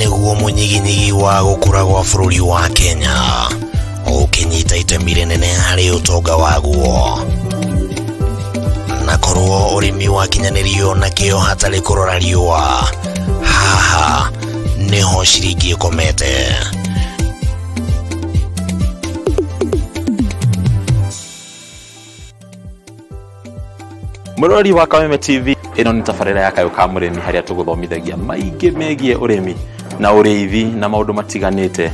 Nĩguo mũnyiginyigi wa gũkũra gwa bũrũri wa Kenya ũkĩnyita itemi rĩnene harĩ ũtonga waguo. Na korwo ũrĩmi wakinyanĩrio na kĩo hatarĩ kũrora riũa, haha nĩho ciringi ĩkomete. Mũrori wa Kameme TV, ĩno nĩ tabarĩra ya Kayũ ka Mũrĩmi harĩa tũgũthomithagia maingĩ megiĩ ũrĩmi na ũrĩithi na maũndũ matiganĩte.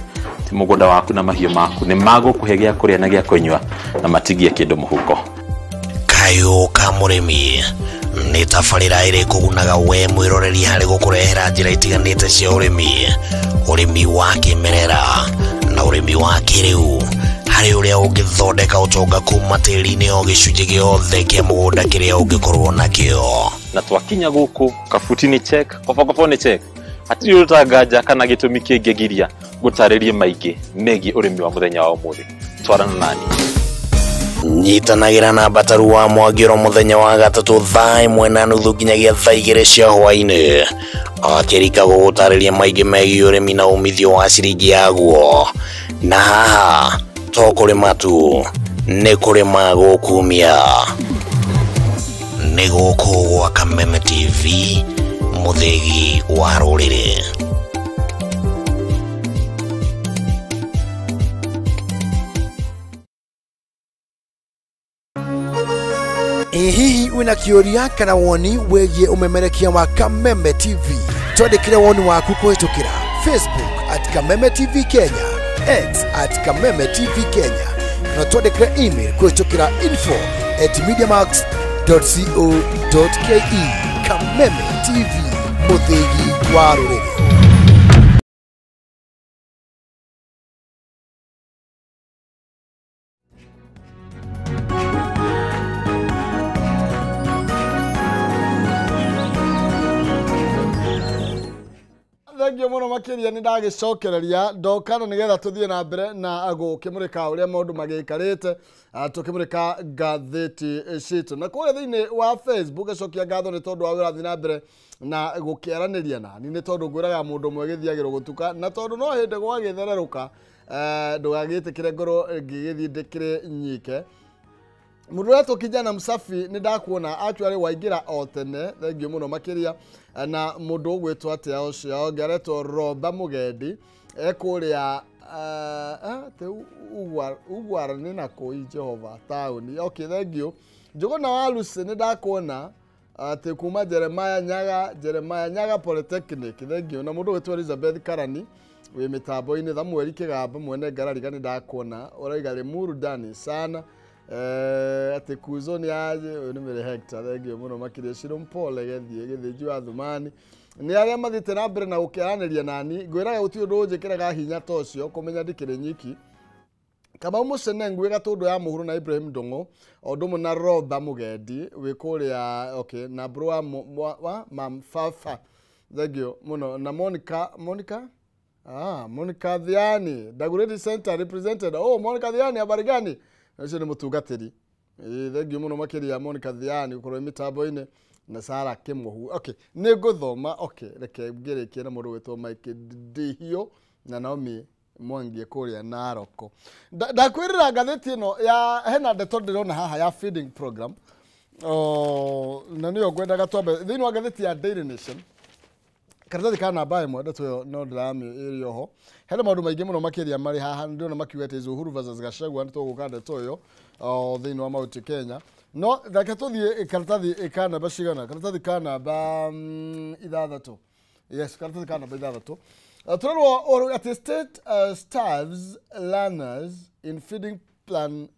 Ti mũgũnda waku na mahiũ maku nĩ magũkũhe gĩa kũrĩa na gĩa kũnyua na matigie kĩndũ mũhuko. Kayũ ka Mũrĩmi nĩ tabarĩra ĩrĩ kũgunaga we mwĩroreri harĩ gũkũrehera njĩra itiganĩte cia ũrĩmi, ũrĩmi wa kĩmerera na ũrĩmi wa kĩrĩu, harĩ ũrĩa ũngĩthondeka ũtonga kuma tĩri-inĩ o gĩcunjĩ gĩothe kĩa mũgũnda kĩrĩa ũngĩkorwo nakĩo. Na twakinya gũkũ kabuti nĩ check, kobokobo nĩ check, hatirĩ ũtanganja kana gĩtũmi kĩngĩgiria gũtarĩrie maingĩ megiĩ ũrĩmi wa mũthenya wa ũmũthĩ. Twarana nani. Nyitanagĩra na Mbataru wa Mwangĩro mũthenya wa gatatũ thaa 1:30 nginyagia thaa 2 cia hwaĩ-inĩ, akĩrika gũgũtarĩria maingĩ megiĩ ũrĩmi na umithio wa ciringi yaguo. Na haha to kũrĩma tu, nĩ kũrĩma gũkumia. Nĩ gũkũ gwa Kameme TV, mũthĩgi wa rũrĩrĩ. Ĩ hihi wĩna kĩũria kana woni wĩgiĩ ũmemerekia wa Kameme TV? Twandĩkĩre woni waku kũhĩtũkĩra Facebook at Kameme TV Kenya, X at Kameme TV Kenya, na twandĩkĩre email kũhĩtũkĩra info@mediamax.co.ke. Kameme TV, mũthĩgi wa rũrĩrĩ. Thengiũ mũno makĩria nĩ ndagĩcokereria ndokana nĩgetha tũthiĩ na mbere na gũkĩmũrĩka ũrĩa maũndũ magĩikarĩte, tũkĩmũrĩka ngathĩti citũ. Na kũrĩa thĩinĩ wa Facebook gĩcokia ngatho nĩ tondũ wa wĩra na mbere na gũkĩaranĩria nani, nĩ tondũ ngwĩraga mũndũ ũmwe gĩthiagĩrwo gũtuka, na tondũ no hĩndĩ gwagĩthererũka, ndũgagĩtĩkĩre ngorwo ngĩgĩthiĩ ndĩkĩrĩ nyike. Mũndũ ũretwo Kijana Msafi nĩ ndakuona actually waingĩra o tene, thengiũ mũno makĩria. Na mũndũ ũgwĩtwo atĩa ũcio ũngĩ aretwo Roba Mũgendi ekũrĩa Ugwara nĩ na kũi Jehova taũni. Okay, thengiũ. Njũgũna wa Lucy nĩ ndakuona atĩ kuma Jeremiah Nyaga, Jeremiah Nyaga Polytechnic, thengiũ. Na mũndũ ũgwĩtwo Elizabeth Karani wĩ mĩtambo-inĩ. Samuel Kĩgamba mwene Ngarariga nĩ ndakuona ũraiga Limuru Dani sana. Atĩ kuzo nĩ aje ũyũ nĩ Mary Hector, thengiũ mũno makĩria. Shiro Mpole gĩthiĩ gĩthĩnji wa Thumani nĩ arĩa mathiĩte na mbere na gũkĩaranĩria nani. Ngwĩraga gũtirĩ ũndũ ũnjĩkĩraga hinya ta ũcio kũmenya ndikĩrĩ nyiki. Kamau Mũcene Ngui Gatũndũ ya Mũhuro na Ibrahim Ndung'u o ũndũ ũmwe na Roba Mũgendi wĩ kũrĩa, okay, na bro wa Mam Fafa, thengiũ mũno. Na Monica, Monica Monica Thiani, Dagoretti Center represented. Oh, Monica Thiani, habari gani? Ũcio nĩ mũtungatĩri. Thengiũ mũno makĩria Monica Thiani gũkorwo mĩtambo-inĩ na Sarah Kĩmũhu. Okay, nĩ ngũthoma. Okay, reke ngĩrĩkie na mũndũ wĩtwo Mike Ndihio na Naomi Mwangi kũrĩa Naroko. Ndakwĩrĩra ngathĩti ĩno ya hena ndeto ndĩrona haha ya feeding program. Na nĩyo ngwendaga twambe thĩinĩ wa ngathĩti ya Daily Nation. Karatathi ka namba ĩmwe ndeto ĩyo no ndĩramĩĩria oho. Hena maũndũ maingĩ mũno makĩria marĩ haha ndĩrona makiuga atĩ Uhuru versus Gachagua, nĩ tũgũka ndeto ĩyo thĩinĩ wa Mount Kenya. No reke tũthiĩ karatathi ka namba cigana? Karatathi ka namba 6. Yes, karatathi ka namba 6. Tũrerwo atĩ state starves learners in feeding plan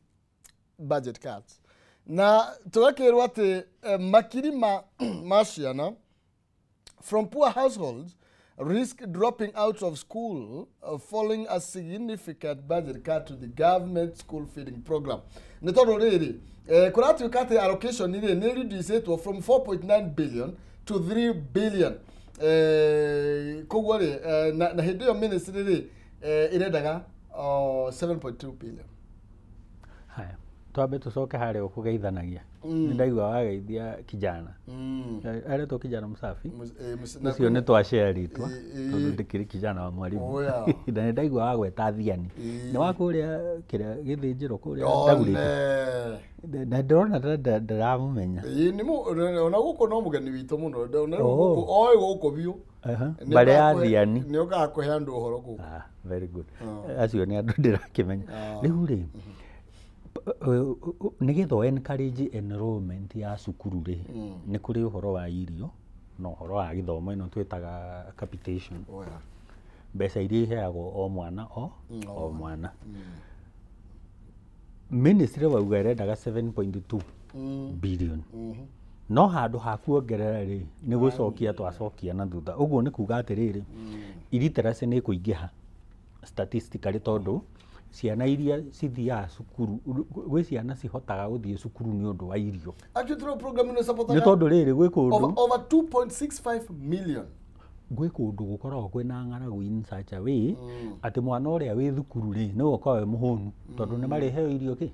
budget cuts. Na tũgakĩrwo atĩ makiri ma ciana from poor households risk dropping out of school following a significant budget cut to the government school feeding program. Nĩ tondũ rĩrĩ, kũratuĩka atĩ allocation rĩ nĩ reducĩtwo from 4.9 billion to 3 billion. Koguo rĩ, na hĩndĩ ĩyo ministry rĩ, ĩrendaga 7.2 billion. Haya. Twambe tũcoke harĩa ũkũgeithanagia. Nĩ ndaigua wageithia kijana. Aretwo kijana Mũsafi. Ũcio nĩ twashare rĩtwa tondũ ndĩkĩrĩ kijana wa mwarimu. Oh, yeah. Na nĩ ndaigua wagweta Thiani. Nĩ wa kũrĩa kĩrĩa gĩthĩnjĩro kũrĩa ndagurĩte. Na ndĩrona ta ndĩramũmenya. Ĩĩ nĩ ona gũkũ no mũgeni witũ mũno, ona gũkũ oĩ gũkũ biũ. Mbarĩ ya Thiani. Nĩ okaga kũhe andũ ũhoro gũkũ. Ah, very good. Acio nĩ andũ ndĩrakĩmenya. Rĩu rĩ, nĩgetha encourage enrollment ya cukuru rĩ, nĩ kũrĩ ũhoro wa irio na ũhoro wa gĩthomo ĩno twĩtaga capitation. Mbeca iria iheagwo o mwana o mwana. Ministry wauga ĩrendaga 7.2 billion. No handũ ha kuongerera rĩ, nĩ gũcokia twacokia na thutha. Ũguo nĩ kuga atĩrĩrĩ, illiteracy nĩ ĩkũingĩha statistically tondũ ciana iria cithiaga cukuru, gwĩ ciana cihotaga gũthiĩ cukuru nĩ ũndũ wa irio. Actually program ĩno nĩ tondũ rĩrĩ gwĩ kũndũ over 2.65 million gwĩ kũndũ gũkoragwo kwĩna ng'aragu in such a way atĩ mwana ũrĩa wĩ thukuru rĩ nĩwe ũkoragwo wĩ mũhũnu tondũ nĩ marĩheo irio kĩ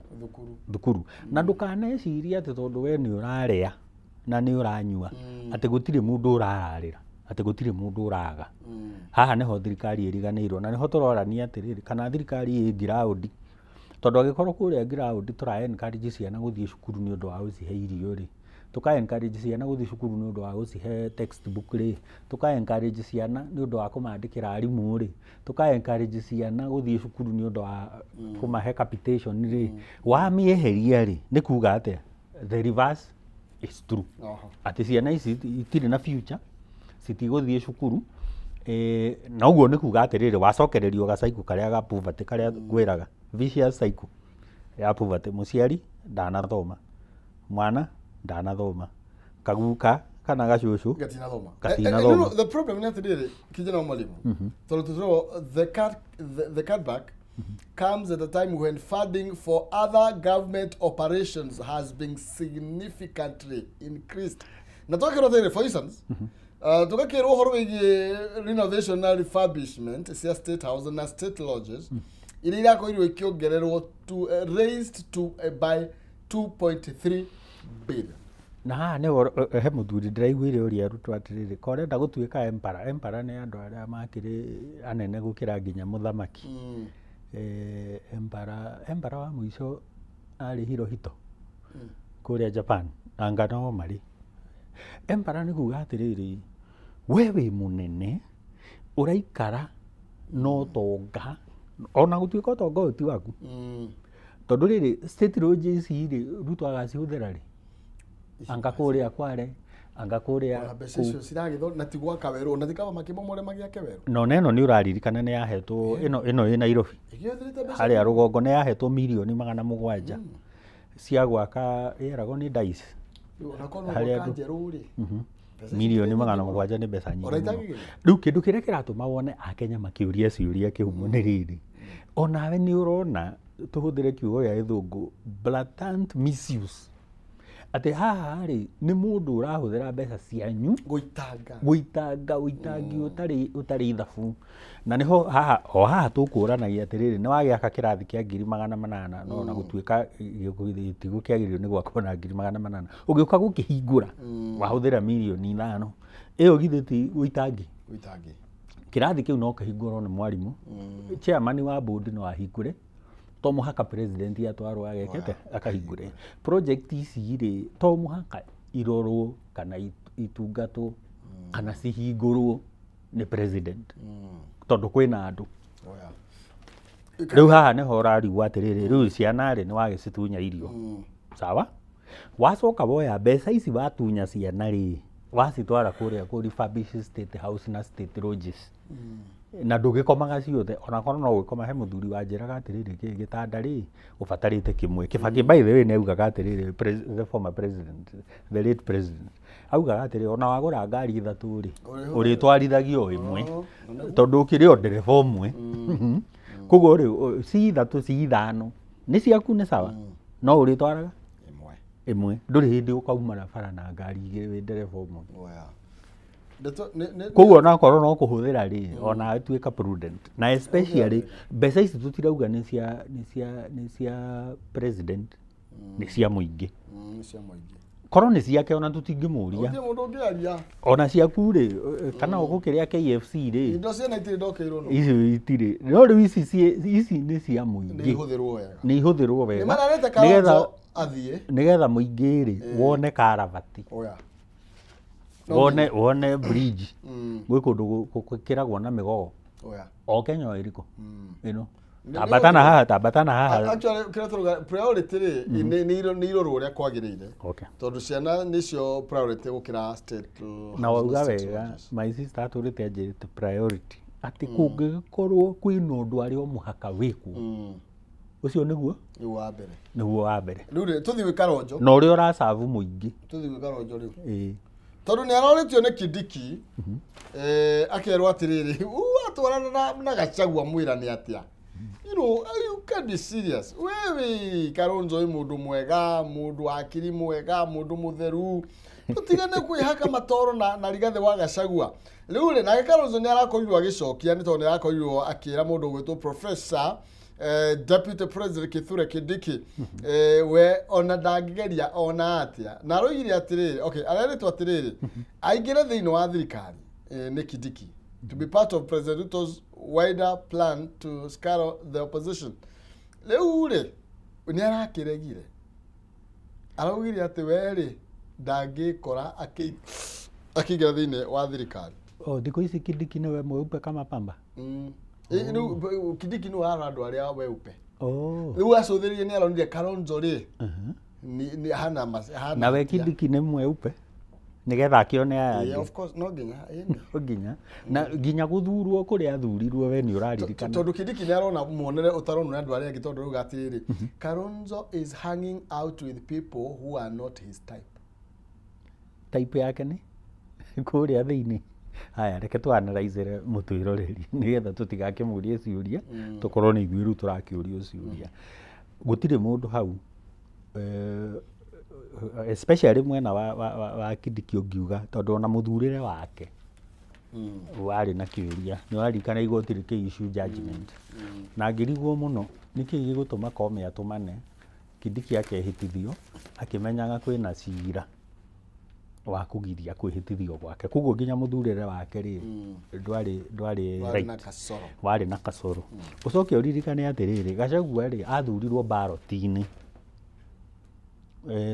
thukuru. Na ndũkanecirie atĩ tondũ we nĩ ũrarĩa na nĩ ũranyua atĩ gũtirĩ mũndũ ũrararĩra, atĩ gũtirĩ mũndũ ũraga. Haha nĩho thirikari ĩriganĩirwo na nĩho tũrorania atĩrĩrĩ kana thirikari ĩ ground, tondũ angĩkorwo kũrĩa ground tũra encourage ciana gũthiĩ cukuru nĩ ũndũ wa gũcihe irio rĩ, tũka encourage ciana gũthiĩ cukuru nĩ ũndũ wa gũcihe textbook rĩ, tũka encourage ciana nĩ ũndũ wa kũmandĩkĩra arimũ rĩ, tũka encourage ciana gũthiĩ cukuru nĩ ũndũ wa kũmahe capitation rĩ, wamĩeheria rĩ nĩ kuga atĩa? The reverse is true. Atĩ ciana ici itirĩ na future, citigũthiĩ cukuru. Na ũguo nĩ kuga atĩrĩrĩ wacokererio gacycle karĩa ga poverty karĩa ngwĩraga, vicious cycle ya poverty. Mũciari ndanathoma, mwana ndanathoma, kaguka kana gacũcũ gatinathoma. Gatinathoma. The problem nĩ atĩrĩrĩ kijana wa mwalimu, tondũ tũtirwo the cutback comes at a time when funding for other government operations has been significantly increased. Na twakĩrwo atĩrĩrĩ, for instance, tũgakĩrwo ũhoro wĩgiĩ renovation na refurbishment cia state house na state lodges iria irakorirwo ikĩongererwo to raised to by 2.3 billion. Na haha nĩho he mũthuri ndĩraiguire ũrĩa arutwo atĩrĩrĩ, ko ũrenda gũtuĩka emperor, emperor nĩ andũ arĩa makĩrĩ anene gũkĩra nginya mũthamaki. Emperor wa mũico arĩ Hirohito kũrĩa Japan, anga no marĩ. Emperor nĩ kuga atĩrĩrĩ, we wĩ mũnene ũraikara na ũtonga, ona gũtuĩka ũtonga ũyũ ti waku. Tondũ rĩrĩ state lodges rĩ, Ruto agacihũthĩra rĩ, anga kũrĩa Kware, anga kũrĩa mbeca icio ciragĩthwo na ti gwaka werũ, na ti kaba makĩmomore magĩake werũ. No na ĩno nĩ ũraririkana nĩ yahetwo ĩno ĩ Nairobi harĩa rũgongo nĩ yahetwo mirioni 700 cia gwaka ĩragwo nĩ Dice. Harĩa njerũ rĩ mirioni 700 nĩ mbeca nyingĩ mũno. Rĩu kĩndũ kĩrĩa kĩratũma wone Akenya makĩũria ciũria kĩhumo nĩ rĩrĩ, onawe nĩ ũrona tũhũthĩre kiugo gĩa gĩthũngũ blatant misuse, atĩ haha rĩ nĩ mũndũ ũrahũthĩra mbeca cianyu gũitanga ũitangi ũtarĩ ithabu. Na nĩho haha o haha tũkũranagia atĩrĩrĩ, nĩ wagĩaka kĩrathi kĩa 800,000 no na gũtuĩka tigũkĩagĩrĩirwo nĩ gwakwo na 800,000, ũgĩũka gũkĩhingũra wahũthĩra mirioni 5, ĩyo githĩ ti ũitangi? Kĩrathi kĩu no kĩhingũrwo nĩ mwarimũ, chairman wa board no ahingũre, to mũhaka president atwarwo agekete akahingũre. Project ici rĩ to mũhaka irorwo kana itungatwo kana cihingũrwo nĩ president tondũ kwĩna andũ. Rĩu haha nĩho ũrarigwo atĩrĩrĩ, rĩu ciana rĩ nĩ wagĩcitunya irio, sawa, wacoka woya mbeca ici watunya ciana rĩ wacitwara kũrĩa kũ refurbish state house na state lodges na ndũgĩkomaga ciothe, onakorwo no ũgĩkoma. He mũthuri wanjĩraga atĩrĩrĩ, kĩ gĩtanda rĩ ũbatarĩte kĩmwe. Kibaki by the way nĩ augaga atĩrĩrĩ, the former president, the late president, augaga atĩrĩrĩ, ona wagũra ngari 3 rĩ ũrĩtwarithagia o ĩmwe tondũ ũkĩrĩ o ndereba ũmwe. Koguo rĩ ci 3 ci 5 nĩ ciaku nĩ sawa, no ũrĩtwaraga ĩmwe, ndũrĩ hĩndĩ ũkauma bara na ngari 2 wĩ ndereba ũmwe. Koguo onakorwo no kũhũthĩra rĩ, ona tuĩka prudent, na especially mbeca ici tũtirauga nĩ cia president, Nĩ cia mũingĩ. Nĩ cia mũingĩ. Korwo nĩ ciake ona tũtingĩmũria. Gũtirĩ mũndũ ũngĩaria. Ona ciaku rĩ, kana ũgũkĩrĩa KFC rĩ, Indo ciene itirĩ ndokeirwo no. Icio itirĩ. No rĩu ici ici nĩ cia Nĩ mũingĩ. ihũthĩrwo wega. Nĩ ihũthĩrwo Nĩ wega. mararĩte Nĩgetha Kalonzo athiĩ. nĩgetha mũingĩ rĩ wone karabati. Oya. Wone bridge. Gwĩ kũndũ gwĩkĩragwo na mĩgogo. Oya. O Kenya ĩrĩkũ? Ĩno. Tambatana haha, tambatana haha. Actually kĩrĩa tũrauga priority rĩ nĩ irorwo ũrĩa kwagĩrĩire. Okay. Tondũ ciana nĩcio priority gũkĩra state. Na wauga wega, my sister atũrĩte anjĩrĩte priority. Atĩ kũngĩgĩkorwo kwĩna ũndũ arĩ o mũhaka wĩkwo. Ũcio nĩguo? Nĩguo wa mbere. Nĩguo wa mbere. Rĩu rĩ tũthiĩ gwĩ Kalonzo. Na ũrĩa ũracabu mũingĩ. Tũthiĩ gwĩ Kalonzo rĩu. Ĩĩ. Tondũ nĩ arorĩtio nĩ Kindiki, akerwo atĩrĩrĩ, atwarana na Gachagua mwĩra nĩ atĩa? You know, you can be serious. Wewe Kalonzo wĩ mũndũ mwega, mũndũ hakiri mwega, mũndũ mũtheru. Tũtigane kwĩhaka matoro na Rigathĩ wa Gachagua. Rĩu rĩ, nake Kalonzo nĩ arakorirwo agĩcokia nĩ tondũ nĩ arakorirwo akĩra mũndũ ũgwĩtwo Professor Deputy President Kithure Kindiki, we ona ndangĩgeria ona atĩa. Na aroigire atĩrĩrĩ, okay, arerĩtwo atĩrĩrĩ, aingĩre thĩinĩ wa thirikari nĩ Kindiki to be part of President Ruto's wider plan to scale the opposition. Rĩu rĩ, nĩ arakĩregire. Araugire atĩ we rĩ ndangĩkora akĩingĩra thĩinĩ wa thirikari. Oh, thikũ ici Kindiki nĩwe mweupe kama pamba. Rĩu Kindiki nĩwe arora andũ arĩa weupe. Oh. Rĩu acũthĩrĩrie nĩ aronire Kalonzo rĩ nĩ hana hana. Nawe Kindiki nĩ mweupe nĩgetha akĩone aya Yeah, angĩ. of course no nginya. No nginya. Na nginya gũthurwo kũrĩa athurirwo we nĩ ũraririkana. Tondũ Kindiki nĩ arona muonere ũtaronwo nĩ andũ arĩa angĩ tondũ rauga atĩrĩrĩ, Kalonzo is hanging out with people who are not his type. Type yake nĩ kũrĩa thĩinĩ. Haya, reke tũ-analyze mũtwĩroreri nĩgetha tũtigakĩmũrie ciũria tũkorwo nĩ ithuĩ rĩu tũrakĩũrio ciũria. Gũtirĩ mũndũ hau especially mwena wa Kindiki ũngiuga tondũ ona mũthurĩre wake warĩ na kĩũria. Nĩ ũraririkana igoti rĩkĩ issue judgment. Na ngĩrigwo mũno nĩkĩĩ gĩgũtũma Koome atũmane Kindiki akehĩtithio akĩmenyaga kwĩna cira wa kũgiria kwĩhĩtithio gwake. Koguo nginya mũthurĩre wake rĩ ndwarĩ Warĩ na right. kasoro. Warĩ na kasoro. Ũcoke ũririkane atĩrĩrĩ, Gachagua rĩ athurirwo ballot-inĩ.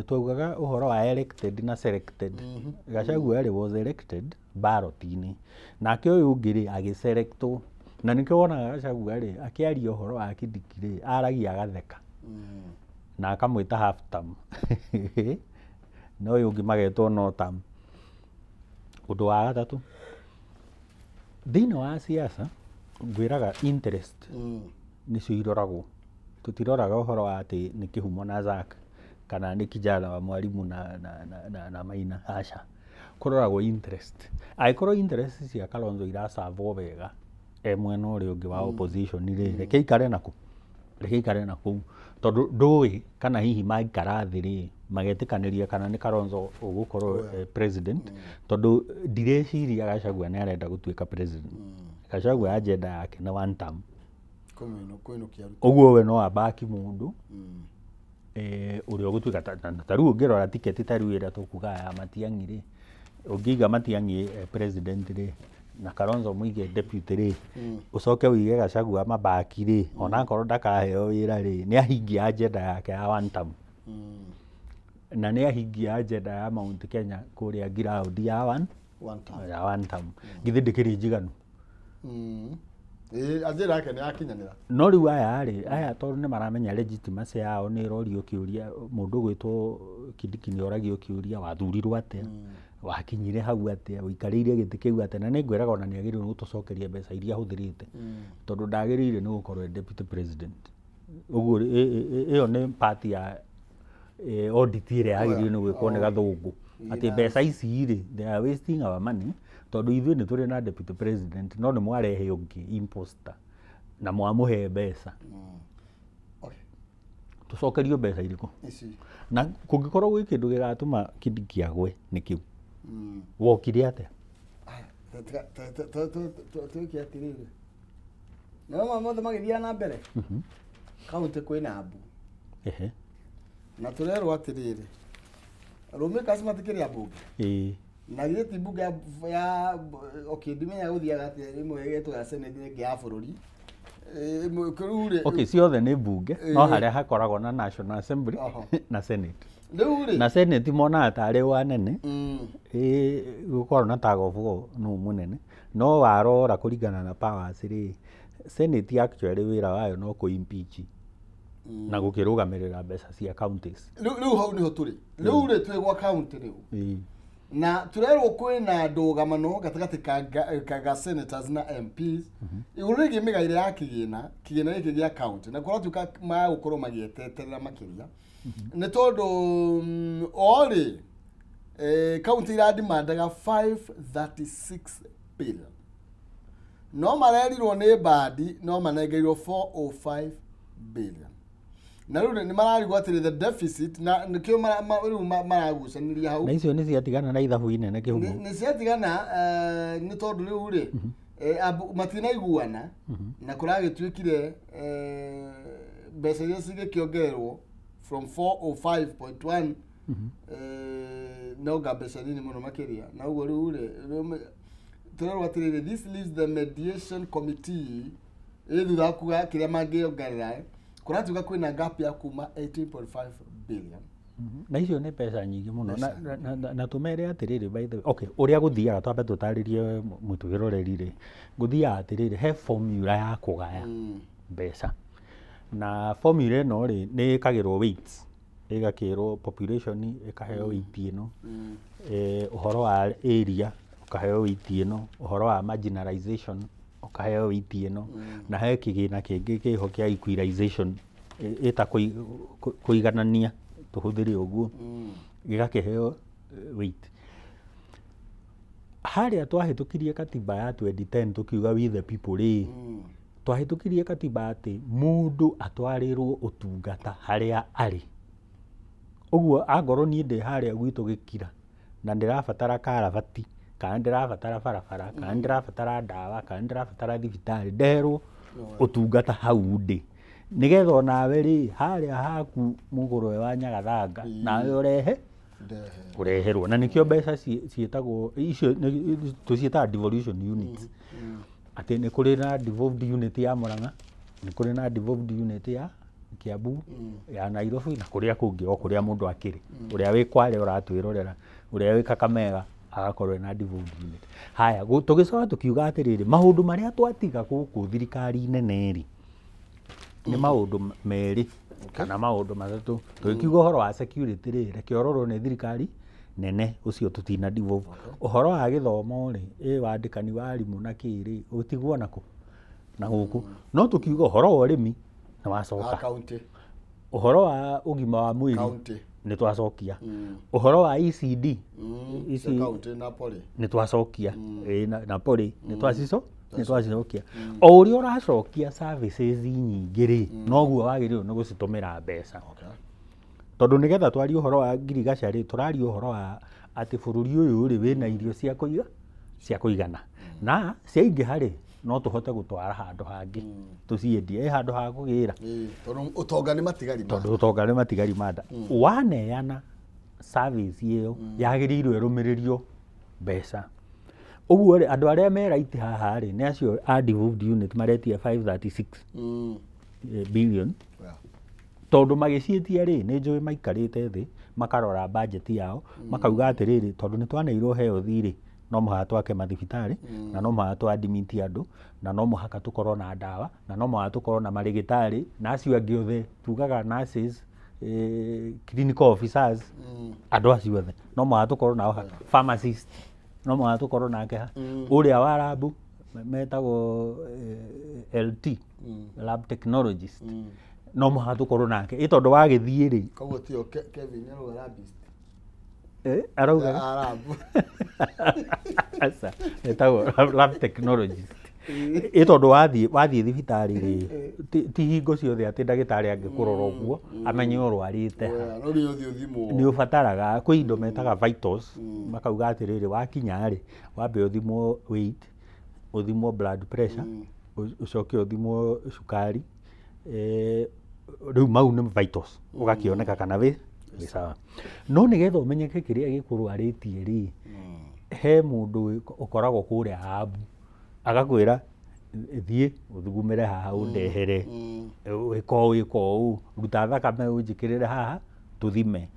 Twaugaga ũhoro wa elected na selected. Gachagua rĩ was elected ballot-inĩ. Nake ũyũ ũngĩ rĩ agĩselectwo. Na nĩkĩo wonaga Gachagua rĩ akĩaria ũhoro wa Kindiki rĩ aragia agatheka. Na akamwĩta half term. Na ũyũ ũngĩ magetwo no term. Ũndũ wa gatatũ, thĩinĩ wa siasa ngwĩraga interest nĩcio iroragwo. Tũtiroraga ũhoro wa atĩ nĩ Kĩhumo na Zack kana nĩ kijana wa mwalimu na Maina, aca. Kũroragwo interest. Angĩkorwo interest cia Kalonzo iracavwo wega e mwena ũrĩa ũngĩ wa opposition rĩ, reke aikare nakũ? Reke aikare nakũu. Tondũ ndũĩ kana hihi maikara thĩ rĩ magetĩkanĩria kana nĩ Kalonzo ũgũkorwo president, tondũ ndireciria Gachagua nĩ arenda gũtuĩka president. Gachagua agenda yake nĩ one term. Kũinũkia Ruto. Ũguo we no abaki mũndũ ũrĩa ũgũtuĩka ta rĩu ũngĩrora tiketi ta rĩu ĩrĩa tũkuga ya Matiang'i rĩ, ũngĩiga Matiang'i president rĩ na Kalonzo mũige deputy rĩ, ũcoke ũige Gachagua mabaki rĩ, onakorwo ndakaheo wĩra rĩ, nĩ ahingia agenda yake ya one term. Na nĩ ahingia agenda ya Mount Kenya kũrĩa ground ya one One term. ya one term. Githĩ ndĩkĩrĩ njiganu? Agenda yake nĩ yakinyanĩra. No rĩu aya rĩ, aya tondũ nĩ maramenya legitimacy yao nĩ ĩrorio kĩũria, mũndũ ũgwĩtwo Kindiki nĩ oragio kĩũria wathurirwo atĩa, wakinyire hau atĩa, ũikarĩire gĩtĩ kĩu atĩa, na nĩ ngwĩraga ona nĩ agĩrĩirwo nĩ gũtũcokeria mbeca iria ahũthĩrĩte, tondũ ndagĩrĩire nĩ gũkorwo e deputy president. Ũguo ĩyo nĩ part ya audit ĩrĩa yagĩrĩirwo nĩ gwĩkwo nĩ Gathũngũ, atĩ mbeca ici rĩ, they are wasting our money, tondũ ithuĩ nĩ tũrĩ na deputy president no nĩ mwarehe ũngĩ imposter na mwamũhe mbeca. Okay. Tũcokerio mbeca irĩkũ? Ici. Na kũngĩkorwo gwĩ kĩndũ gĩgatũma Kindiki agwe nĩ kĩu. Wokire atĩa? Twĩke atĩrĩrĩ, nao mothe magĩthiaga na mbere kaunti kwĩna mbu. Ehe. Na tũrerwo atĩrĩrĩ, lawmakers matikĩrĩ ambunge. Ĩĩ. Na githĩ ti mbunge ya okay, ndimenya gũthiaga atĩa, ĩmwe ĩgetwo ya senate, ĩngĩ ya bũrũri. Rĩu rĩ, okay, ciothe nĩ mbunge, no harĩa hakoragwo na National Assembly na Senate. Rĩu rĩ, na Senate monaga tarĩ o anene, ĩ gũkorwo na tag of war nũ mũnene, no warora kũringana na powers rĩ, Senate actually wĩra wayo no kũ impeach na gũkĩrũgamĩrĩra mbeca cia counties. Rĩu hau nĩho tũrĩ. Rĩu rĩ, twĩ gwa county rĩu. Na turerwo kwĩna ndũgamano gatagatĩ ka senators na MPs igũrũ rĩgiĩ mĩgaĩre ya kĩgĩna gĩkĩ gĩa county, na kũratuĩka magũkorwo magĩeteterera makĩria nĩ tondũ orĩ county irademandaga 536 billion, no marerirwo nĩ Mbadi no manengerirwo 405 billion, na rĩu nĩ mararigwo atĩrĩ the deficit, na nĩkĩo rĩu maragucanĩria hau. Na icio nĩ ciatigana na ithabu inene, Kĩhumo. Nĩ ciatigana, nĩ tondũ rĩu rĩ, matinaiguana, na kũragĩtuĩkire mbeca iria cigĩkĩongererwo from 405.1 nonga mbeca nini mũno makĩria, na ũguo rĩu rĩ, tũrerwo atĩrĩrĩ, this leaves the mediation committee ĩ thutha wa kuga kĩrĩa mangĩongerera, kũratuĩka kwĩna gap ya kuma 18.5 billion. Na icio nĩ mbeca nyingĩ mũno, na tũmere atĩrĩrĩ, by the way, okay, ũrĩa gũthiaga, twambe tũtarĩrie mũtwĩroreri rĩ, gũthiaga atĩrĩrĩ, he formula ya kũgaya mbeca, na formula ĩno rĩ, nĩ ĩkagĩrwo weights, ĩgakĩrwo population ĩkaheo weight ĩno, ũhoro wa area ũkaheo weight ĩno, ũhoro wa marginalization ũkaheo weight ĩno, na he kĩgĩna kĩngĩ kĩho kĩa equalization, ĩta kũiganania, tũhũthĩre ũguo, gĩgakĩheo weight. Harĩa twahĩtũkirie katiba ya 2010, tũkiuga "We the people" rĩ, twahĩtũkirie katiba atĩ mũndũ atwarĩrwo ũtungata harĩa arĩ. Ũguo angorwo niĩ ndĩ harĩa gwitũ gĩkira na ndĩrabatara karabati, kana ndĩrabatara barabara, kana ndĩrabatara ndawa, kana ndĩrabatara thibitarĩ, ndeherwo ũtungata hau ndĩ, nĩgetha onawe rĩ, harĩa haku mũgũrwe wa Nyagathanga, nawe ũrehe Ndehe. Ũreherwo. Na nĩkĩo mbeca ciĩtagwo icio tũciĩtaga devolution units, atĩ nĩ kũrĩ na devolved unit ya Murang'a, nĩ kũrĩ na devolved unit ya Kiambu, ya Nairobi, na kũrĩa kũngĩ o kũrĩa mũndũ akĩrĩ. Ũrĩa wĩ Kwale ũratwĩrorera, ũrĩa wĩ Kakamega agakorwo ena devolved unit. Haya, tũgĩcoka tũkiuga atĩrĩrĩ, maũndũ marĩa twatiga gũkũ thirikari nene rĩ, nĩ maũndũ merĩ kana maũndũ matatũ. Tũgĩkiuga ũhoro wa security rĩ, reke ũrorwo nĩ thirikari nene, ũcio tũtina devolve. Ũhoro wa gĩthomo rĩ, ĩ wandĩkani wa arimũ na kĩ rĩ, ũtigwo nakũ na gũkũ. No tũkiuga ũhoro wa ũrĩmi nĩ wacoka. County. Ũhoro wa ũgima wa mwĩrĩ County. nĩ twacokia. Ũhoro wa ECD ici Cia county na poli. Nĩ twacokia. Ĩ, na poli nĩ twacicokia. O ũrĩa ũracokia services nyingĩ rĩ, noguo wagĩrĩirwo nĩ gũcitũmĩra mbeca, tondũ nĩgetha twarie ũhoro wa ngirigaca rĩ, tũraria ũhoro wa atĩ bũrũri ũyũ rĩ, wĩna irio cia kũiga, cia kũigana, na ciaingĩha rĩ, no tũhote gũtwara handũ hangĩ tũciendie, ĩ handũ ha kũgĩra. Ĩĩ, tondũ ũtonga nĩ matigari ma. Tondũ ũtonga nĩ matigari ma nda. Waneana service ĩyo, yagĩrĩirwo ĩrũmĩrĩrio mbeca. Ũguo rĩ, andũ arĩa me right haha rĩ, nĩ acio a devolved unit maretia 536 billion, tondũ magĩciĩtia rĩ, nĩ njũĩ maikarĩte thĩ makarora budget yao, makauga atĩrĩrĩ, tondũ nĩ twaneirwo health rĩ, no mũhaka twake mathibitarĩ, na no mũhaka twadimiti andũ, na no mũhaka tũkorwo na ndawa, na no mũhaka tũkorwo na marĩgĩtarĩ, na acio angĩ othe tugaga nurses, clinical officers, andũ acio othe no mũhaka tũkorwo nao ha, pharmacist no mũhaka tũkorwo nake ha, ũrĩa wa lab metagwo LT, lab technologist, no mũhaka tũkorwo nake, ĩ tondũ wagĩthiĩ rĩ. Koguo tiyo Kevin arauga labist. Arauga Arabu. Aca, etagwo lab technologist. Ĩ tondũ wathiĩ thibitarĩ rĩ, ti hingo ciothe atĩ ndagĩtarĩ angĩkũrora ũguo amenye ũrwarĩte ha. No nginya ũthiĩ ũthimwo. Nĩ ũbataraga, kwĩ indo metaga vitals, makauga atĩrĩrĩ, wakinya rĩ, wambe ũthimwo weight, ũthimwo blood pressure, ũcoke ũthimwo cukari, rĩu mau nĩ vitals, ũgakĩoneka kana wĩ Wĩ sawa. No nĩgetha ũmenyeke kĩrĩa gĩkũrwarĩtie rĩ, he mũndũ ũkoragwo kũrĩa habu agakwĩra thiĩ ũthugumĩre haha ũndehere, wĩka ũũ wĩka ũũ, ruta thakame ũnjĩkĩrĩre haha tũthime.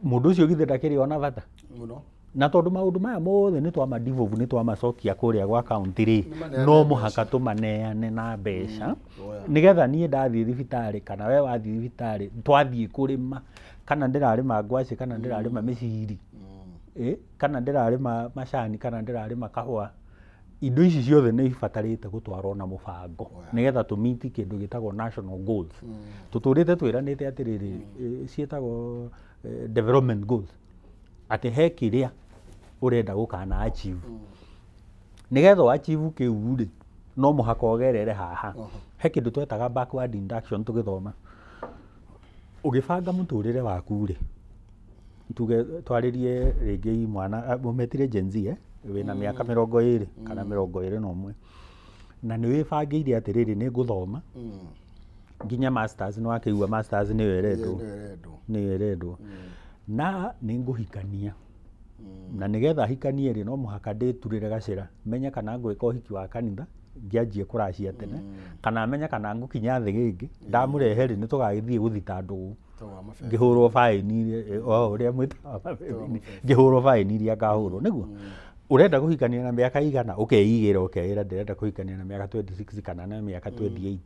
Mũndũ ũcio githĩ ndakĩrĩ ona bata? Mũno. Na tondũ maũndũ maya mothe nĩ twama devolve, nĩ twamacokia kũrĩa gwa kaunti rĩ, Nĩmaneane no mbeca. mũhaka tũmaneane na mbeca, Oya. nĩgetha niĩ ndathiĩ thibitarĩ kana we wathiĩ thibitarĩ, twathiĩ kũrĩma, kana ndĩrarĩma ngwacĩ, kana ndĩrarĩma mĩciri, kana ndĩrarĩma macani, kana ndĩrarĩma kahũa, indo ici ciothe nĩ ibatarĩte gũtwarwo na mũbango nĩgetha tũmiti kĩndũ gĩtagwo national goals. Tũtũrĩte twĩranĩte atĩrĩrĩ, ciĩtagwo development goals, atĩ he kĩrĩa ũrenda gũkana achieve. Nĩgetha ũ achieve kĩu rĩ, no mũhaka ũgerere haha. He kĩndũ twetaga backward induction tũgĩthoma. Ũgĩbanga mũtũrĩre waku rĩ, tuge twarĩrie rĩngĩ mwana, mũmetire Gen Z, wĩna mĩaka 21 kana 21, na nĩ wĩbangĩire atĩrĩrĩ, nĩ ngũthoma nginya masters, nĩ wakĩigua masters nĩyo ĩrendwo, Nĩyo ĩrendwo. nĩyo ĩrendwo, na nĩ ngũhikania, na nĩgetha hikanie rĩ, no mũhaka ndĩturĩre gacĩra, menye kana ngwĩka ũhiki wa kanitha ngĩanjie kũracia tene, kana menye kana ngũkinya thĩ gĩngĩ ndamũrehe rĩ, nĩ tũgagĩthiĩ gũthita ndũgũ, ngĩhũrwo baĩni, o ũrĩa mwĩtaga mabebe-inĩ, ngĩhũrwo baĩni iria ngahũrwo. Nĩguo ũrenda kũhikania na mĩaka igana, ũkeigĩra ũkeĩra ndĩrenda kũhikania na mĩaka 26 kana na mĩaka 28.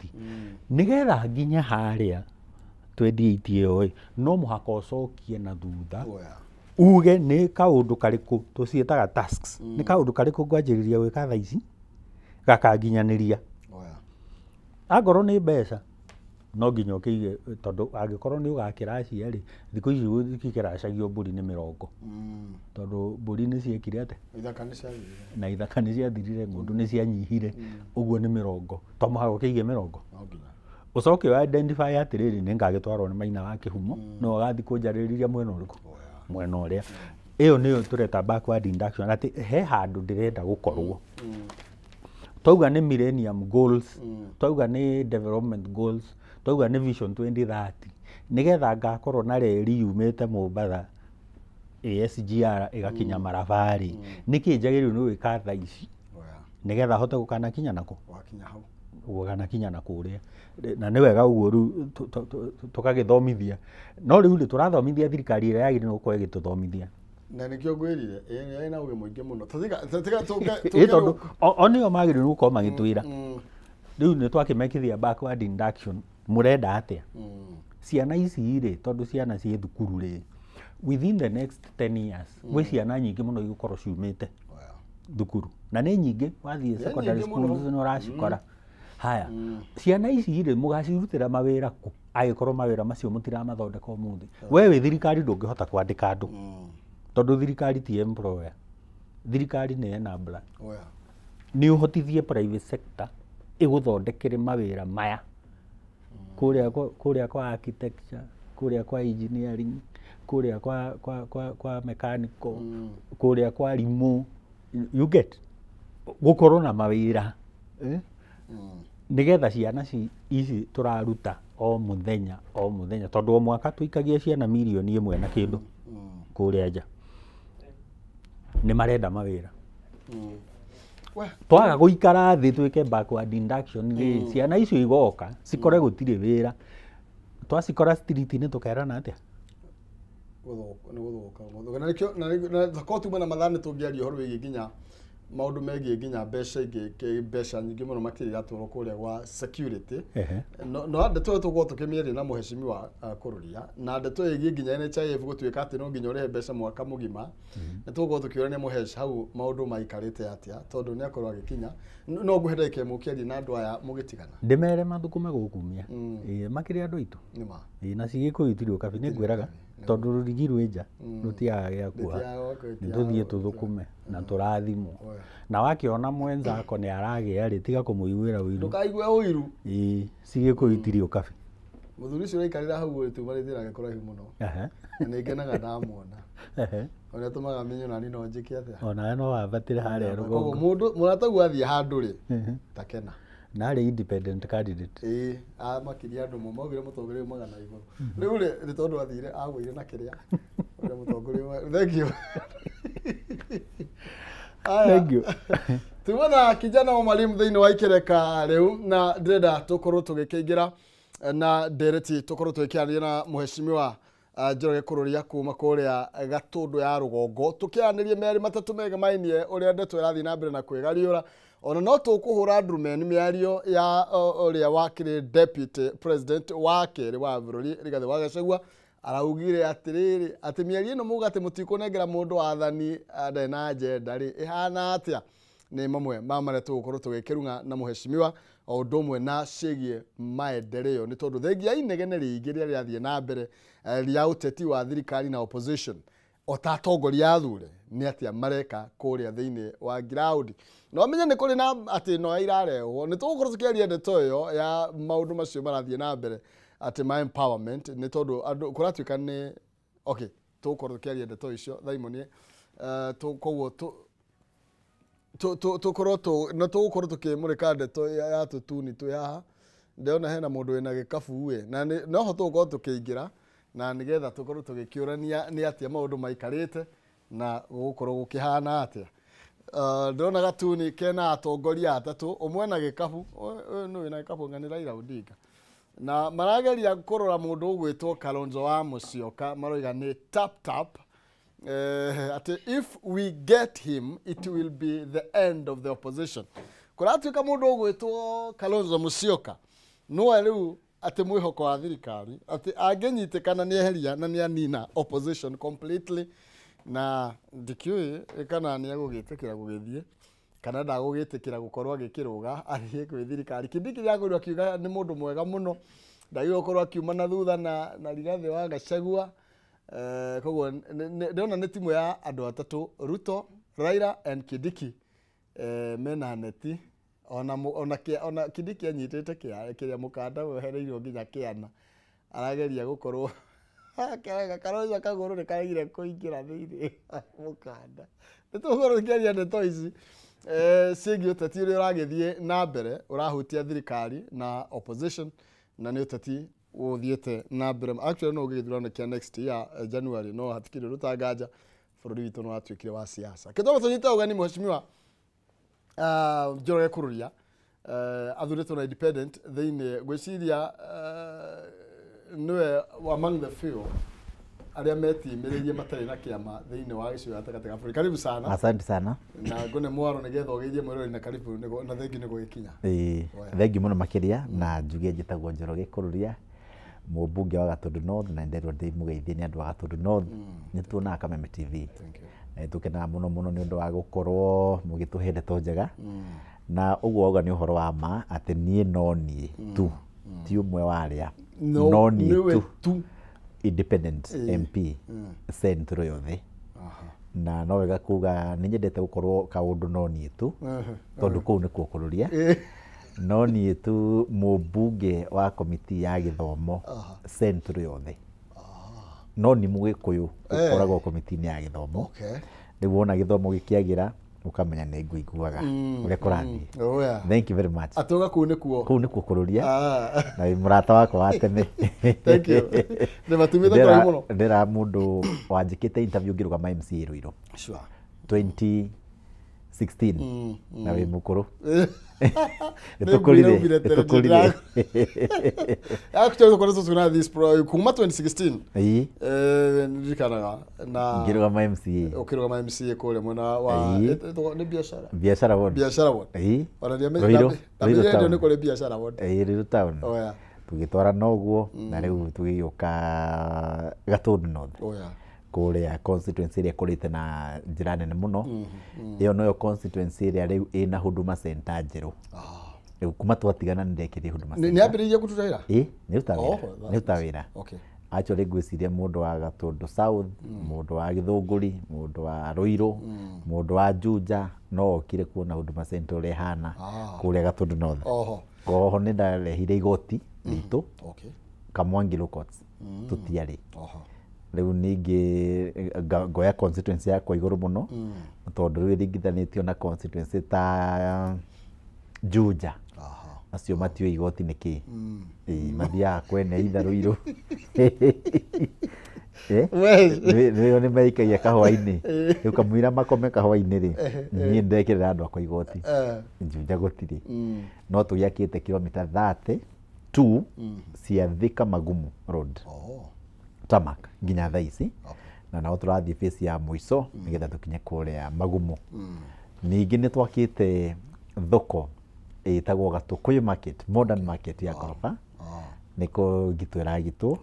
Nĩgetha nginya harĩa 28 ĩyo ĩ, no mũhaka ũcokie na thutha, Oya. uge nĩ kaũndũ karĩkũ, tũciĩtaga tasks, nĩ kaũndũ karĩkũ ngwanjĩrĩria gwĩka thaa ici gakanginyanĩria. Oya. Angorwo nĩ mbeca no nginya ũkĩige, tondũ angĩkorwo nĩ ũgakĩracia rĩ, thikũ ici gũtikĩracagio mbũri nĩ 20, tondũ mbũri nĩ ciekire atĩa? Ithaka nĩ ciathirire. Na ithaka nĩ ciathirire, ng'ondu nĩ cianyihire, ũguo nĩ 20, to mũhaka ũkĩige 20. No nginya. Ũcoke ũ identify atĩrĩrĩ, nĩ ngagĩtwarwo nĩ maina wa kĩhumo, no agathiĩ kũnjarĩrĩria mwena ũrĩkũ? Mwena ũrĩa. Ĩyo nĩyo tũreta backward induction, atĩ he handũ ndĩrenda gũkorwo. Twauga nĩ millennium goals, twauga nĩ development goals, twauga nĩ vision 2030, nĩgetha ngakorwo na reri yumĩte Mombatha SGR ĩgakinya Marabarĩ, nĩkĩ njagĩrĩirwo nĩ gwĩka thaa ici Oya. nĩgetha hote gũkanakinya nakũ? Wakinya hau. Gũkanakinya na kũrĩa. Na nĩ wega ũguo rĩu tũkagĩthomithia, no rĩu rĩ, tũrathomithia thirikari ĩrĩa yagĩrĩirwo gũkorwo ĩgĩtũthomithia. Na nĩkĩo ngwĩrire, ĩĩ ĩna ũgĩ mũingĩ mũno. Tatiga Ĩ tondũ o nĩo magĩrĩirwo gũkorwo magĩtwĩra rĩu nĩ twakĩmekithia backward induction, mũrenda atĩa? Ciana ici rĩ, tondũ ciana ciĩ thukuru rĩ, within the next 10 years gwĩ ciana nyingĩ mũno igũkorwo ciumĩte Oya. thukuru, na nĩ nyingĩ, wathiĩ secondary nyingĩ mũno. schools nĩ ũracikora. Haya, ciana ici rĩ, mũgacirutĩra mawĩra kũ angĩkorwo mawĩra macio mũtiramathondeka ũmũthĩ? We wĩ thirikari ndũngĩhota kwandĩka andũ, tondũ thirikari ti employer, thirikari nĩ enabler. Oya. Nĩ ũhotithie private sector ĩgũthondekere mawĩra maya kũrĩa kwa architecture, kũrĩa kwa engineering, kũrĩa kwa mechanical, kũrĩa kwa rimũ, you get gũkorwo na mawĩra, nĩgetha ciana ici tũraruta o mũthenya o mũthenya, tondũ o mwaka tũikagia ciana 1 million na kĩndũ kũrĩa nja, nĩ marenda mawĩra. We. Twaga gũikara thĩ twĩke backward induction rĩ, ciana icio igoka cikore gũtirĩ wĩra, twacikora street-inĩ tũkerana atĩa? Gũthũka nĩ gũthũka gũthũka, na nĩkĩo na korwo tuma na mathaa nĩ tũngĩaria ũhoro wĩgiĩ nginya maũndũ megiĩ nginya mbeca ingĩ, mbeca nyingĩ mũno makĩria iratwarwo kũrĩa gwa security. No ndeto ĩyo tũgũkorwo tũkĩmĩaria na mũhecimiwa Kũrũria, na ndeto ĩgiĩ nginya NHIF gũtuĩka atĩ no nginya ũrĩhe mbeca mwaka mũgima, nĩ tũgũkorwo tũkĩũrania mũheci hau maũndũ maikarĩte atĩa, tondũ nĩ akorwo agĩkinya. No ngũhe ndagĩka ĩmwe ũkĩaria na andũ aya mũgĩtigana. Ndĩmere mathũkũme gũkumia. Ĩĩ, makĩrĩ andũ aitũ. Nĩ ma. Ĩĩ, na cigĩkũyũ itirĩ ũkabi, nĩ ngwĩraga, tondũ rũrigi rwĩ nja rũtiagaga gĩa kuoha. Nĩ tũthiĩ tũthũkũme na tũrathimwo. Oya. Na wakĩona mwenzako nĩ aragĩa rĩ, tiga kũmũiguĩra ũiru. Ndũkaigue ũiru. Ĩĩ, cigĩkũyũ itirĩ ũkabi. Mũthuri ũcio ũraikarĩra hau ũrĩ tuma rĩthĩra kũraihu mũno. Na nĩ ngenaga ndamuona. Ona tũmaga menye nani no njĩke atĩa. Onawe no wambatĩre harĩa Koguo rũgongo. mũndũ mũrataguo athiĩ handũ rĩ, takena. Na arĩ independent candidate. Ĩĩ, amakirie andũ mo maugire mũtongoria umaga na igũrũ. Rĩu rĩ, nĩ tondũ athire agũire na kĩrĩa ũrĩa mũtongoria thank you. Aya. Thank you. Tuma na kijana wa mwalimu thĩinĩ wa ikereka rĩu, na ndĩrenda tũkorwo tũgĩkĩingĩra na ndereti, tũkorwo tũgĩkĩaria na mũheshimiwa Njoroge Kururia kuma kũrĩa Gatũndũ ya rũgongo, tũkĩaranĩrie merĩ matatũ mega mainie ũrĩa ndeto ĩrathiĩ na mbere na kwĩgariũra. Ona no tũkũhũra ndurumeni mĩario ya ũrĩa wakĩrĩ deputy president wa kerĩ wa bũrũri Rigathĩ wa Gachagua, araugire atĩrĩrĩ, atĩ mĩario ĩno muga atĩ mũtikũnengera mũndũ wathani ndarĩ na agenda rĩ, ĩhana atĩa? Nĩ mamwe ma marĩa tũgũkorwo tũgĩkĩrung'a na mũheshimiwa, o ũndũ ũmwe na ciĩgiĩ maendeleo, nĩ tondũ thengia inegene rĩingĩ rĩrĩa rĩrathiĩ na mbere rĩa ũteti wa thirikari na opposition, o ta atongoria athure nĩ atĩa mareka kũrĩa thĩinĩ wa ground. No menye nĩ kũrĩ na atĩ no irarehwo, nĩ tũgũkorwo tũkĩaria ndeto ĩyo ya maũndũ macio marathiĩ na mbere atĩ ma empowerment, nĩ tondũ andũ kũratuĩka nĩ okay, tũgũkorwo tũkĩaria ndeto icio thaimoni. Koguo tũkorwo no tũgũkorwo tũkĩmũrĩka ndeto ya tũtuni twĩ haha. Ndĩrona hena mũndũ wĩna gĩkabu ĩ, na noho tũgũkorwo tũkĩingĩra na nĩgetha tũkorwo tũgĩkĩũrania nĩ atĩa maũndũ maikarĩte na gũgũkorwo gũkĩhana atĩa. Ndĩrona gatuni kena atongoria atatũ, ũmwe na gĩkabu, ũyũ nĩ wĩna gĩkabu ng'a nĩ Raila Odinga, na marageria kũrora mũndũ ũgwĩtwo Kalonzo wa Musyoka, maroiga nĩ tap tap, atĩ if we get him it will be the end of the opposition. Kũratuĩka mũndũ ũgwĩtwo Kalonzo Musyoka nowe rĩu atĩ mwĩhoko wa thirikari, atĩ angĩnyitĩkana nĩ eheria na nĩ anina opposition completely, na ndikĩũĩ kana nĩ egũgĩtĩkĩra gũgĩthiĩ kana ndagũgĩtĩkĩra gũkorwo agĩkĩrũga athiĩ kwĩ thirikari. Kindiki nĩagũrirwo akiuga nĩ mũndũ mwega mũno, ndagĩrĩirwo gũkorwo akiuma na thutha na Rigathĩ wa Gachagua. Koguo ndĩrona nĩ timu ya andũ atatũ, Ruto, Raila and Kindiki, mena neti ona ona Kindiki anyitĩte kĩrĩa mũkanda wehereirwo nginya kĩana, arageria gũkorwo Kalonzo kagũrũ nĩ karegire kũingĩra thĩinĩ wa mũkanda. Nĩ tũgũkorwo tũkĩaria ndeto ici ciĩgiĩ ũteti ũrĩa ũragĩthiĩ na mbere ũrahutia thirikari na opposition, na nĩ ũteti ũthiĩte na mbere. Actually no gĩthurano kĩa next year January, no hatikĩrĩ rũtanganja bũrũri witũ nĩ watuĩkire wa siasa. Kĩtwamba tũnyite ũgeni mheshimiwa Njoroge Kururia, athurĩtwo na independent thĩinĩ, ngwĩciria nĩwe among the few arĩa metimĩrĩirie matarĩ na kĩama thĩinĩ wa gĩcigo gatagatĩ ga bũrũri. Karibu sana. Asante sana. Na ngone mwaro nĩgetha ũgeithie mwĩroreri, na karibu na thengi nĩ gũgĩkinya. Ĩĩ, thengi mũno makĩria, na njuge njĩtagwo Njoroge Kururia, mũmbunge wa Gatũndũ North, na nderwo ndĩ mũgeithie nĩ andũ a Gatũndũ North. Nĩ tuonaga Kameme TV. Na nĩtũkenaga mũno mũno nĩ ũndũ wa gũkorwo mũgĩtũhe ndeto njega. Na ũguo wauga nĩ ũhoro wa ma atĩ niĩ no niĩ tu, ti ũmwe wa arĩa, no niĩ tu independent MP Central yothe. Na no wega kuga nĩ nyendete gũkorwo kaũndũ no niĩ tu, tondũ kũu nĩkuo Kururia. No niĩ tu mũmbunge wa komiti ya gĩthomo Central yothe. No nĩ mũgĩkũyũ ũkoragwo komiti-inĩ ya gĩthomo. Rĩu wona gĩthomo gĩkĩagĩra ũkamenya nĩ ngũiguaga ũrĩa kũrathiĩ. Thank you very much. Atũga kũu nĩkuo. Kũu nĩkuo Kururia. Na wĩ mũrata wakwa wa tene. Thank you. Nĩ matumĩte kũraihu mũno. Ndĩra mũndũ wanjĩkĩte interview ngĩrũgama MCA Ruiru. 2016. Na wĩ mũkũrũ. Nĩtũkũrire, nĩtũkũrire. Actually tũkoretwo twĩna this kuma 2016. Ĩĩ. Ndirikanaga na ngĩrũgama MCA. Ũkĩrũgama MCA kũrĩa mwena wa nĩ biacara. Biacara ward. Biacara ward. Ĩĩ. Ona Ruiru ndamenyire town. nĩ kũrĩ biacara ward. Ĩĩ, Ruiru town. Tũgĩtwarana ũguo na rĩu tũgĩũka Gatũndũ North. Kũrĩa constituency ĩrĩa ĩkũrĩte na njĩra nene mũno. Ĩyo noyo constituency ĩrĩa rĩu ĩna Huduma Center njerũ. Rĩu kuma twatigana nĩ ndekĩrire Huduma Center. Nĩ yambĩrĩirie kũruta wĩra? Ĩĩ, nĩ ĩrutaga wĩra. Nĩ ĩrutaga wĩra. Okay. Actually ngwĩciria mũndũ wa Gatũndũ South, mũndũ wa Gĩthũngũri, mũndũ wa Ruiru, mũndũ wa Juja no okire kuona Huduma Center ũrĩa ĩhana kũrĩa Gatũndũ North. Oho nĩ ndarehire igoti ritũ. Kamwangi Law Courts tũtiarĩ. Rĩu ningĩ ngoya constituency yakwa igũrũ mũno, tondũ rĩu ĩringithanĩtio na constituency ta Juja. Acio matiũĩ igoti nĩ kĩ. Ĩĩ, mathiaga kwene itha Ruiru. Nĩo nĩ maikagia kahũa-inĩ. Rĩu kamũira makome kahũa-inĩ rĩ, niĩ ndekĩrĩra andũ akwa igoti. Juja gũtirĩ. No tũgĩakĩte kilomita 32 cia Thika Magumu Road. Tarmac nginya thaa ici. Na nao tũrathiĩ phase ya mũico nĩgetha tũkinye kũrĩa Magumu. Ningĩ nĩ twakĩte thoko ĩtagwo Gatũkũyũ Market, modern market ya ngoroba. Nĩko Gitũ ĩragitwo.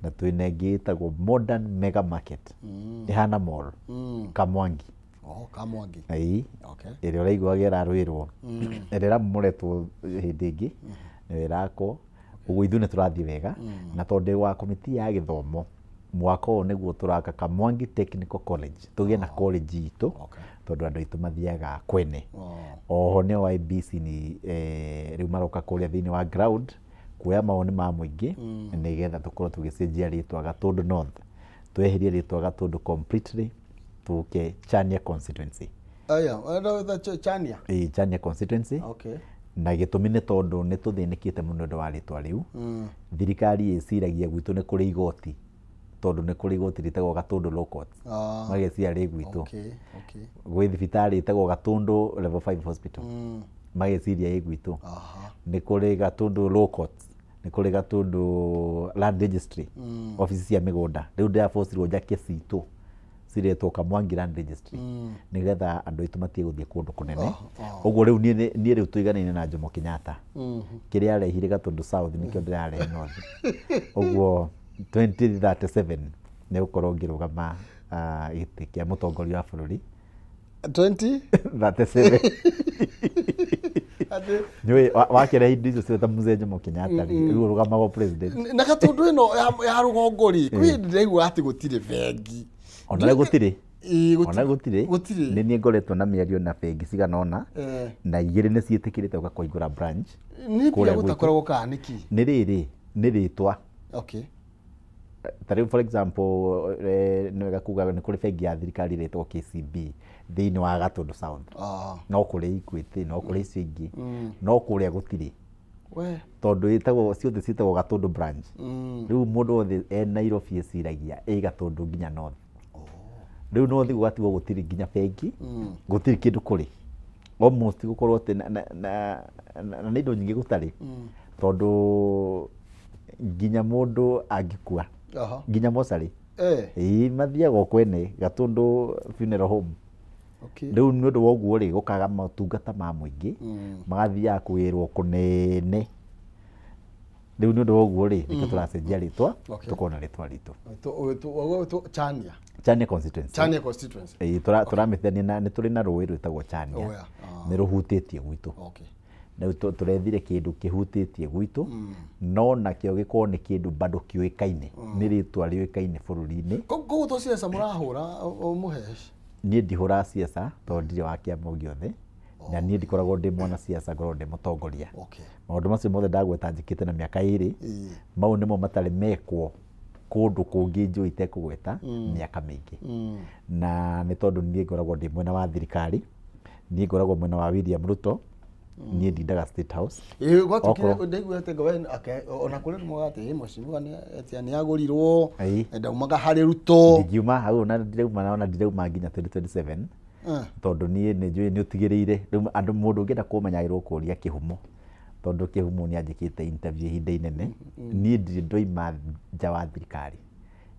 Na twĩna ĩngĩ ĩtagwo Modern Mega Market. Ĩhana mall. Kamwangi. Kamwangi. Ĩĩ. Ĩrĩa ũraiguaga ĩrarũĩrwo. Ĩrĩa ĩramomoretwo hĩndĩ ĩngĩ, nĩyo ĩrakwo. Ũguo ithuĩ nĩ tũrathiĩ wega. Na tondũ ndĩ wa komiti ya gĩthomo, mwaka ũyũ nĩguo tũraka Kamwangi Technical College. Tũgĩe na college itũ, tondũ andũ aitũ mathiaga kwene. Oho nĩo IBC nĩ rĩu maroka kũrĩa thĩinĩ wa ground kuoya mawoni ma mũingĩ nĩgetha tũkorwo tũgĩcenjia rĩtwa Gatũndũ North. Tweherie rĩtwa Gatũndũ completely tũke Chania constituency. Aya, Chania. Ĩĩ, Chania constituency. Na gĩtũmi nĩ tondũ nĩ tũthĩnĩkĩte mũno ũndũ wa rĩtwa rĩu. Thirikari ĩciragia gwitũ nĩ kũrĩ igoti, tondũ nĩ kũrĩ igoti rĩtagwo Gatũndũ Law Courts. Mageciria rĩ gwitũ. Gwĩ thibitarĩ ĩtagwo Gatũndũ Level 5 Hospital. Mageciria ĩ gwitũ. Nĩ kũrĩ Gatũndũ Law Courts, nĩ kũrĩ Gatũndũ Land Registry, obici cia mĩgũnda. Rĩu ndĩrabocirwo njake citũ ciretwo Kamwangi Land Registry nĩgetha andũ aitũ matige gũthiĩ kũndũ kũnene. Ũguo rĩu niĩ rĩu tũiganaine na Jomo Kenyatta. Kĩrĩa arehire Gatũndũ South nĩkĩo ndĩrarehe North. Ũguo 2037 nĩ gũkorwo ngĩrũgama gĩtĩ kĩa mũtongoria wa bũrũri. 2037. Nĩũĩ wakĩrehe indo icio ciothe ta Mzee Jomo Kenyatta rĩ, rĩu ũrũgamagwo president. Na Gatũndũ ĩno ya rũgongo rĩ, kwĩ hĩndĩ ndĩraigua atĩ gũtirĩ bengi. Ona gũtirĩ. Ona gũtirĩ. Nĩ niĩ ngoretwo na mĩario na bengi cigana ũna, na igĩrĩ nĩ ciĩtĩkĩrĩte gũka kũhingũra branch. Nĩ mbia gũtakoragwo kana nĩkĩ? Nĩ rĩrĩ, nĩ rĩtwa. Ta rĩu for example, nĩ wega kuga nĩ kũrĩ bengi ya thirikari ĩretwo KCB thĩinĩ wa Gatũndũ South. No kũrĩ Equity, no kũrĩ icio ingĩ. No kũrĩa gũtirĩ. Tondũ ĩtagwo ciothe ciĩtagwo Gatũndũ branch. Rĩu mũndũ wothe e Nairobi eciragia ĩ Gatũndũ nginya North. Rĩu North gũgatigwo gũtirĩ nginya bengi, gũtirĩ kĩndũ kũrĩ. Almost gũkorwo atĩ na nĩ indo nyingĩ gũtarĩ. Tondũ nginya mũndũ angĩkua, nginya mocarĩ. Ĩĩ, mathiaga o kwene Gatũndũ Funeral Home. Rĩu nĩ ũndũ wa ũguo rĩ, gũkaga motungata ma mũingĩ, magathiaga kwĩrwo kũnene. Rĩu nĩ ũndũ wa ũguo rĩ, nĩkĩo tũracenjia rĩtwa, tũkorwo na rĩtwa ritũ. Chania. Chania constituency. Chania constituency. Ĩĩ, tũramĩtithania na nĩ tũrĩ na rũĩ rwĩtagwo Chania. Nĩ rũhutĩtie gwitũ. Rĩu tũrethire kĩndũ kĩhutĩtie gwitũ, no nakĩo gĩkorwo nĩ kĩndũ bado kĩũĩkaine, nĩ rĩtwa rĩũĩkaine bũrũri-inĩ. Koguo to ciaca mũrahũra Mũhesh? Niĩ ndihũraga ciaca tondũ ndirĩ wa kĩama o gĩothe, na niĩ ndikoragwo ndĩ mwana ciaca, ngoragwo ndĩ mũtongoria. Maũndũ macio mothe ndagweta njĩkĩte na mĩaka ĩrĩ, mau nĩmo matarĩ mekwo kũndũ kũngĩ njũĩ itekũgweta mĩaka mĩingĩ. Na nĩ tondũ niĩ ngoragwo ndĩ mwena wa thirikari, niĩ ngoragwo mwena wa William Ruto, niĩ ndindaga State House. Gwatuĩkire ndaiguĩte ngo ona kũrĩ rĩmwe atĩ mheshimiwa nĩ agũrirwo, ndaumaga harĩ Ruto. Ndingiuma hau na ndirauma ona ndirauma nginya 2027. Tondũ niĩ nĩ njũĩ nĩ ũtigĩrĩire. Rĩu andũ mũndũ ũngĩenda kũmenya agĩrĩirwo kũũria kĩhumo. Tondũ kĩhumo nĩ anjĩkĩte interview ihinda inene. Niĩ ndirĩ ndoima nja wa thirikari.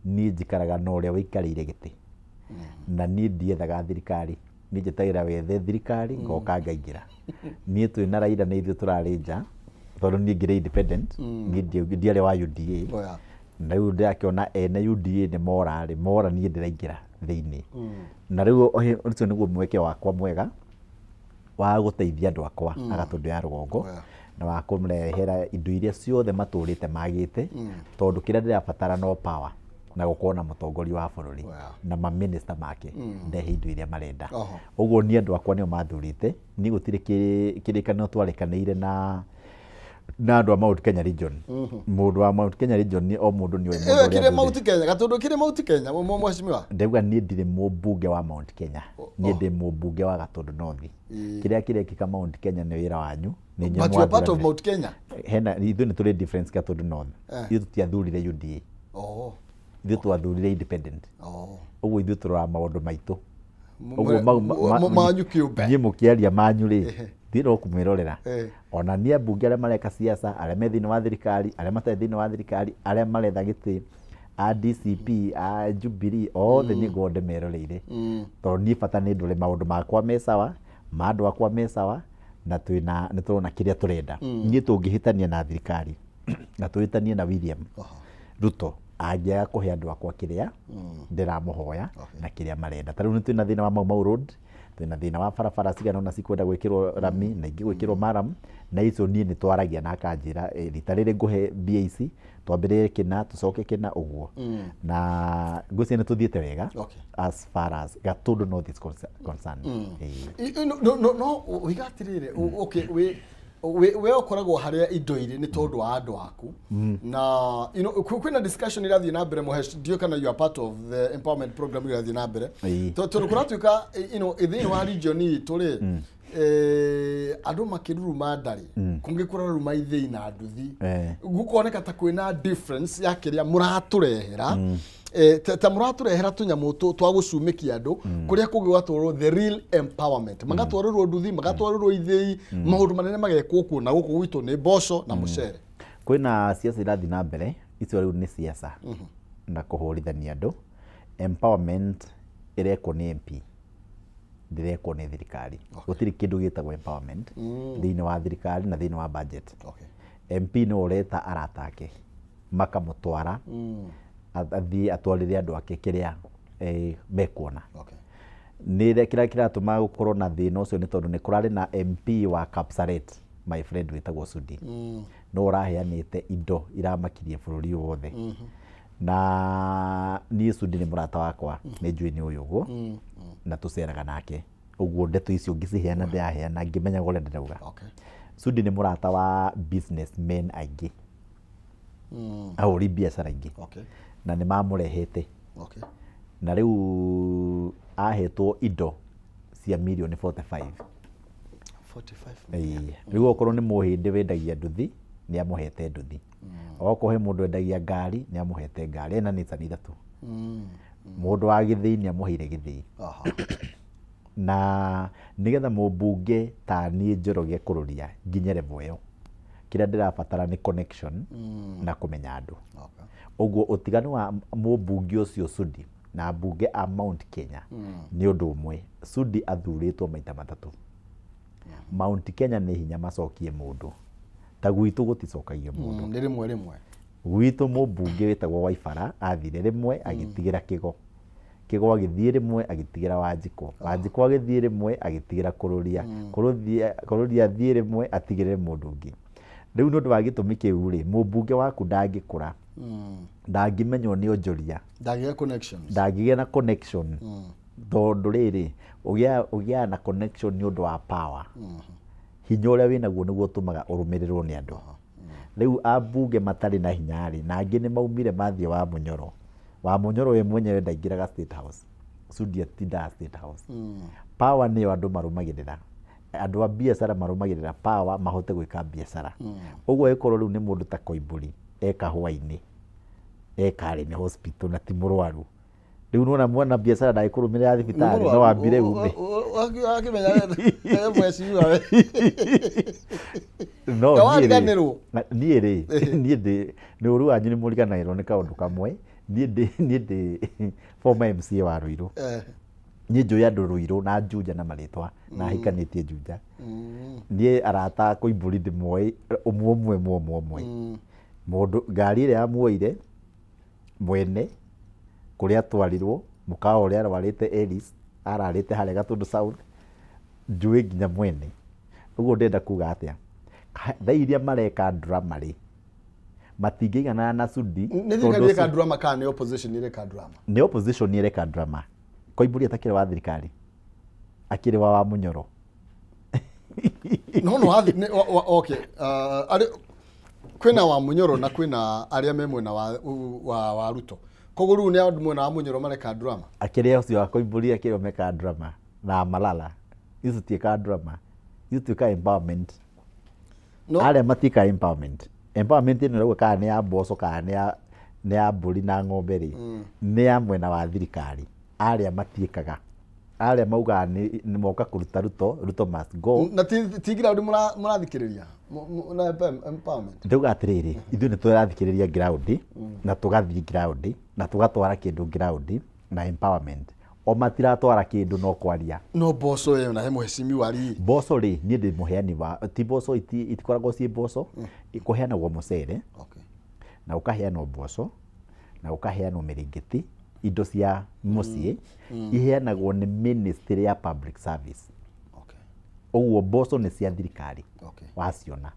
Niĩ njikaraga na ũrĩa wĩikarĩire gĩtĩ. Na niĩ ndiethaga thirikari. Niĩ njetagĩrĩra wethe thirikari ngoka ngaingĩra. Niĩ twĩ na Raila nĩ ithuĩ tũrarĩ nja, tondũ niĩ ngĩrĩ independent, niĩ ndiarĩ wa UDA. Na rĩu ndĩrakĩona ene UDA nĩ mora rĩ, mora niĩ ndĩraingĩra thĩinĩ. Na rĩu ũcio nĩguo mweke wakwa mwega wa gũteithia andũ akwa a Gatũndũ ya rũgongo, na wa kũmũrehera indo iria ciothe matũrĩte magĩte, tondũ kĩrĩa ndĩrabatara no power na gũkorwo na mũtongoria wa bũrũri na maminista make ndehe indo iria marenda. Ũguo niĩ andũ akwa nĩo mathurĩte, niĩ gũtirĩ kĩrĩkanĩro twarĩkanĩire na Na andũ a Mount Kenya region, mũndũ wa Mount Kenya region nĩ o mũndũ nĩ oĩ mũndũ ũrĩa Kĩrĩ athurĩte. Mount Kenya, Gatũndũ kĩrĩ Mount Kenya, mheshimiwa. Ndauga niĩ ndirĩ mũmbunge wa Mount Kenya, niĩ ndĩ mũmbunge wa Gatũndũ North. Kĩrĩa kĩrekĩka Mount Kenya nĩ wĩra wanyu, nĩ inyuĩ But you are part of mwathuranire. Mount Kenya. Hena ithuĩ nĩ tũrĩ difference Gatũndũ North. Ithuĩ tũtiathurire UDA, ithuĩ twathurire independent. Ũguo ithuĩ tũroraga maũndũ maitũ. Ũguo Manyu kĩũmbe. Niĩ mũkĩaria manyu rĩ, thiĩ no kũmwĩrorera. Ona niĩ ambunge arĩa mareka siasa, arĩa me thĩinĩ wa thirikari, arĩa matarĩ thĩinĩ wa thirikari, arĩa maretha gĩtĩ, a DCP, a Jubilee, othe niĩ ngorwo ndĩmeroreire, tondũ niĩ bata nĩ ndore maũndũ makwa me sawa, ma andũ akwa me sawa, na twĩna nĩ tũrona kĩrĩa tũrenda. Niĩ tũngĩhĩtania na thirikari na tũhĩtanie na William Ruto, angĩaga kũhe andũ akwa kĩrĩa ndĩramũhoya na kĩrĩa marenda, ta rĩu nĩ twĩna thĩna wa Mau Mau Road, twĩna thĩna wa barabara cigana ũna cikwenda gwĩkĩrwo rami na ingĩ gwĩkĩrwo maram, na icio niĩ nĩ twaragia na akanjĩra, "Rita rĩrĩ ngũhe mbia ici, twambĩrĩrie kĩna, tũcoke kĩna," ũguo. Na ngwĩciria nĩ tũthiĩte wega as far as Gatũndũ North is concerned. No uiga atiriri, okay, we ũkoragwo harĩa indo irĩ nĩ tondũ wa andũ aku, na kwĩna discussion irathiĩ na mbere, Mũhesh, ndiũĩ kana you are part of the empowerment program irathiĩ na mbere. Tondũ kũratuĩka thĩinĩ wa region itũ rĩ, andũ makĩruruma ndarĩ kũngĩ kũraruruma ithĩi na nduthi. Gũkoneka ta kwĩna difference ya kĩrĩa mũratũrehera, ta mũratũrehera tũnyamũ twa gũcumĩkia andũ, kũrĩa kũngĩ gũgatwarwo the real empowerment, magatwarĩrwo nduthi, magatwarĩrwo ithĩi, maũndũ manene magekwo kuo, na gũkũ gwitũ nĩ mboco na mũcere. Kwĩna siasa irathiĩ na mbere, icio rĩu nĩ siasa na kũhũrithania andũ. Empowerment ĩrekwo nĩ MP, ndĩrekwo nĩ thirikari. Gũtirĩ kĩndũ gĩtagwo empowerment thĩinĩ wa thirikari na thĩinĩ wa budget. MP nĩ ũreta arata ake makamũtwara, athiĩ atwarĩre andũ ake kĩrĩa mekuona. Nĩ kĩrĩa kĩratũma gũkorwo na thĩna ũcio nĩ tondũ nĩ kũrarĩ na MP wa Kapsaret, my friend wĩtagwo Sudi, no ũraheanĩte indo iramakirie bũrũri wothe. Na niĩ Sudi nĩ mũrata wakwa, nĩ njũĩ nĩ ũyũ ũguo, na tũceraga nake ũguo, ndeto icio ngĩciheana ndĩraheana ngĩmenyaga ũrĩa ndĩrauga. Sudi nĩ mũrata wa businessmen aingĩ, ahũri biacara aingĩ, na nĩ mamũrehete. Na rĩu ahetwo indo cia mirioni 45. 45. Ĩĩ. Rĩu okorwo nĩ mũhĩndĩ wendagia nduthi, nĩ amũhete nduthi. Okorwo he mũndũ wendagia ngari, nĩ amũhete ngari ena Nissan ithatũ. Mũndũ wa gĩthĩi nĩ amũheire gĩthĩi. Na nĩgetha mũmbunge ta niĩ Njoroge Kũrũria nginye level ĩyo, kĩrĩa ndĩrabatara nĩ connection na kũmenya andũ. Ũguo ũtiganu wa mũmbunge ũcio Sudi na ambunge a Mount Kenya nĩ ũndũ ũmwe. Sudi athurĩtwo maita matatũ. Mount Kenya nĩ hinya macokie mũndũ, ta gwitũ gũticokagio mũndũ. Nĩ rĩmwe rĩmwe. Gwitũ mũmbunge wĩtagwo Waibara athire rĩmwe agĩtigĩra Kĩgo, Kĩgo agĩthiĩ rĩmwe agĩtigĩra Wanjikũ, Wanjikũ agĩthiĩ rĩmwe agĩtigĩra Kũrũria, Kũrũria athiĩ rĩmwe atigĩrĩre mũndũ ũngĩ. Rĩu nĩ ũndũ wa gĩtũmi kĩu rĩ, mũmbunge waku ndangĩkũra, ndangĩmenywo nĩ onjoria, Ndagĩa connections. Ndangĩgĩa na connection, tondũ rĩrĩ ũgĩaga na connection nĩ ũndũ wa power. Hinya ũrĩa wĩnaguo nĩguo ũtũmaga ũrũmĩrĩrwo nĩ andũ. Rĩu ambunge matarĩ na hinya rĩ, na angĩ nĩ maumire mathiĩ wa Mũnyoro. Wa Mũnyoro we mwenyewe ndaingĩraga State House, Sudi atindaga State House. Power nĩyo andũ marũmagĩrĩra, andũ a biacara marũmagĩrĩra power mahote gwĩka biacara. Ũguo ĩkorwo rĩu nĩ mũndũ ta Koimbũri e kahũa-inĩ, e Karen Hospital na ti mũrwaru, rĩu nĩwona mwana biacara ndagĩkũrũmĩrĩra thibitarĩ, no wambire ume. Wakĩmenya mheshimiwa we. No Na niĩ rĩ, wariganĩrwo? Niĩ rĩ, niĩ ndĩ nĩ ũru wanyu nĩ mũriganagĩrwo nĩ kaũndũ kamwe. Niĩ ndĩ former MCA wa Ruiru. Niĩ njũĩ andũ Ruiru na Juja na marĩtwa, na hikanĩtie Juja. Niĩ arata Koimbũri ndĩmoĩ ũmwe ũmwe ũmwe ũmwe ũmwe. Mũndũ ngari ĩrĩa yamuoire mwene, kũrĩa atwarirwo, mũkawa ũrĩa arwarĩte Elis, ararĩte harĩa Gatũndũ South, njũĩ nginya mwene. Ũguo ndĩrenda kuga atĩa, thaa iria mareka drama rĩ, matingĩiganana na Sudi. Nĩ tondũ thirikari ĩreka drama kana nĩ opposition ĩreka drama? Nĩ opposition ĩreka drama. Koimbũri atakĩrĩ wa thirikari, akĩrĩ wa Mũnyoro. No okay, arĩ Kwĩna wa Munyoro na kwĩna arĩa me mwena wa Ruto. Koguo rĩu nĩ andũ mwena wa Munyoro mareka drama. Akĩrĩa ũcio wa Koimbũri akĩrĩa mekaga drama na Malala. Icio citiĩkaga drama. Icio tuĩkaga empowerment. No. Arĩa matiĩkaga empowerment. Empowerment ĩno ĩrauga kana nĩ ya mboco kana nĩ ya mbũri na ng'ombe rĩ, nĩ ya mwena wa thirikari. Arĩa matiĩkaga. Arĩa maugaga nĩ moka kũruta Ruto, Ruto must go. Na ti ground mũrathikĩrĩria na empowerment. Ndauga atĩrĩrĩ, ithuĩ nĩ tũrathikĩrĩria ground na tũgathiĩ ground na tũgatwara kĩndũ ground na empowerment. O matiratwara kĩndũ no kwaria. No mboco ĩyo na he mheshimiwa rĩ. Mboco rĩ, niĩ ndĩ mũheani wa ti mboco itikoragwo ciĩ mboco, kũheanagwo mũcere. Okay. Na ũkaheanwo mboco na ũkaheanwo mĩrĩngĩti, indo cia mũciĩ iheanagwo nĩ Ministry ya Public Service. Okay. Ũguo mboco nĩ cia thirikari. Okay. Waciona.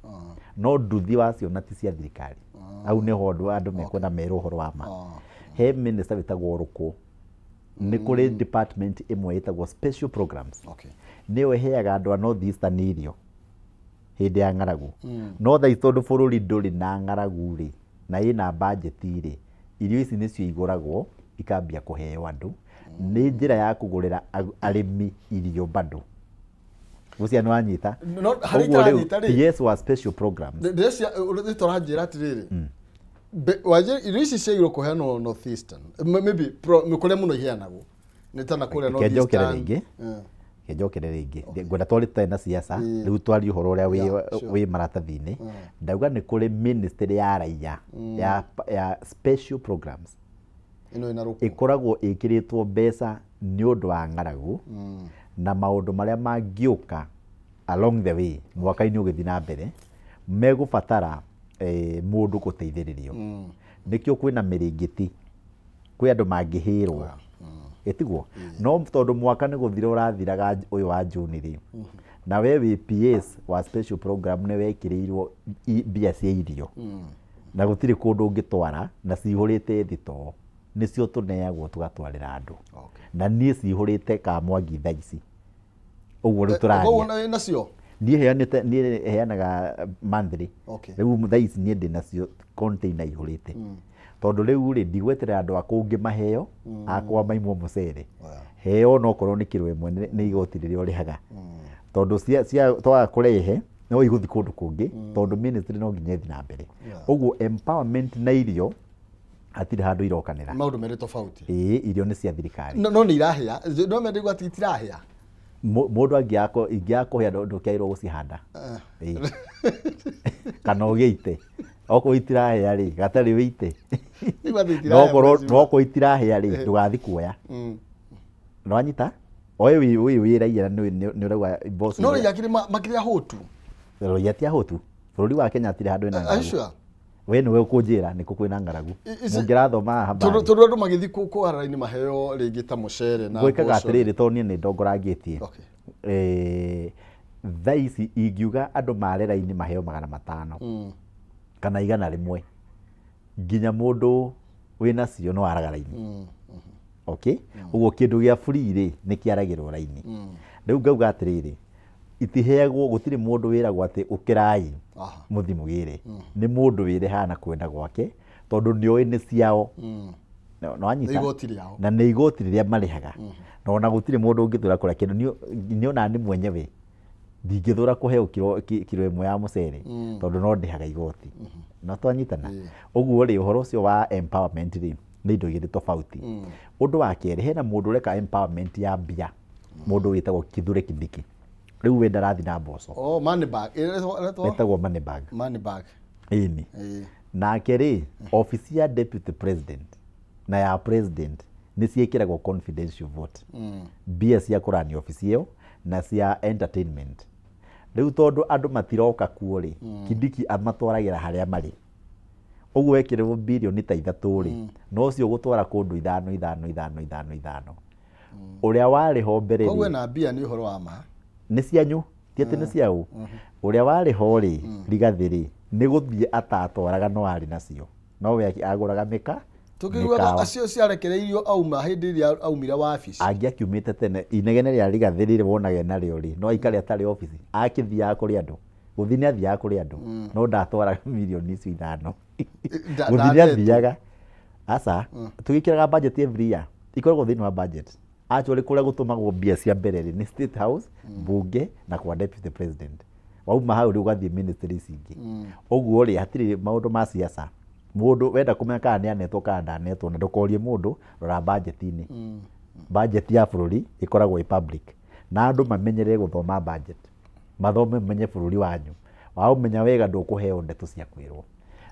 No nduthi waciona ti cia thirikari. Hau nĩho andũ mekwenda merwo ũhoro wa ma. He minister wĩtagwo Rũkũ. Nĩ kũrĩ department ĩmwe ĩtagwo special programs. Okay. Nĩyo ĩheaga andũ a North Eastern irio hĩndĩ ya ng'aragu. No thaa ici tondũ bũrũri ndũrĩ na ng'aragu rĩ, na ĩna budget rĩ, irio ici nĩcio igũragwo ikambia kũheo andũ. Nĩ njĩra ya kũgũrĩra arĩmi irio bado. Gũcia nĩ wanyita? No, harĩa Ũguo rĩu, itaranyita rĩ. PS wa special programs. Ndĩrecia ũranjĩra atĩrĩrĩ. Irio ici ciagĩrĩirwo kũheanwo North Eastern. Maybe kũrĩa mũno iheanagwo. Nĩ ta na kũrĩa North Reke njokere Eastern. rĩngĩ. Reke njokere rĩngĩ. Ngwenda twarĩ tũtarĩ na siasa, rĩu twarie ũhoro ũrĩa wĩ maratathi-inĩ. Ndauga nĩ kũrĩ ministry ya raia ya special programs. Ĩno ĩna Rũkũ. Ĩkoragwo ĩkĩrĩtwo mbeca nĩ ũndũ wa ng'aragu na maũndũ marĩa mangĩũka along the way mwaka-inĩ ũgĩthiĩ na mbere megũbatara mũndũ gũteithĩrĩrio. Nĩkĩo kwĩna mĩrĩngĩti, kwĩ andũ mangĩhĩrwo. Ĩtiguo? No tondũ mwaka nĩ gũthira ũrathiraga ũyũ wa June rĩ, na we wĩ PS wa special program nĩ wekĩrĩirwo mbia cia irio na gũtirĩ kũndũ ũngĩtwara na cihũrĩte thitoo, nĩcio tũneagwo tũgatwarĩra andũ. Okay. Na niĩ cihũrĩte Kamwangi thaa ici. Ũguo rĩu tũraria. Koguo nacio? Niĩ heanĩte, niĩ heanaga monthly. Okay. Rĩu thaa ici niĩ ndĩ nacio container ihũrĩte. Tondũ rĩu rĩ, ndigweterera andũ a kũngĩ maheo, akwa maimwo mũcere. Heo no korwo nĩ kiro ĩmwe nĩ igoti rĩrĩa ũrĩhaga. Tondũ cia twaga kũrehe, no igũthiĩ kũndũ kũngĩ, tondũ ministry no nginya ĩthiĩ na mbere. Ũguo empowerment na irio hatirĩ handũ irokanĩra. Maũndũ merĩ tofauti. Ĩĩ, irio nĩ cia thirikari. No nĩ irahĩa. No mende atĩ itirahĩa. Mũndũ ingĩaga kũhĩa ndũkĩagĩrĩirwo gũcihanda. Ĩĩ. Kana ũgĩite. Okorwo itirahĩa rĩ, gatarĩ wĩite. Igua atĩ itirahĩa mheshimiwa. No okorwo itirahĩa rĩ, ndũgathiĩ kuoya. Nĩwanyita? Oe wĩ raia na nĩ ũrauga mboco No iria- raia akĩrĩ makĩrĩ ahũtu. Raia ti ahũtu. Bũrũri wa Kenya hatirĩ handũ hena Are you ng'aragu. sure? We nĩwe ũkũnjĩra nĩkũ kwĩna ng'aragu. Mũngĩrathoma haha Tondũ habari. tondũ andũ magĩthiĩ kũharara-inĩ maheo rĩngĩ ta mũcere na Gwĩkaga mboco. atĩrĩrĩ, tondũ niĩ nĩ ndongorangĩtie. Okay. Thaa ici ingiuga andũ mare raini maheo 500 kana 100 nginya mũndũ wĩnacio no araga raini. Okay? Ũguo kĩndũ gĩa free rĩ, nĩ kĩaragĩrwo raini. Rĩu ngauga atĩrĩrĩ, itiheagwo, gũtirĩ mũndũ wĩragwo atĩ ũkĩrai mũthiĩ mũgĩre. Nĩ mũndũ wĩrehaga na kwenda gwake, tondũ nĩoĩ nĩ ciao. No wanyita? Nĩ igoti rĩao. Na nĩ igoti rĩrĩa marĩhaga. Na ona gũtirĩ mũndũ ũngĩthũra kũrĩa kĩndũ. Niĩ ona niĩ mwenyewe ndingĩthũra kũheo kiro ĩmwe ya mũcere, tondũ no ndĩhaga igoti. No twanyitana? Ũguo rĩ, ũhoro ũcio wa empowerment rĩ, nĩ indo igĩrĩ tofauti. Ũndũ wa kerĩ, hena mũndũ ũreka empowerment ya mbia, mũndũ wĩtagwo Kithure Kindiki. Rĩu we ndarathiĩ na mboco. Oh, money bag. Ĩretwo? Ĩtagwo money bag. Money bag. Ĩni. Nake rĩ, ofici ya deputy president na ya president nĩ ciĩkĩragwo confidential vote. Mbia cia kũrani ofici ĩyo na cia entertainment. Rĩu tondũ andũ matiroka kuo rĩ, Kindiki amatwaragĩra harĩa marĩ. Ũguo ekĩrĩrwo birioni ta 3 rĩ, no ũcio ũgũtwara kũndũ 5, 5, 5, 5, 5. Ũrĩa warĩ ho mbere Koguo rĩ, ena mbia nĩ ũhoro wa ma. Nĩ cianyu, ti atĩ nĩ ciao. Ũrĩa warĩ ho rĩ, Rigathĩ rĩ, nĩ gũthiĩ atatwaraga no arĩ nacio. No we agũraga Tũkĩiguaga mĩkawa. acio ciarekereirio auma hĩndĩ ĩrĩa aumire wabici. Angĩakiumĩte tene, inegene rĩa Rigathĩ rĩrĩ wonaga narĩo rĩ, no aikare atarĩ obici, akĩthiaga kũrĩ andũ. Gũthiĩ nĩ athiaga kũrĩ andũ, no ndatwaraga mirioni icio 5. Gũthiĩ nĩ athiaga. Aca, tũgĩkĩraga budget every year, ikoragwo thĩinĩ wa budget. Actually kũrĩa gũtũmagwo mbia cia mbere rĩ, nĩ State House, bunge na kwa deputy president. Wauma hau rĩu ũgathiĩ ministry ici ingĩ. Ũguo rĩ, hatirĩ maũndũ ma siasa. Mũndũ wenda kũmenya kana nĩ anetwo kana ndanetwo, na ndũkorie mũndũ, rora budget-inĩ. Budget ya bũrũri ĩkoragwo ĩ public. Na andũ mamenyere gũthoma budget. Mathome mamenye bũrũri wanyu. Waũmenya wega ndũkũheo ndeto cia kwĩrwo.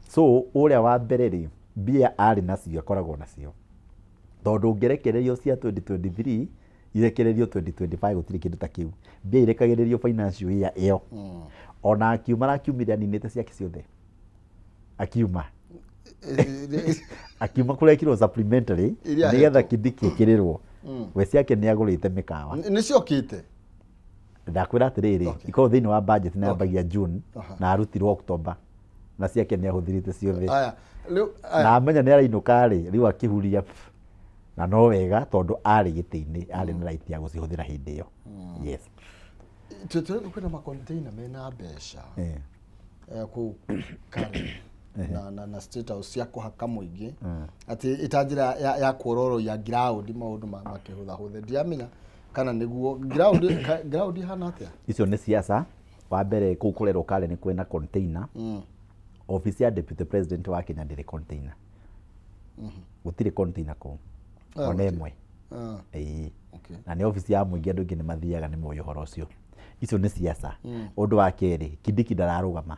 So ũrĩa wa mbere rĩ, mbia arĩ nacio akoragwo nacio. Tondũ ũngĩrekererio cia 2023 irekererio 2025 gũtirĩ kĩndũ ta kĩu. Mbia irekagĩrĩrio financial year ĩyo. Ona akiuma arakiumire aninĩte ciake ciothe. Akiuma. Akiuma kũrekirwo supplementary nĩgetha Kindiki ĩkĩrĩrwo. We ciake nĩ agũrĩte mĩkawa. Nĩ ciokĩte. Ndakwĩra atĩrĩrĩ, ikoragwo thĩinĩ wa budget na yambagia June na arutirwo October. Na ciake nĩ ahũthĩrĩte ciothe. Na amenya nĩ arainũka rĩ, rĩu akĩhuria. Na no wega tondũ arĩ gĩtĩ-inĩ, arĩ na right ya gũcihũthĩra hĩndĩ ĩyo. Yes. Tũtũrĩ kwĩna macontainer mena mbeca kũu Karen na State House cia kũhaka mũingĩ atĩ ĩta njĩra ya kuororoia ground maũndũ makĩhũthahũthe. Ndiamenya kana nĩguo ground ihana atĩa. Icio nĩ siasa. Wa mbere kũu kũrerwo Karen nĩ kwĩna container. Office ya deputy president wa Kenya ndĩrĩ container. Gũtirĩ container kũu. Ona ĩmwe. Ĩĩ. Na nĩ office ya mũingĩ andũ aingĩ nĩ mathiaga nĩ moĩ ũhoro ũcio. Icio nĩ siasa. Ũndũ wa kerĩ, Kindiki ndararũgama.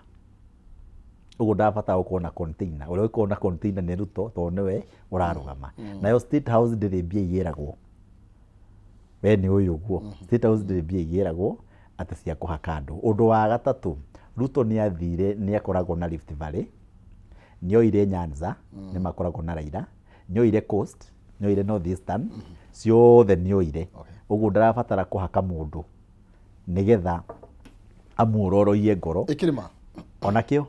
Ũguo ndabatara gũkorwo na container. Ũrĩa ũgũkorwo na container nĩ Ruto tondũ nĩwe ũrarũgama. Nayo State House ndĩrĩ mbia igĩragwo. We nĩ ũyũ ũguo. State House ndĩrĩ mbia igĩragwo atĩ cia kũhaka andũ. Ũndũ wa gatatũ, Ruto nĩ athire nĩ akoragwo na Rift Valley, nĩ oire Nyanza, nĩ makoragwo na Raila, nĩ oire Coast, nĩ oire North Eastern, ciothe nĩ oire. Ũguo ndarabatara kũhaka mũndũ nĩgetha amuororoie ngoro. Ĩkĩrĩma? Onakĩo.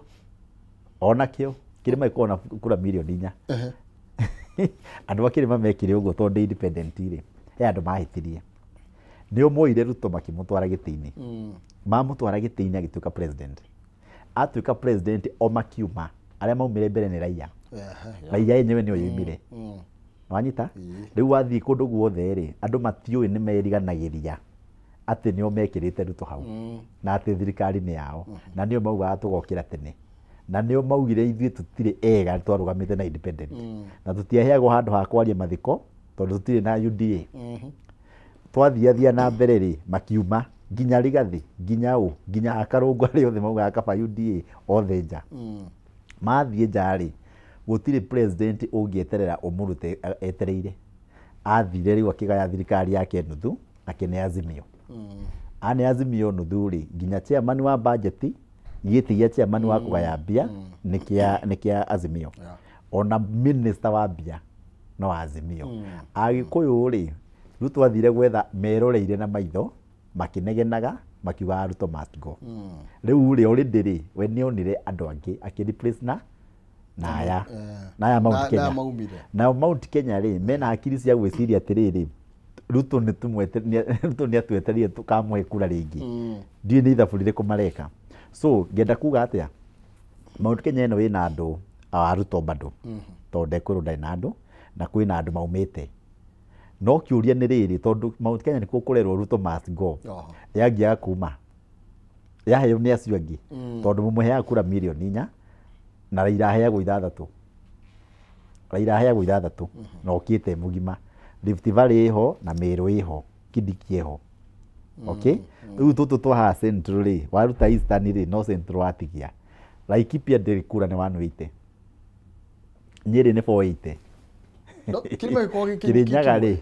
Onakĩo. Kĩrĩma gĩkoragwo na kura mirioni 4. Andũ a kĩrĩma mekire ũguo tondũ independent rĩ, he andũ mahĩtirie. Nĩo moire Ruto makĩmũtwara gĩtĩ-inĩ. Mamũtwara gĩtĩ-inĩ agĩtuĩka president. Atuĩka president o makiuma, arĩa maumire mbere nĩ raia. Raia yenyewe nĩyo yoimire. Wanyita? Rĩu wathiĩ kũndũ guothe rĩ, andũ matiũĩ nĩ meriganagĩria atĩ nĩo mekĩrĩte Ruto hau. Na atĩ thirikari nĩ yao. Na nĩo maugaga tũgokĩra tene. Na nĩo maugire ithuĩ tũtirĩ ega twarũgamĩte na independent. Na tũtiaheagwo handũ ha kwaria mathiko tondũ tũtirĩ na UDA. Twathiathia na mbere rĩ, makiuma nginya Rigathi, nginya ũ, nginya Akarũngũ arĩa othe maugaga kaba UDA othe nja. Mathiĩ nja rĩ, gũtirĩ president ũngĩeterera ũmũrute etereire. Athire rĩu akĩgaya thirikari yake nuthu, akĩne Azimio. Ane Azimio nuthu rĩ, nginya chairman wa budget, gĩtĩ gĩa chairman wa kũgaya mbia nĩ kĩa Azimio. Ona minister wa mbia no Azimio. Agĩkũyũ rĩ, Ruto athire gwetha meroreire na maitho, makĩnegenaga, makiugaga Ruto must go. Rĩu rĩ, already rĩ, we nĩonire andũ angĩ akĩ-replace na aya. Na aya Mount Kenya. Nao Mount Kenya rĩ, mena akiri cia gwĩciria atĩrĩrĩ, Ruto nĩ Ruto nĩ atwetereire tũkamũhe kura rĩngĩ. Ndiũĩ nĩ ithabu rĩrĩkũ mareka. So, ngenda kuga atĩa? Mount Kenya ĩno ĩna andũ a Ruto bado. Tondũ ndekwĩrwo ndarĩ na andũ, na kwĩna andũ maumĩte. No kĩũria nĩ rĩrĩ, tondũ Mount Kenya nĩkuo kũrerwo Ruto must go. Yangiaga kuma. Yaheo nĩ acio angĩ. Tondũ mũmũheaga kura mirioni 4 na Raila aheagwo 6. Raila aheagwo 6 na okĩte mũgima. Rift Valley ĩho na Meru ĩho, Kindiki ĩho. Okay? Rĩu tũtũ twa haha Central rĩ, waruta Eastern rĩ, no Central watigia. Laikipia ndĩrĩ kura nĩ 180. Nyeri nĩ 480. Kĩrĩma gĩkoragwo gĩ Kĩrĩnyaga rĩ.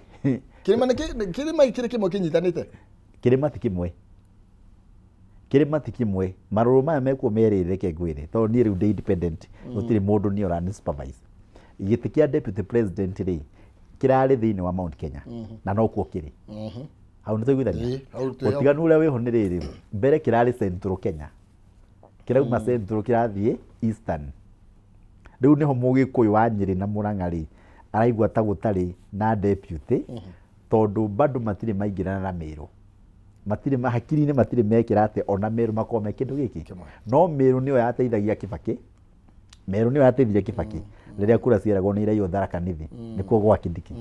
Kĩrĩma nĩ kĩrĩma kĩrĩ kĩmwe kĩnyitanĩte? Kĩrĩma ti kĩmwe. Kĩrĩma ti kĩmwe. Marũrũ maya mekuo merĩ reke ngwĩre, tondũ niĩ rĩu ndĩ independent, gũtirĩ mũndũ niĩ ũrani supervise. Gĩtĩ kĩa deputy president rĩ, kĩrarĩ thĩinĩ wa Mount Kenya, na nokuo kĩrĩ. Hau nĩ twaiguithania? Ũtiganu ũrĩa wĩho nĩ rĩrĩ, mbere kĩrarĩ Central Kenya. Kĩrauma Central kĩrathiĩ Eastern. Rĩu nĩho Mũgĩkũyũ wa Nyĩrĩ na Mũrang'a rĩ, araigua ta gũtarĩ na deputy, tondũ bado matirĩ maingĩrana na Meru. Matirĩ hakiri-inĩ matirĩ mekĩra atĩ ona Meru makorwo me kĩndũ gĩkĩ. No Meru nĩyo yateithagia Kibaki. Meru nĩyo yateithirie Kibaki rĩrĩa kura cieragwo nĩ iraiywo Tharaka Nithi, nĩkuo gwa Kindiki.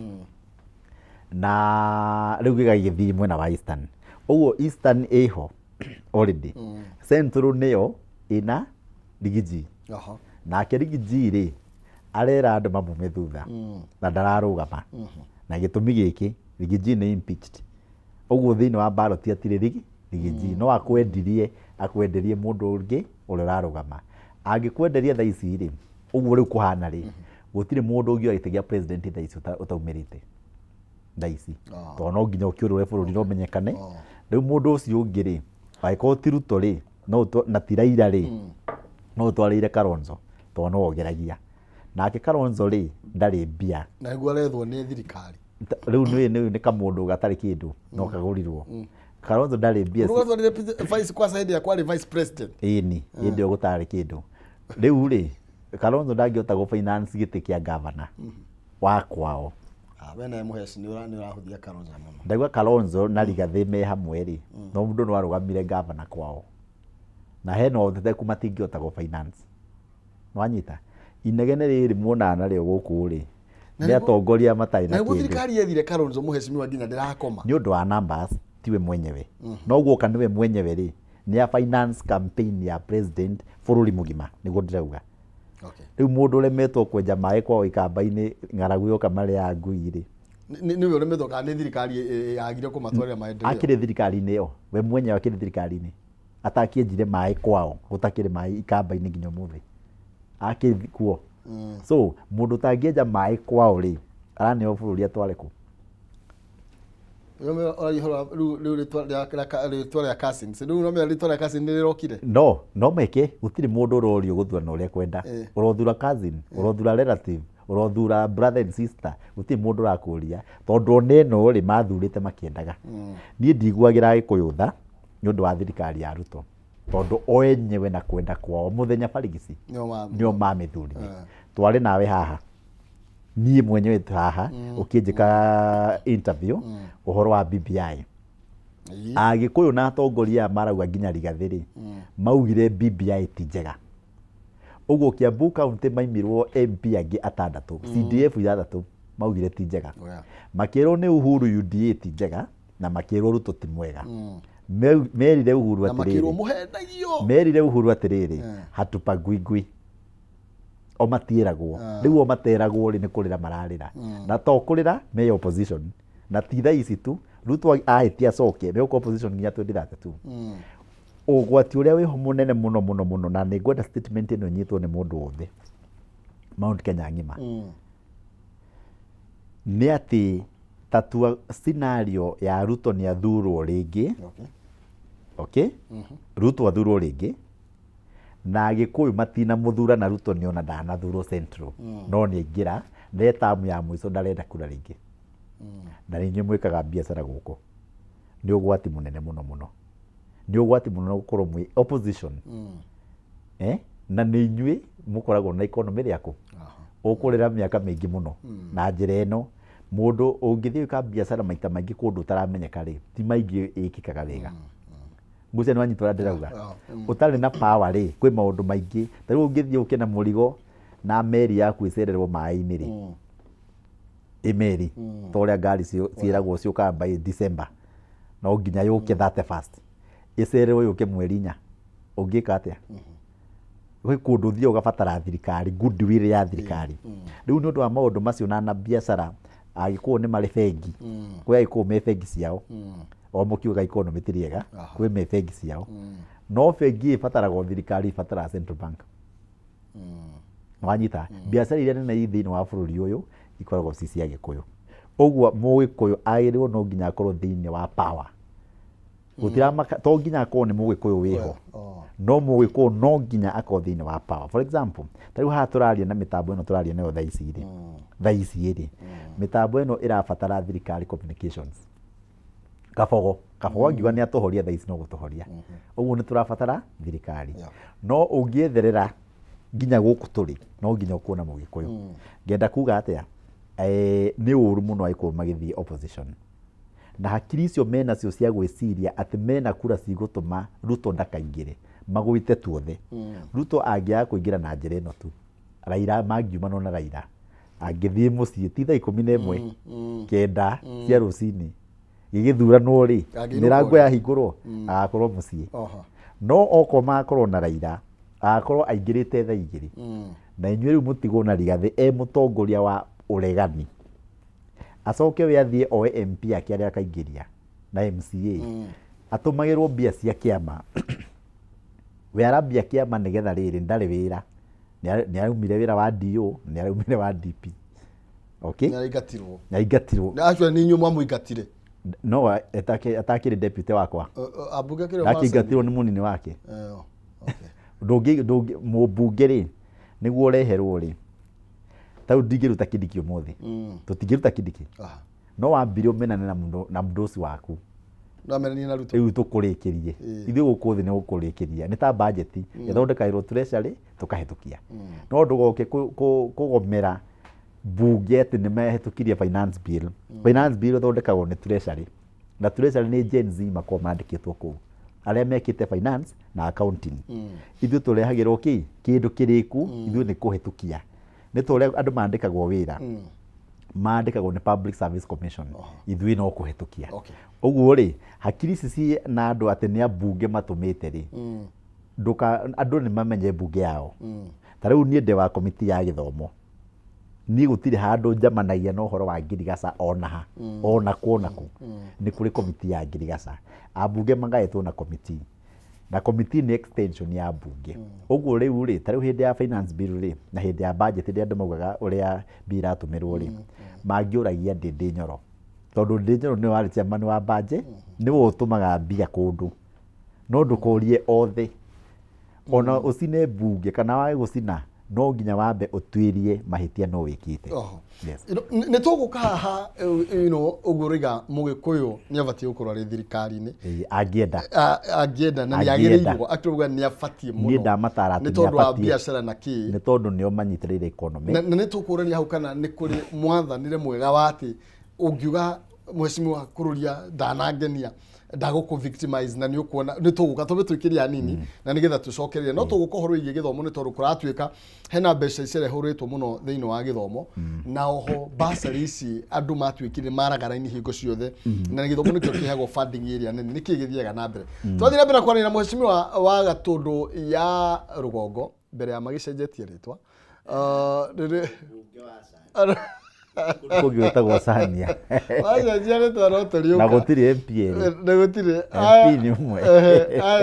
Na rĩu gĩgagĩthiĩ mwena wa Eastern. Ũguo Eastern ĩho already. Central nĩyo ĩna Rigiji. Nake Rigiji rĩ arera andũ mamume thutha na ndararũgama. Na gĩtũmi gĩkĩ Rigiji nĩ impeached. Ũguo thĩinĩ wa ballot hatirĩ Rigiji. No akwendirie mũndũ ũngĩ ũrĩa ũrarũgama. Angĩkwenderia thaa ici rĩ, ũguo rĩu kũhana rĩ, gũtirĩ mũndũ ũngĩoya gĩtĩ gĩa president thaa ici ũtaumĩrĩte thaa ici. Tondũ no nginya ũkĩũrũre bũrũri no ũmenyekane. Rĩu mũndũ ũcio ũngĩ rĩ, angĩkorwo ti Ruto rĩ, na ti Raila rĩ, no ũtwarĩire Kalonzo tondũ no ogeragia. Nake Kalonzo rĩ, ndarĩ mbia. Na nĩguo arethwo nĩ thirikari. Rĩu nĩ kamũndũ gatarĩ kĩndũ no kagũrirwo. Kalonzo ndarĩ mbia. Vice kwa side ya kwarĩ vice president. Ĩni, hĩndĩ ĩyo gũtarĩ kĩndũ. Rĩu rĩ, Kalonzo ndangĩhota gũ finance gĩtĩ kĩa governor wa kwao. We nawe Mũheci nĩ ũrahũthia Kalonzo mũno. Ndaigua Kalonzo na Rigathĩ me hamwe rĩ, no mũndũ no arũgamire governor kwao. Na hena ũthetheku matingĩhota gũ finance. Nĩwanyita? Inegene rĩrĩ muonaga narĩo gũkũ rĩ, nĩ atongoria matarĩ na kĩndũ. Na nĩguo thirikari yethire Kalonzo mũhecimiwa nginya ndĩrakoma. Nĩ ũndũ wa numbers, tiwe mwenyewe. No guoka nĩwe mwenyewe rĩ, nĩ a finance campaign ya president bũrũri mũgima, nĩguo ndĩrauga. Rĩu mũndũ ũremetwo kwenja maĩ kwao ikamba-inĩ ng'aragu yoka marĩa ngui rĩ. Nĩwe ũremetwo kana nĩ thirikari yagire kũmatwarĩra maendeleo? Akĩrĩ thirikari-inĩ ĩyo, we mwenyewe akĩrĩ thirikari-inĩ. Atakĩenjire maĩ kwao, gũtakĩrĩ maĩ ikamba-inĩ nginya ũmũthĩ. Akĩrĩ kuo. So, mũndũ ũtangĩenja maĩ kwao rĩ, araneo bũrũri atware kũ? No, no meke, gũtirĩ mũndũ ũrorio gũthura na ũrĩa kwenda. Ũrothura cousin, ũrothura relative, ũrothura brother and sister, gũtirĩ mũndũ ũrakũria. Tondũ ona ĩno rĩ, mathurĩte makĩendaga. Niĩ ndiguagĩra Gĩkũyũ tha nĩ ũndũ wa thirikari ya Ruto. Tondũ o enyewe na kwenda kwao mũthenya barigici nĩo mamĩthurire. Twarĩ nawe haha. Niĩ mwenyewe haha ũkĩnjĩka interview ũhoro wa BBI. Agĩkũyũ na atongoria marauga nginya Rigathĩ rĩ, maugire BBI ti njega. Ũguo Kiambu County maimirwo MP angĩ atandatũ, CDF ithathatũ maugire ti njega. Makĩrwo nĩ Uhuru UDA ti njega na makĩrwo Ruto ti mwega. Merire Uhuru atĩrĩrĩ, merire Uhuru atĩrĩrĩ, hatupagwigwi. O matieragwo. Rĩu o materagwo rĩ, nĩ kũrĩra mararĩra. Na to kũrĩra me opposition. Na ti thaa ici tu, Ruto ahĩtia acoke, megũkorwo opposition nginya 2032. Ũgwati ũrĩa wĩho mũnene mũno mũno mũno, na nĩ ngwenda statement ĩno ĩnyitwo nĩ mũndũ wothe Mount Kenya ng'ima, nĩ atĩ tatua scenario ya Ruto nĩ athurwo rĩngĩ. Okay? Ruto athurwo rĩngĩ na Gĩkũyũ matinamũthura na Ruto nĩona ndanathurwo Central. No nĩaingĩra ne tamu ya mũico ndarenda kura rĩngĩ. Na rĩngĩ mwĩkaga biacara gũkũ. Nĩ ũgwati mũnene mũno mũno. Nĩ ũgwati mũno gũkorwo mwĩ opposition. Na nĩ inyuĩ mũkoragwo na economy rĩaku. Ũkũrĩra mĩaka mĩingĩ mũno. Na njĩra ĩno mũndũ ũngĩthiĩ gwĩka biacara maita maingĩ kũndũ ũtaramenyeka rĩ, ti maingĩ ĩkĩkaga wega. Ngũcia nĩ wanyita ũrĩa ndĩrauga. Ũtarĩ na power rĩ, kwĩ maũndũ maingĩ. Ta rĩu ũngĩthiĩ ũke na mũrigo na meri yaku ĩcererwo maĩ-inĩ rĩ, ĩ meri ta ũrĩa ngari ciĩragwo ciũkaga by December, no nginya yũke 31st, ĩcererwo yũke mweri inya, ũngĩka atĩa? Gwĩ kũndũ ũthiaga ũgabatara thirikari, goodwill ya thirikari. Rĩu nĩ ũndũ wa maũndũ macio na biacara, Agĩkũyũ nĩ marĩ bengi. Kwĩ Agĩkũyũ me bengi ciao. O mũkiuga economy ti rĩega, kwĩ me bengi ciao. No bengi ĩbataragwo thirikari, ĩbataraga Central Bank. Wanyita? Biacara iria nene i thĩinĩ wa bũrũri ũyũ ikoragwo ci cia Gĩkũyũ. Ũguo mũgĩkũyũ agĩrĩirwo no nginya akorwo thĩinĩ wa power. Gũtiramaka, to nginya akorwo nĩ mũgĩkũyũ wĩho. No mũgĩkũyũ no nginya akorwo thĩinĩ wa power. For example, ta rĩu haha tũraria na mĩtambo ĩno tũraria nayo thaa ici rĩ. Thaa ici rĩ, mĩtambo ĩno ĩrabatara thirikari communications. Kabogo, Kabogo angiuga nĩ atũhoria thaa ici no gũtũhoria. Ũguo nĩ tũrabatara thirikari. No ũngĩetherera nginya gũkũ tũrĩ, no nginya ũkuona mũgĩkũyũ. Ngenda kuga atĩa? Nĩ ũru mũno Agĩkũyũ magĩthiĩ opposition. Na hakiri icio menacio cia gwĩciria atĩ mena kura cigũtũma Ruto ndakaingĩre magwĩte tuothe. Ruto angĩaga kũingĩra na njĩra ĩno tu, Raila mangiumanwo na Raila angĩthiĩ mũciĩ ti thaa 11 kenda cia rũcinĩ gĩgĩthuranwo rĩ, mĩrango yahingũrwo agakorwo mũciĩ. No okorwo magakorwo na Raila agakorwo aingĩrĩte thaa 2 na inyuĩ rĩu mũtigwo na Rigathĩ e mũtongoria wa ũregani, acoke we athiĩ oe MP ake arĩa akaingĩria na MCA atũmagĩrwo mbia cia kĩama. We arambia kĩama nĩgetha rĩrĩ ndarĩ wĩra, nĩ araumire wĩra wa DO, nĩ araumire wa DP. Okay? Nĩ aingatirwo. Actually nĩ inyuĩ mwamũingatire. No atakĩrĩ deputy wakwa. Ambunge kĩrĩa Ndakĩingatirwo nĩ mũnini wake. Okay. Ndũngĩ mũmbunge rĩ nĩguo ũreherwo rĩ, tau ndingĩruta Kindiki ũmũthĩ. Tũtingĩruta Kindiki. No wambire ũmenane na mũndũ ũcio waku. Ndamenanie na Ruto. Rĩu tũkũrĩkĩrie. Ithuĩ gũkũ thĩ nĩ gũkũrĩkĩria. Nĩ ta budget ĩthondekagĩrwo treasury tũkahĩtũkia. No ndũgoke kũgomera bunge atĩ nĩ mahĩtũkirie finance bill. Finance bill ĩthondekagwo nĩ treasury. Na treasury nĩ Gen Z makoragwo mandĩkĩtwo kũu, arĩa mekĩte finance na accounting. Ithuĩ tũrehagĩrwo kĩ kĩndũ kĩrĩku, ithuĩ nĩ kũhĩtũkia. Nĩ ta ũrĩa andũ mandĩkagwo wĩra, mandĩkagwo nĩ Public Service Commission, ithuĩ no kũhĩtũkia. Ũguo rĩ, hakiri ici ci na andũ atĩ nĩ ambunge matũmĩte rĩ, andũ nĩ mamenye mbunge yao. Ta rĩu niĩ ndĩ wa komiti ya gĩthomo, niĩ gũtirĩ handũ njamanagia na ũhoro wa ngirigaca ona ha, ona kũ ona kũ. Nĩ kũrĩ komiti ya ngirigaca, ambunge magaĩtwo na komiti, na komiti nĩ extension ya mbunge. Ũguo rĩu rĩ, ta rĩu hĩndĩ ya finance bill rĩ, na hĩndĩ ya budget rĩrĩa andũ maugaga ũrĩa mbia iratũmĩrwo rĩ, mangĩũragia Ndĩndĩ Nyoro, tondũ Ndĩndĩ Nyoro nĩwe warĩ chairman wa budget, nĩwe ũtũmaga mbia kũndũ. No ndũkorie othe, ona ũcine mbunge kana wage gũcina, no nginya wambe ũtuĩrie mahĩtia no wĩkĩte. Nĩ tũgũka haha ũguo rĩga Mũgĩkũyũ nĩ abatiĩ gũkorwo arĩ thirikari-inĩ. Angĩenda. Angĩenda na nĩ agĩrĩirwo, actually nĩ abatiĩ mũno. Niĩ ndamatara atĩ nĩ tondũ wa biacara na kĩ. Nĩ tondũ nĩo manyitĩrĩire economy. Na nĩ tũkũrania hau kana nĩ kũrĩ mwathanĩre mwega wa atĩ ũngiuga mheshimiwa Kururia ndanangenia ndagũkũ victimize na nĩ ũkuona nĩ tũgũka tũbe tũikĩria hanini na nĩgetha tũcokererie. No tũgũka ũhoro wĩgiĩ gĩthomo nĩ tondũ kũratuĩka hena mbeca icerehũrĩtwo mũno thĩinĩ wa gĩthomo, na oho basarĩ ici andũ matuĩkire maraga raini hingo ciothe, na gĩthomo nĩkĩo kĩheagwo funding ĩrĩa nene. Nĩkĩ gĩthiaga na mbere? Twathiĩ na mbere kwaria na mheshimiwa wa Gatũndũ ya Rũgongo mbere ya magĩcenjetie rĩtwa kũngĩ wĩtagwo Sania. Wacenjia rĩtwa no tũriũka. Na gũtirĩ MP erĩ. Na gũtirĩ. MP nĩ ũmwe.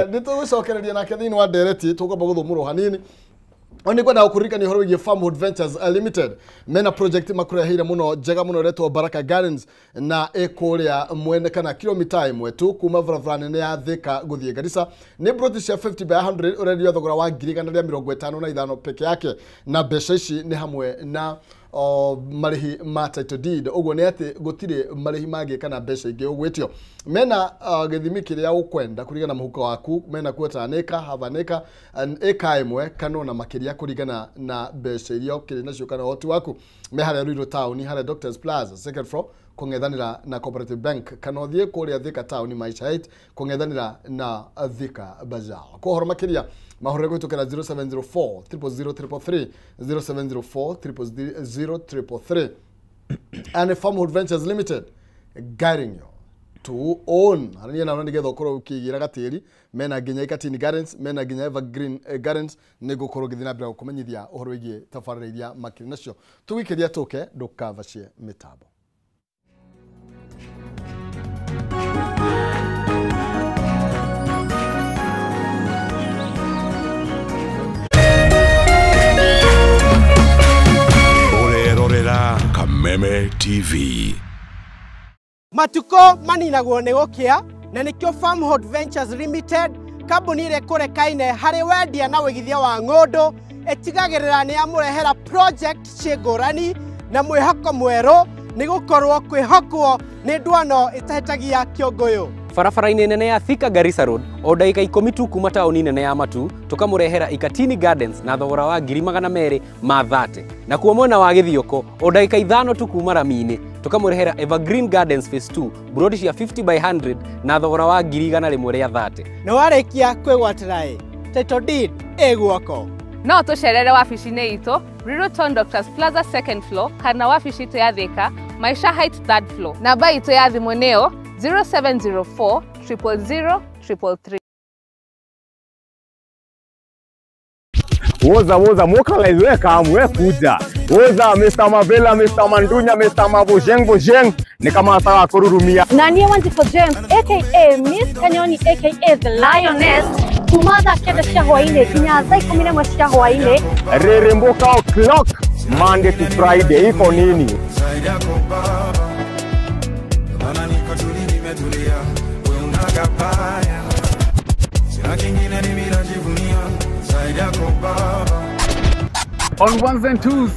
Nĩ tũgũcokereria nake thĩinĩ wa ndereti, tũkwamba gũthũmũrwo hanini. O nĩ kwenda gũkũririkania ũhoro wĩgiĩ Farmwood Ventures Limited. Mena project makũreheire mũno njega mũno ĩretwo Baraka Gardens, na ĩkũrĩa mwene kana kilomita 1 tu kuma barabara nene ya Thika gũthiĩ Garissa. Nĩ ploti cia 50 by 100 ũrendio thogora wa 155,000 peke yake, na mbeca ici nĩ hamwe na marĩhi ma title deed. Ũguo nĩ atĩ gũtirĩ marĩhi mangĩ kana mbeca ingĩ ũgwĩtio. Mena gĩthimi kĩrĩa ũkwenda kũringana na mũhuko waku, mena quarter an acre, half an acre, an acre 1 kana ona makĩria kũringana na mbeca iria ũkĩrĩ nacio kana ũhoti waku. Me harĩa Ruiru town, harĩa Doctors Plaza second floor, kũng'ethanĩra na Cooperative Bank, kana ũthiĩ kũrĩa Thika town Maisha 8 kũng'ethanĩra na Thika Bazaar. Kwa ũhoro makĩria mahũrĩre kũhĩtũkĩra 0704 000 333, 0704 000 333. And Farmwood Ventures Limited guiding you to own. Arania na nĩgetha ũkorwo ũkĩigĩra gatĩri, mena nginya Ikatini Gardens, mena nginya Evergreen Gardens, nĩngũkorwo ngĩthiĩ na mbere gũkũmenyithia ũhoro wĩgiĩ tabarĩra iria makĩrĩ nacio. Tũgĩkĩria tũke ndũkavacie mĩtambo. Kameme TV. Matuko maninagwo nĩ gũkĩa, na nĩkĩo Farmhold Ventures Limited, kambuni ĩrĩa ĩkũrekaine harĩ wendia na wĩigithia wa ng'ũndũ, ĩtigagĩrĩra nĩ yamũrehera project ciĩ ngũrani na mwĩhoko mwerũ, nĩ gũkorwo kwĩhokwo nĩ ndwano ĩtahĩtagia kĩũngũyũ. Barabara-inĩ nene ya Thika Garissa Road, o ndagĩka 10 tu kuma taũni nene ya Matu, tũkamũrehera Ikatini Gardens na thogora wa 230,000. Nakuo mwena wa Gĩthioko, o ndagĩka 5 tu kuma rami-inĩ, Tũkamũrehera Evergreen Gardens Phase 2 buroti cia 50 by 100 na thogora wa 130,000. Nĩ warĩkia kwĩgwatĩra ĩ title deed ĩ guoko. No tũcerere wabici-inĩ itũ Ruiru Town Doctors Plaza second floor kana wabici itũ ya Thika Maisha Heights third floor. Namba itũ ya thimũ nĩyo 0704 000 333. Woza woza mokalize we kamu we kuja. Woza Mr. Mavela, Mr. Mandunya, Mr. Mabojeng Bojeng ni kama nataka kururumia. Na niĩ Wanjikũ James aka Miss Kanyoni aka The Lioness kuma thaa 9 cia hwaĩ-inĩ nginya thaa 11 cia hwaĩ-inĩ. Reremboka o'clock Monday to Friday iko nini? On ones and twos,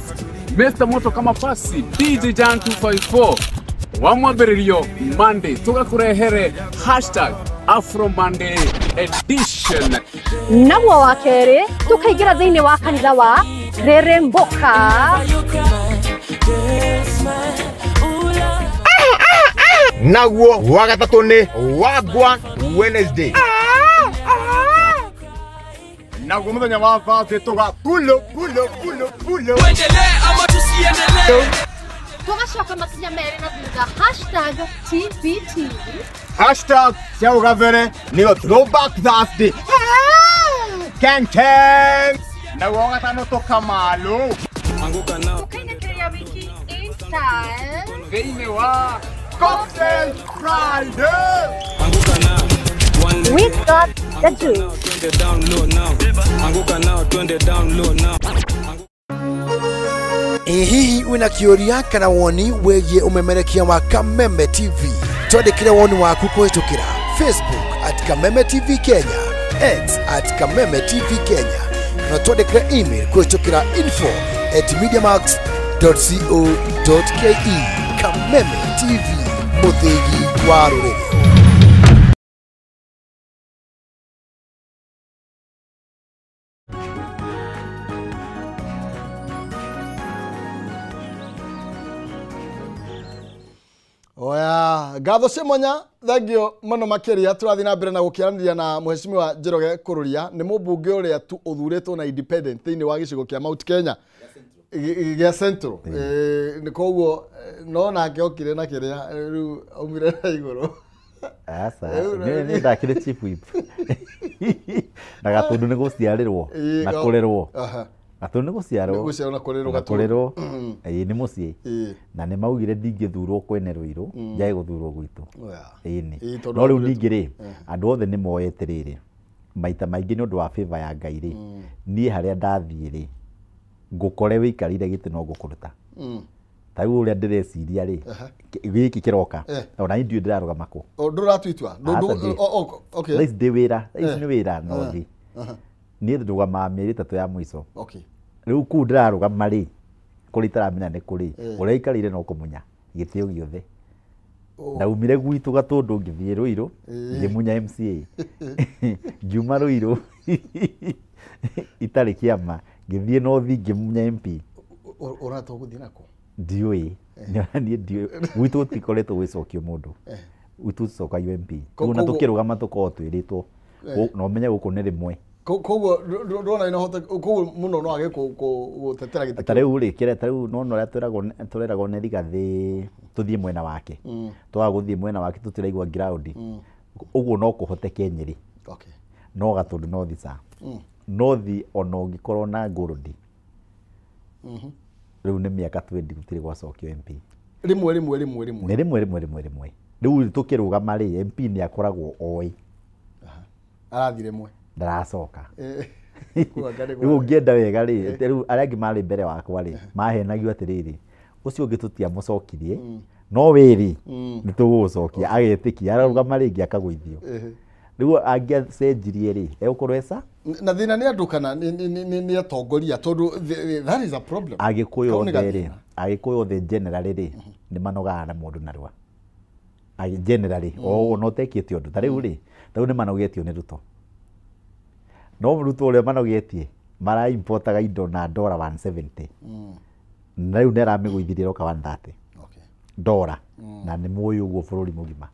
Mr. Moto kama pasi, DJ Jan 254, wamwambĩrĩrio Monday, tũgakũrehere hashtag Afro Monday edition. Naguo wa kerĩ tũkaingĩra thĩinĩ wa kanitha wa Reremboka. Naguo wa gatatũ nĩ Wagwan Wednesday. Naguo mũthenya wa Thursday tũga pulo pulo pulo pulo. Tuendelee ama tusiendelee? Tũgacoka makinya merĩ na thutha hashtag TBT. Hashtag cia ũgabere nĩyo Throwback Thursday. Keng keng. Naguo wa gatano tũkamalo. Tũkainĩkĩria wiki in style thĩinĩ wa Cocktail Friday. We got the juice. Ĩ hihi wĩna kĩũria kana woni wĩgiĩ ũmemerekia wa Kameme TV? Twandĩkĩre woni waku kũhĩtũkĩra Facebook at Kameme TV Kenya, X at Kameme TV Kenya, na twandĩkĩre email kũhĩtũkĩra info@mediamax.co.ke. Kameme TV, mũthĩgi wa rũrĩrĩ. Oya, ngatho cia mwanya thengio mũno makĩria tũrathiĩ na mbere na gũkĩaranĩria na Mheshimiwa Njoroge Kururia nĩ mũmbunge ũrĩa tu ũthurĩtwo na independent thĩinĩ wa gĩcigo kĩa Mount Kenya gĩa Central. Nĩ koguo no nake okire na kĩrĩa rĩu aumire na igũrũ. Aca, nĩ ndakire chief whip. Na Gatũndũ nĩ gũciarĩrwo na kũrerwo. Gatũndũ nĩ gũciarwo. Gũciarwo na kũrerwo Gatũndũ. Kũrerwo. Ĩĩ nĩ mũciĩ. Na nĩ maugire ndingĩthurwo kwene Ruiru, njage gũthurwo gwitũ. Ĩĩ nĩ. No rĩu ningĩ rĩ, andũ othe nĩ moĩ atĩrĩrĩ, maita maingĩ nĩ ũndũ wa favor ya Ngai rĩ, niĩ harĩa ndathiĩ rĩ, ngũkore wĩikarĩire gĩtĩ no ngũkũruta. Ta rĩu ũrĩa ndĩreciria rĩ, gĩkĩ kĩroka, ona niĩ ndiũĩ ndĩrarũgama kũ. Ndũratua itua? Thaa ici ndĩ wĩra, thaa ici nĩ wĩra no thi. Niĩ ndũgamaga mĩeri 3 ya mũico. Rĩu kũu ndĩrarũgama rĩ, kũrĩa itaramenya nĩ kũrĩ, ũrĩa aikarĩire no kũmunya gĩtĩo gĩothe. Ndaumire gwitũ Gatũndũ ngĩthiĩ Ruiru, ngĩmunya MCA. Ngiuma Ruiru itarĩ kĩama, ngĩthiĩ North ngĩmunya MP. Ũrata ũgũthiĩ nakũ? Ndiũĩ. Niĩ ndiũĩ. Gwitũ gũtikoretwo gwĩcokio mũndũ. Gwitũ tũcokagio MP. Ona tũkĩrũgama tũkoragwo twĩrĩtwo. Na ũmenye gũkũ nĩ rĩmwe. Koguo ndona inahota koguo mũno no age gũtetera gĩtĩ. Ta rĩu rĩ, kĩrĩa ta rĩu nona ũrĩa tũreragwo nĩ Rigathĩ tũthiĩ mwena wake. Twaga gũthiĩ mwena wake tũtiraigua ground. Ũguo no kũhoteke Nyĩrĩ. No Gatũndũ North ca. North ona ũngĩkorwo na gold. Rĩu nĩ mĩaka 20 gũtirĩ gwacokio MP. Rĩmwe rĩmwe rĩmwe rĩmwe. Nĩ rĩmwe rĩmwe rĩmwe rĩmwe. Rĩu tũkĩrũgama rĩ, MP nĩ akoragwo oĩ. Arathiĩ rĩmwe. Ndaracoka. Rĩu ũngĩenda wega rĩ, rĩu arĩa angĩ marĩ mbere wakwa rĩ, mahenagio atĩrĩrĩ, ũcio ũngĩ tũtiamũcokirie, no wĩrĩ nĩ tũgũgũcokia, agetĩkia, ararũgama rĩngĩ akagũithio. Rĩu angĩacenjirie rĩ, egũkorwo eca? Na thĩna nĩ andũ kana nĩ atongoria tondũ that is a problem. Agĩkũyũ othe rĩ, Agĩkũyũ othe generally rĩ, nĩ manogaga na mũndũ narua. Generally, ona ũtekĩte ũndũ. Ta rĩu rĩ, ta rĩu nĩ manogetio nĩ Ruto. No Ruto ũrĩa manogetie, mara importaga indo na $170. Na rĩu nĩ aramĩgũithirie ĩroka 130. Ndora na nĩ mũĩ ũguo bũrũri mũgima.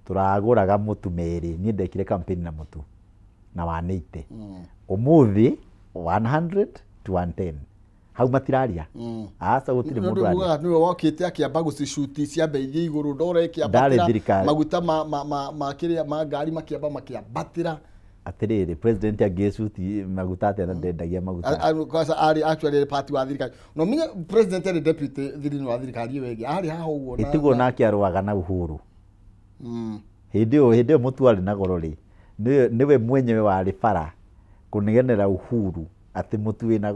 Tũragũraga mũtu merĩ, niĩ ndekire campaign na mũtu na 180. Ũmũthĩ 100 to 110. Hau matiraria. Aca gũtirĩ mũndũ aria. Nĩwe wokĩte akĩamba gũcicuti ciambe ithiĩ igũrũ ndora ĩkĩambatĩra maguta ma kĩrĩa ma ngari makĩamba makĩambatĩra. Atĩrĩrĩ president angĩcuti maguta atĩa na ndendagia maguta. Kwanza arĩ actually party wa thirikari. No minye president arĩ deputy thirikari wa thirikari ĩyo ĩngĩ. Arĩ haha ũguo na. Ĩtiguo nake arũaga na Uhuru. Hĩndĩ ĩyo mũtu warĩ na goro rĩ, nĩwe mwenyewe warĩ bara kũnegenera Uhuru atĩ mũtu wĩna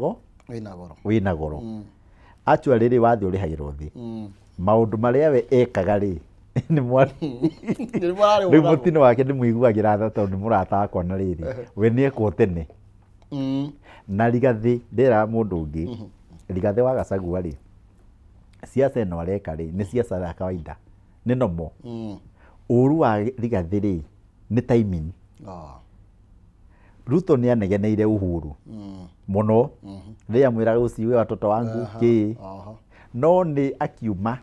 goro. Actually rĩ wathiĩ ũrĩhagĩrwo thĩ. Maũndũ marĩa we ekaga rĩ rĩu mũtino wake ndĩmũiguagĩra tha tondũ nĩ mũrata wakwa na rĩrĩ we nĩekwo tene. Na Rigathĩ ndĩraga mũndũ ũngĩ Rigathĩ wa Gachagua rĩ siasa ĩno areka rĩ nĩ siasa ya kawaida nĩ nomo. Ũru wa Rigathĩ rĩ nĩ timing. Ruto nĩ anegeneire Uhuru mũno rĩrĩa amwĩraga usiue watoto wangu kĩ no nĩ akiuma.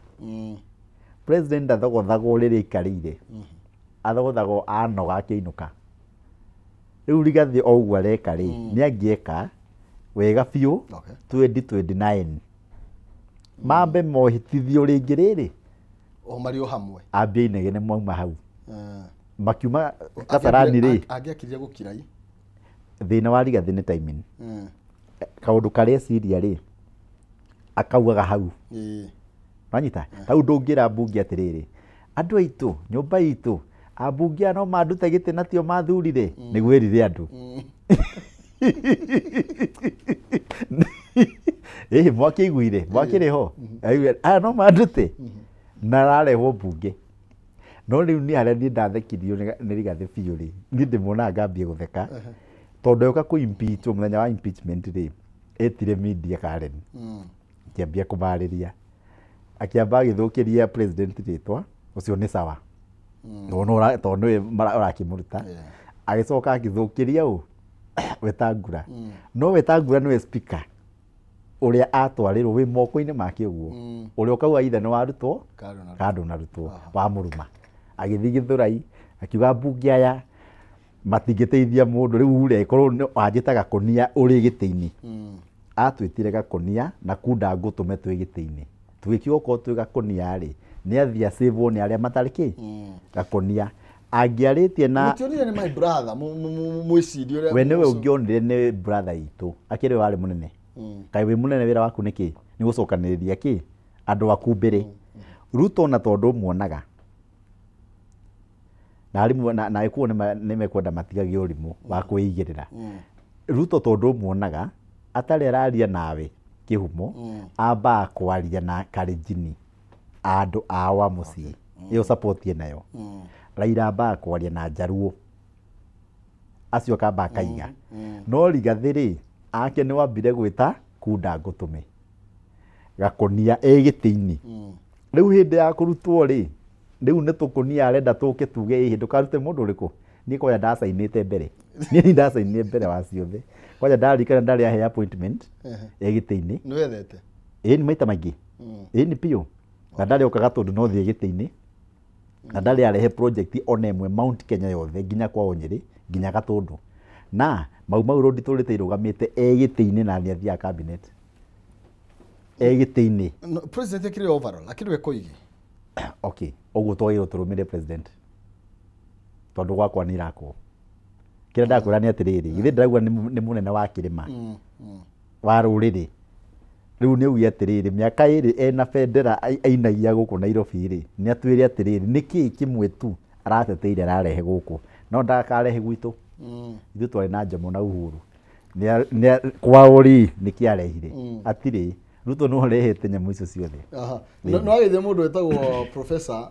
President athogothagwo rĩrĩa aikarĩire athogothagwo anoga akĩinũka. Rĩu Rigathĩ o ũguo areka rĩ nĩ angĩeka wega biũ 2029 mambe mohĩtithio rĩngĩ rĩrĩ o marĩ o hamwe ambie inegene mauma hau makiuma Kasarani rĩ angĩakirie gũkira i thĩna wa Rigathĩ nĩ timing. Kaũndũ karĩa eciria rĩ akaugaga hau. Wanyita tau ndũngĩra mbunge atĩrĩrĩ andũ aitũ nyũmba itũ ambunge no mandute gĩtĩ na tio mathurire nĩguo ĩrire andũ. Ĩĩ mwakĩiguire mwakĩrĩ ho aya no mandute na ararehwo mbunge. No rĩu niĩ harĩa niĩ ndathekirio nĩ Rigathĩ biũ rĩ niĩ ndĩmuonaga ngambia gũtheka tondũ yoka kũ impeach mũthenya wa impeachment rĩ etire media Karen akĩambia kũmarĩria akĩamba agĩthũkĩria president rĩtwa ũcio nĩ sawa tondũ nĩwe ũrakĩmũruta. Agĩcoka agĩthũkĩria ũ Wetangula. No Wetangula nĩwe speaker ũrĩa atwarĩrwo wĩ moko-inĩ make ũguo ũrĩa ũkauga ithe nĩ warutwo kando na rutwo wa mũruma. Agĩthiĩ Gĩthũrai akiuga mbunge aya matingĩteithia mũndũ rĩu rĩ korwo wanjĩta Gakonia ũrĩ gĩtĩ-inĩ. Atwĩtire Gakonia na kunda ngũtũme twĩ gĩtĩ-inĩ. Tũgĩkiuga okorwo twĩ Gakonia rĩ nĩ athiĩ acĩvwo nĩ arĩa matarĩ kĩ Gakonia. Angĩarĩtie na mũtionire nĩ my brother mwĩcirie ũrĩa we nĩwe ũngĩonire nĩ brother itũ akĩrĩ warĩ mũnene. Kaĩ wĩ mũnene wĩra waku nĩ kĩ nĩ gũcokanĩrĩria kĩ andũ aku mbere. Ruto na tondũ muonaga na arimũ na ikuo nĩ mekwenda matigage ũrimũ wa kwĩigĩrĩra. Ruto tondũ muonaga atarĩ araria nawe kĩhumo ambaga kwaria na Kalenjin andũ ao a mũciĩ ĩyo support nayo. Raila ambaga kwaria na Njaruo acio akamba akaiga. No Rigathĩ rĩ ake nĩ wambire gwĩta kunda ngũtũme Gakonia ĩ gĩtĩ-inĩ. Rĩu hĩndĩ ya kũrutwo rĩ rĩu nĩ tũkonia arenda tũke tuge ĩ ndũkarute mũndũ ũrĩkũ. Niĩ kwanja ndacainĩte mbere niĩ ndacainire mbere wa ciothe kwanja ndarikana ndarĩ ahe appointment ĩ gĩtĩ-inĩ. Nĩ wethete? Ĩ nĩ maita maingĩ. Ĩ nĩ biũ na ndarĩ okaga tondũ no thiĩ gĩtĩ-inĩ na ndarĩ arehe project ona ĩmwe Mount Kenya yothe nginya kwao Nyĩrĩ nginya Gatũndũ na Mau Mau Road tũrĩte irũgamĩte ĩ gĩtĩ-inĩ na nĩ athiaga cabinet ĩ gĩtĩ-inĩ. President akĩrĩ overall akĩrĩ we Koigi. Okay ũguo twagĩrĩirwo tũrũmĩrĩre president tondũ gwakwa nĩ irakwo. Kĩrĩa ndakwĩra nĩ atĩrĩrĩ githĩ ndĩrauga nĩ mũnene wa kĩrĩma wa rũrĩrĩ. Rĩu nĩ auge atĩrĩrĩ mĩaka ĩrĩ ena bendera ainagia gũkũ Nairobi rĩ nĩ atwĩre atĩrĩrĩ nĩkĩĩ kĩmwe tu arateteire ararehe gũkũ no ndakarehe gwitũ. Ithuĩ twarĩ na Jomo na Uhuru kwao rĩ nĩkĩ arehire atirĩ. Ruto no arehete nyamũ icio ciothe. No agĩthiĩ mũndũ wĩtagwo Professor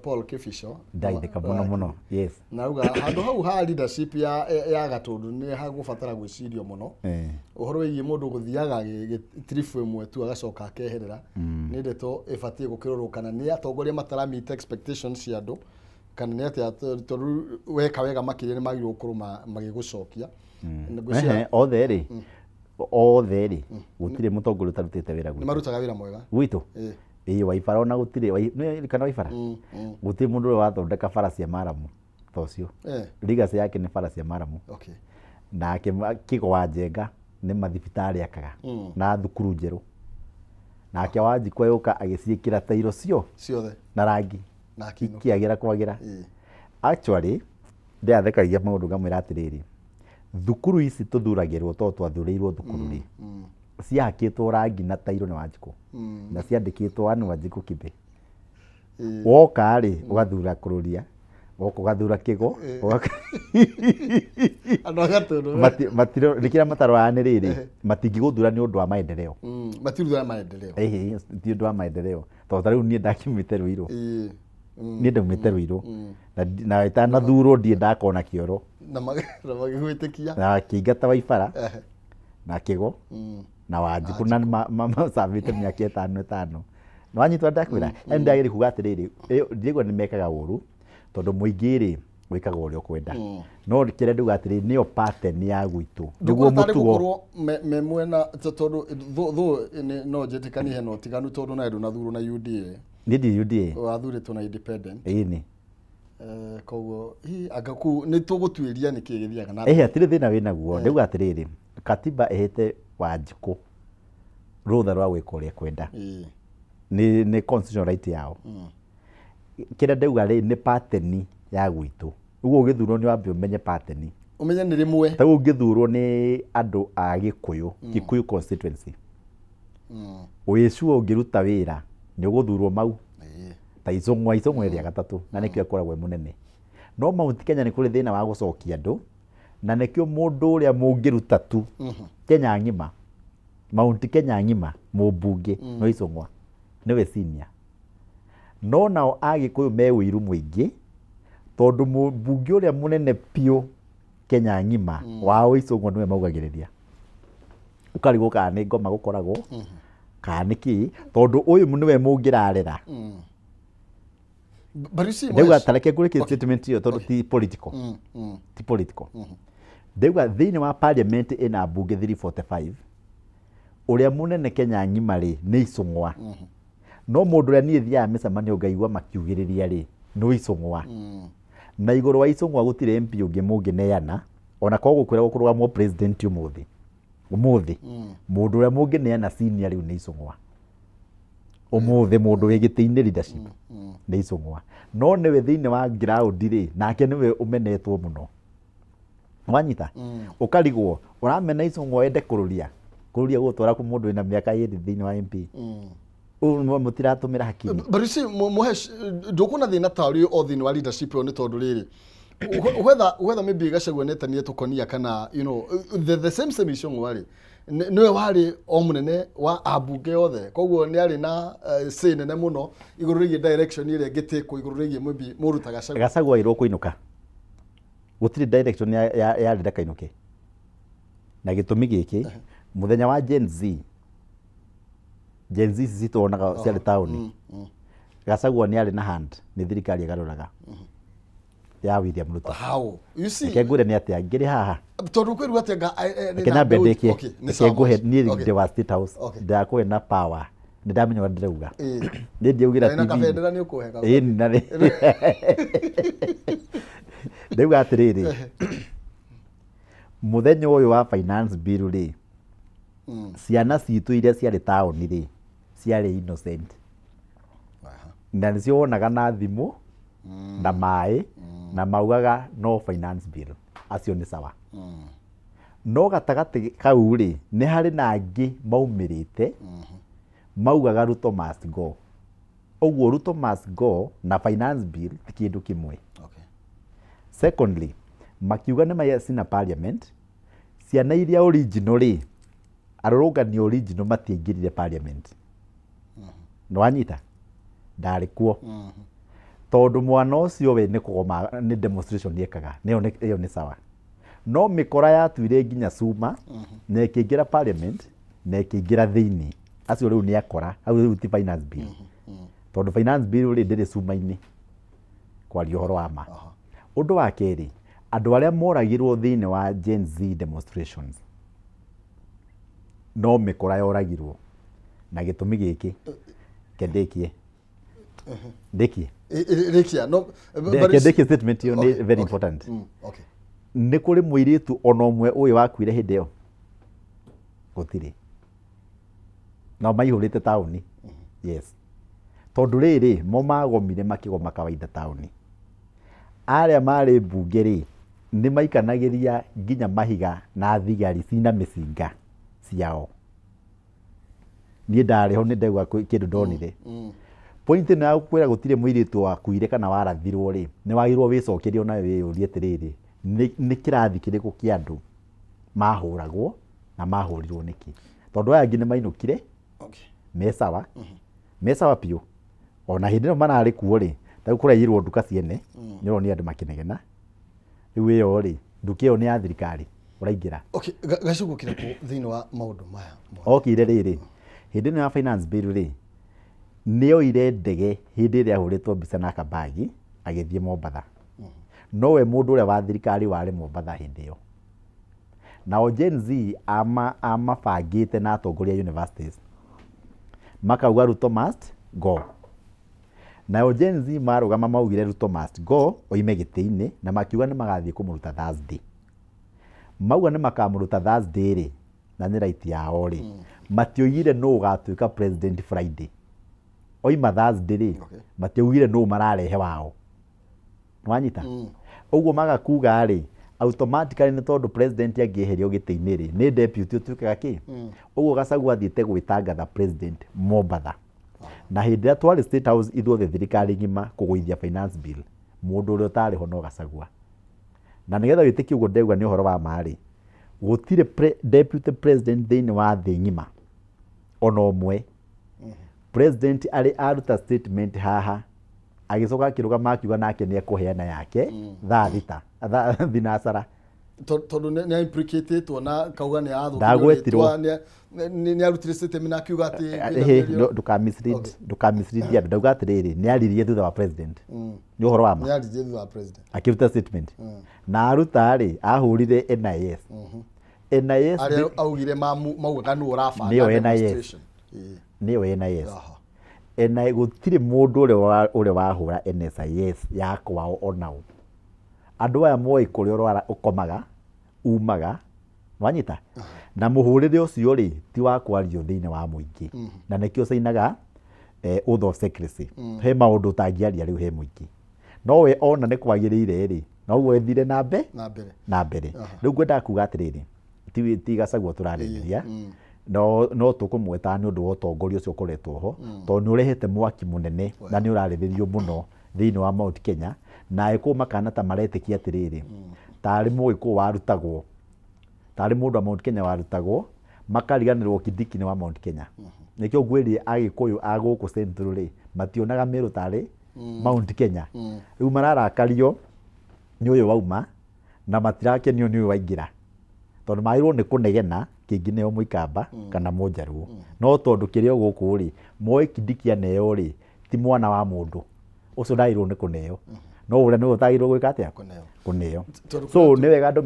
Paul Kibicho ndaithĩka mũno mũno. Yes. Na auga handũ hau ha leadership ya Gatũndũ nĩ hagũbatara gwĩcirio mũno ũhoro wĩgiĩ mũndũ gũthiaga trip ĩmwe tu agacoka akeherera nĩ ndeto ĩbatiĩ gũkĩrorwo kana nĩ atongoria mataramit expectations cia andũ kana nĩ atĩa tondũ weka wega makĩria nĩ magĩrĩirwo gũkorwo magĩgũcokia. Othe rĩ othe rĩ gũtirĩ mũtongoria ũtarutĩte wĩra gwitũ. Nĩ marutaga wĩra mwega gwitũ. Ĩĩ Waibara ona gũtirĩ kana Waibara gũtirĩ mũndũ ũrĩa wathondeka bara cia maramu ta ũcio. Legacy yake nĩ bara cia maramu. Nake Kĩgo wa Njenga nĩ mathibitarĩ akaga na thukuru njerũ. Nake Wanjikũ agĩũka agĩciĩkĩra tairo ciothe na rangi ikĩagĩra kwagĩra. Actually ndĩrathekagia maũndũ ngamwĩra atĩrĩrĩ, thukuru ici tũthuragĩrwo tondũ twathurĩirwo thukuru rĩ, ciahakĩtwo rangi na tairo nĩ Wanjikũ na ciandĩkĩtwo Anne Wanjikũ Kibe. Woka rĩ ũgathura Kũrũria, woka ũgathura Kĩgo, andũ a Gatũndũ nĩkĩrĩa mataroraga nĩ rĩrĩ, matingĩgũthura nĩ ũndũ wa maendeleo. Matiruthaga maendeleo. Ĩhĩ, ti ũndũ wa maendeleo tondũ ta rĩu niĩ ndakiumĩte Ruiru. Niĩ ndaumĩte Ruiru na itanathurwo ndirĩ ndakona kĩoro na magĩgwĩtĩkia na akĩingata Waibara na Kĩgo na Wanjikũ na macabĩte mĩaka ĩtano. Nĩwanyitwo ndakwĩra yaani ndagĩrĩire kuga atĩrĩrĩ, ndiraigua nĩ mekaga ũru tondũ mũingĩ rĩ wĩkaga ũrĩa ũkwenda, no kĩrĩa ndauga atĩrĩrĩ nĩyo pattern ya gwitũ nĩguo mũtugo gũkorwo me mwena tondũ thũ no njĩtĩkanie hena ũtiganu tondũ nawe ndũnathurwo na UDA. Niĩ ndirĩ UDA. Wathurĩtwo na independent. Ĩni. Koguo anga kũu nĩ tũgũtuĩria nĩkĩ gĩthiaga na mbere. Hatirĩ thĩna wĩnaguo. Ndauga atĩrĩrĩ, katiba ĩhete Wanjikũ rũtha rwa gwĩka ũrĩa kwenda. Nĩ constitutional right yao. Kĩrĩa ndauga rĩ nĩ pattern ya gwitũ. Ũguo ũgĩthurwo nĩ wambe ũmenye pattern. Ũmenye nĩ rĩmwe. Ta rĩu ũngĩthurwo nĩ andũ a Gĩkũyũ, Kikuyu constituency. Wĩcua ũngĩruta wĩra nĩ ũgũthurwo mau. Ta Icũng'wa ĩrĩa gatatũ na nĩkĩo akoragwo e mũnene. No Mount Kenya nĩ kũrĩ thĩna wa gũcokia andũ na nĩkĩo mũndũ ũrĩa mũngĩruta tu Kenya ng'ima, Mount Kenya ng'ima mũmbunge no Icũng'wa nĩwe senior. No nao Agĩkũyũ me ũiru mũingĩ tondũ mũmbunge ũrĩa mũnene biũ Kenya ng'ima wao Icũng'wa nĩwe maugagĩrĩria. Ũkarigwo kana nĩ ngoma gũkoragwo kana nĩ kĩ tondũ ũyũ nĩwe mũngĩrarera. Ndauga ta reke ngũrĩkie statement ĩyo tondũ ti political. Ti political. Ndauga thĩinĩ wa parliament ĩna mbunge 345 ũrĩa mũnene Kenya ng'ima rĩ nĩ Icũng'wa. No mũndũ ũrĩa niĩ thiaga mĩcemanio ngaigua makiugĩrĩria rĩ nĩ Icũng'wa. Na igũrũ wa Icũng'wa gũtirĩ MP ũngĩ mũngĩneana ona korwo gũkwĩragwo kũrũgamwo president ũmũthĩ. Ũmũthĩ mũndũ ũrĩa mũngĩneana senior rĩu nĩ Icũng'wa. Ũmũthĩ mũndũ wĩ gĩtĩ-inĩ leadership nĩ Icũng'wa. No nĩwe thĩinĩ wa ground rĩ nake nĩwe ũmenetwo mũno. Wanyita? Ũkarigwo ũramena Icũng'wa wende kũrũria. Kũrũria gũgũtwara kũ mũndũ wĩna mĩaka 2 thĩinĩ wa MP. Ũũ mũtiratũmĩra hakiri. But you see, Mũhesh, ndũkuona thĩna ta ũrĩ o thĩinĩ wa leadership ĩyo nĩ tondũ rĩrĩ whether maybe Gachagua nĩetanie tũkonia kana you know the same Icũng'wa rĩ nĩwe warĩ o mũnene wa ambunge othe koguo nĩ arĩ na say nene mũno igũrũ rĩgiĩ direction ĩrĩa ĩngĩtĩkwo igũrũ rĩgiĩ maybe mũruta Gachagua. Gachagua airwo kũinũka. Gũtirĩ direction yarĩ ndakainũke. Na gĩtũmi gĩkĩ mũthenya wa Gen Z ici tuonaga ciarĩ taũni. Gachagua nĩ arĩ na hand nĩ thirikari ĩgarũraga ya William Ruto. How? You see? Reke ngwĩre nĩ atĩa ngĩrĩ haha. Tondũ kwĩrwo atĩa nga Reke nyambe ndĩkie. Reke ngũhe niĩ ndĩ wa State House ndakũhe na power nĩ ndamenya ũrĩa ndĩrauga. Niĩ ndiaugĩra TV. Na kabendera nĩ ũkũhe. Ĩĩ na ndauga atĩrĩrĩ mũthenya ũyũ wa finance bill rĩ ciana citũ iria ciarĩ taũni rĩ ciarĩ innocent. Na nĩcio wonaga na thimũ na maĩ na maugaga no finance bill acio nĩ sawa. No gatagatĩ kau rĩ nĩ harĩ na angĩ maumĩrĩte maugaga Ruto must go. Ũguo Ruto must go na finance bill ti kĩndũ kĩmwe. Secondly, makiuga nĩ mayacina parliament ciana iria original rĩ arũrũngani original matiaingĩrire parliament. Nĩwanyita? Ndarĩ kuo. Tondũ mwana ũcio we nĩ kũgoma nĩ demonstration ekaga ĩyo nĩ sawa. No mĩkora yatuire nginya cuma na ĩkĩingĩra parliament na ĩkĩingĩra thĩinĩ. Acio rĩu nĩ akora, hau rĩu ti finance bill. Tondũ finance bill rĩ ndĩrĩ cuma-inĩ kwaria ũhoro wa ma. Ũndũ wa kerĩ, andũ arĩa moragirwo thĩinĩ wa Gen Z demonstrations no mĩkora yoragirwo na gĩtũmi gĩkĩ Kendekie. Ndekie. Rekia no kendekie statement yo ni very important. Okay. Nĩ kũrĩ mũirĩtu ona ũmwe ũyũ wakuire hĩndĩ ĩyo? Gũtirĩ. Nao maihũrĩte taũni. Yes. Tondũ rĩrĩ mo magomire makĩgoma kawaida taũni. Arĩa marĩ mbunge rĩ nĩ maikanagĩria nginya mahiga na thigari cina mĩcinga ciao. Niĩ ndarĩ ho nĩ ndaigua kĩndũ ndonire. Point ĩno ya gũkwĩra gũtirĩ mũirĩtu wakuire kana warathirwo rĩ nĩ wagĩrĩirwo wĩcokerie onawe wĩyũrie atĩrĩrĩ nĩ kĩrathi kĩrĩkũ kĩa andũ mahũragwo na mahũrirwo nĩkĩ? Tondũ aya angĩ nĩ mainũkire me sawa, me sawa biũ. Ona hĩndĩ ĩno mararĩ kuo rĩ, ta rĩu kũraiyirwo nduka ciene, nĩ ũronire andũ makĩnegena. Rĩu ĩyo rĩ, nduka ĩyo nĩ ya thirikari ũraingĩra. Okay, Gachagua okire kũ thĩinĩ wa maũndũ maya? Okire rĩrĩ, hĩndĩ ĩno ya finance bill rĩ, nĩ oire ndege hĩndĩ ĩrĩa ahũrĩtwo mbica na kabagi agĩthiĩ Mombatha. Nowe mũndũ ũrĩa wa thirikari warĩ Mombatha hĩndĩ ĩyo. Nao Gen Z amabangĩte na atongoria universities makauga Ruto must go. Nao Gen Z marũgama maugire Ruto must go oime gĩtĩ-inĩ na makiuga nĩ magathiĩ kũmũruta Thursday. Mauga nĩ makamũruta Thursday rĩ, na nĩ right yao rĩ, matioigire nũ ũgatuĩka president Friday. Oima Thursday rĩ, matioigire nũ mararehe wao. Nĩwanyita? Ũguo magakuga rĩ, automatically nĩ tondũ president angĩeherio gĩtĩ-inĩ rĩ, nĩ deputy ũtuĩkaga kĩ? Ũguo Gachagua athiĩte gwĩtangatha president Mombatha. Na hĩndĩ ĩrĩa twarĩ State House ithuothe thirikari ng'ima kũgũithia finance bill, mũndũ ũrĩa ũtarĩ ho no Gachagua. Na nĩgetha wĩtĩkie ũguo ndauga nĩ ũhoro wa ma rĩ, gũtirĩ deputy president thĩinĩ wa thĩ ng'ima ona ũmwe. President arĩ aruta statement haha agĩcoka akĩrũgama akiuga nake nĩ ekũheana yake thaa thita thinacara tondũ nĩ implicatĩtwo na kauga nĩ Ndagwetirwo. Nĩ arutire statement na akiuga atĩ ndũka mislead andũ. Ndauga atĩrĩrĩ nĩ aririe thutha wa president. Nĩ ũhoro wa ma. Nĩ aririe thutha wa president akĩruta statement na aruta rĩ ahũrire NIS. NIS arĩa augire maugaga nũ ũrabanga nĩyo NIS. Nĩyo NIS. Na gũtirĩ mũndũ ũrĩa wahũra NSIS ya kwao onao. Andũ aya moĩ kũrĩa ũkomaga, umaga, wanyita? Na mũhũrĩre ũcio rĩ ti wa kwario thĩinĩ wa mũingĩ. Na nĩkĩo cainaga oath of secrecy. He maũndũ ũtangĩaria rĩu he mũingĩ. No we ona nĩ kwagĩrĩire rĩ, noguo ĩthire na mbere. Rĩu ngwendaga kuga atĩrĩrĩ, ti Gachagua tũrarĩrĩria, no tũkũmwetaga nĩ ũndũ wa ũtongoria ũcio ũkoretwo ho, tondũ nĩ ũrehete mwaki mũnene na nĩ ũrarĩrĩrio mũno thĩinĩ wa Mount Kenya, na Agĩkũyũ makana ta maretĩkia atĩrĩrĩ, tarĩ Mũgĩkũyũ warutagwo, tarĩ mũndũ wa Mount Kenya warutagwo, makariganĩrwo Kindiki nĩ wa Mount Kenya. Nĩkĩo ngwĩrire Agĩkũyũ a gũkũ Central rĩ, mationaga Meru tarĩ Mount Kenya. Rĩu mararakario nĩ ũyũ wauma na matirakenio nĩ ũyũ waingĩra. Tondũ magĩrĩirwo nĩ kũnegena kĩngĩ nĩo Mũikamba kana Mũnjaruo. No tondũ kĩrĩa gũkũ rĩ, moĩ Kindiki aneo rĩ, ti mwana wa mũndũ. Ũcio ndagĩrĩirwo nĩ kũneo. No ũrĩa nĩwe ũtagĩrĩirwo gwĩka atĩa? Kũneo. So nĩ wega andũ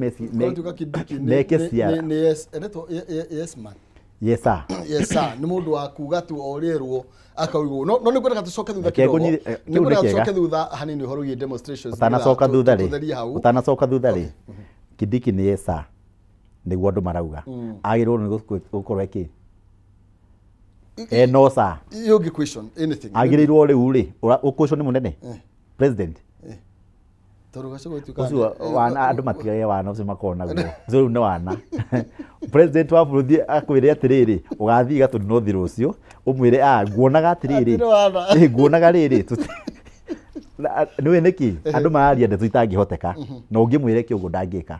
meke ciara. Yes man. Yes sir. Yes sir. Nĩ mũndũ wa kuga tu orĩrwo akaugwo. No nĩ ngwendaga tũcoke thutha kidogo. Nĩ ngwendaga tũcoke thutha hanini ũhoro wĩgiĩ demonstrations. Ũtanacoka thutha rĩ. Ũtanacoka thutha rĩ. Kindiki nĩ yes sir. Nĩguo andũ marauga. Agĩrĩirwo nĩ gũkorwo ĩkĩ? No sir. Iyo ũngĩ question anything. Agĩrĩirwo rĩu rĩ, ũkũcio nĩ mũnene? President. Ũcio wana andũ matigage wana ũcio makoragwo naguo. Ũcio rĩu nĩ wana. President wa bũrũri akwĩre atĩrĩrĩ, ũgathiĩ Gatũndũ North rũciũ, ũmwĩre nguonaga atĩrĩrĩ. Nguonaga rĩrĩ. Nĩũĩ nĩkĩ? Andũ mararia ndeto itangĩhoteka. Na ũngĩmwĩra eke ũguo ndangĩka.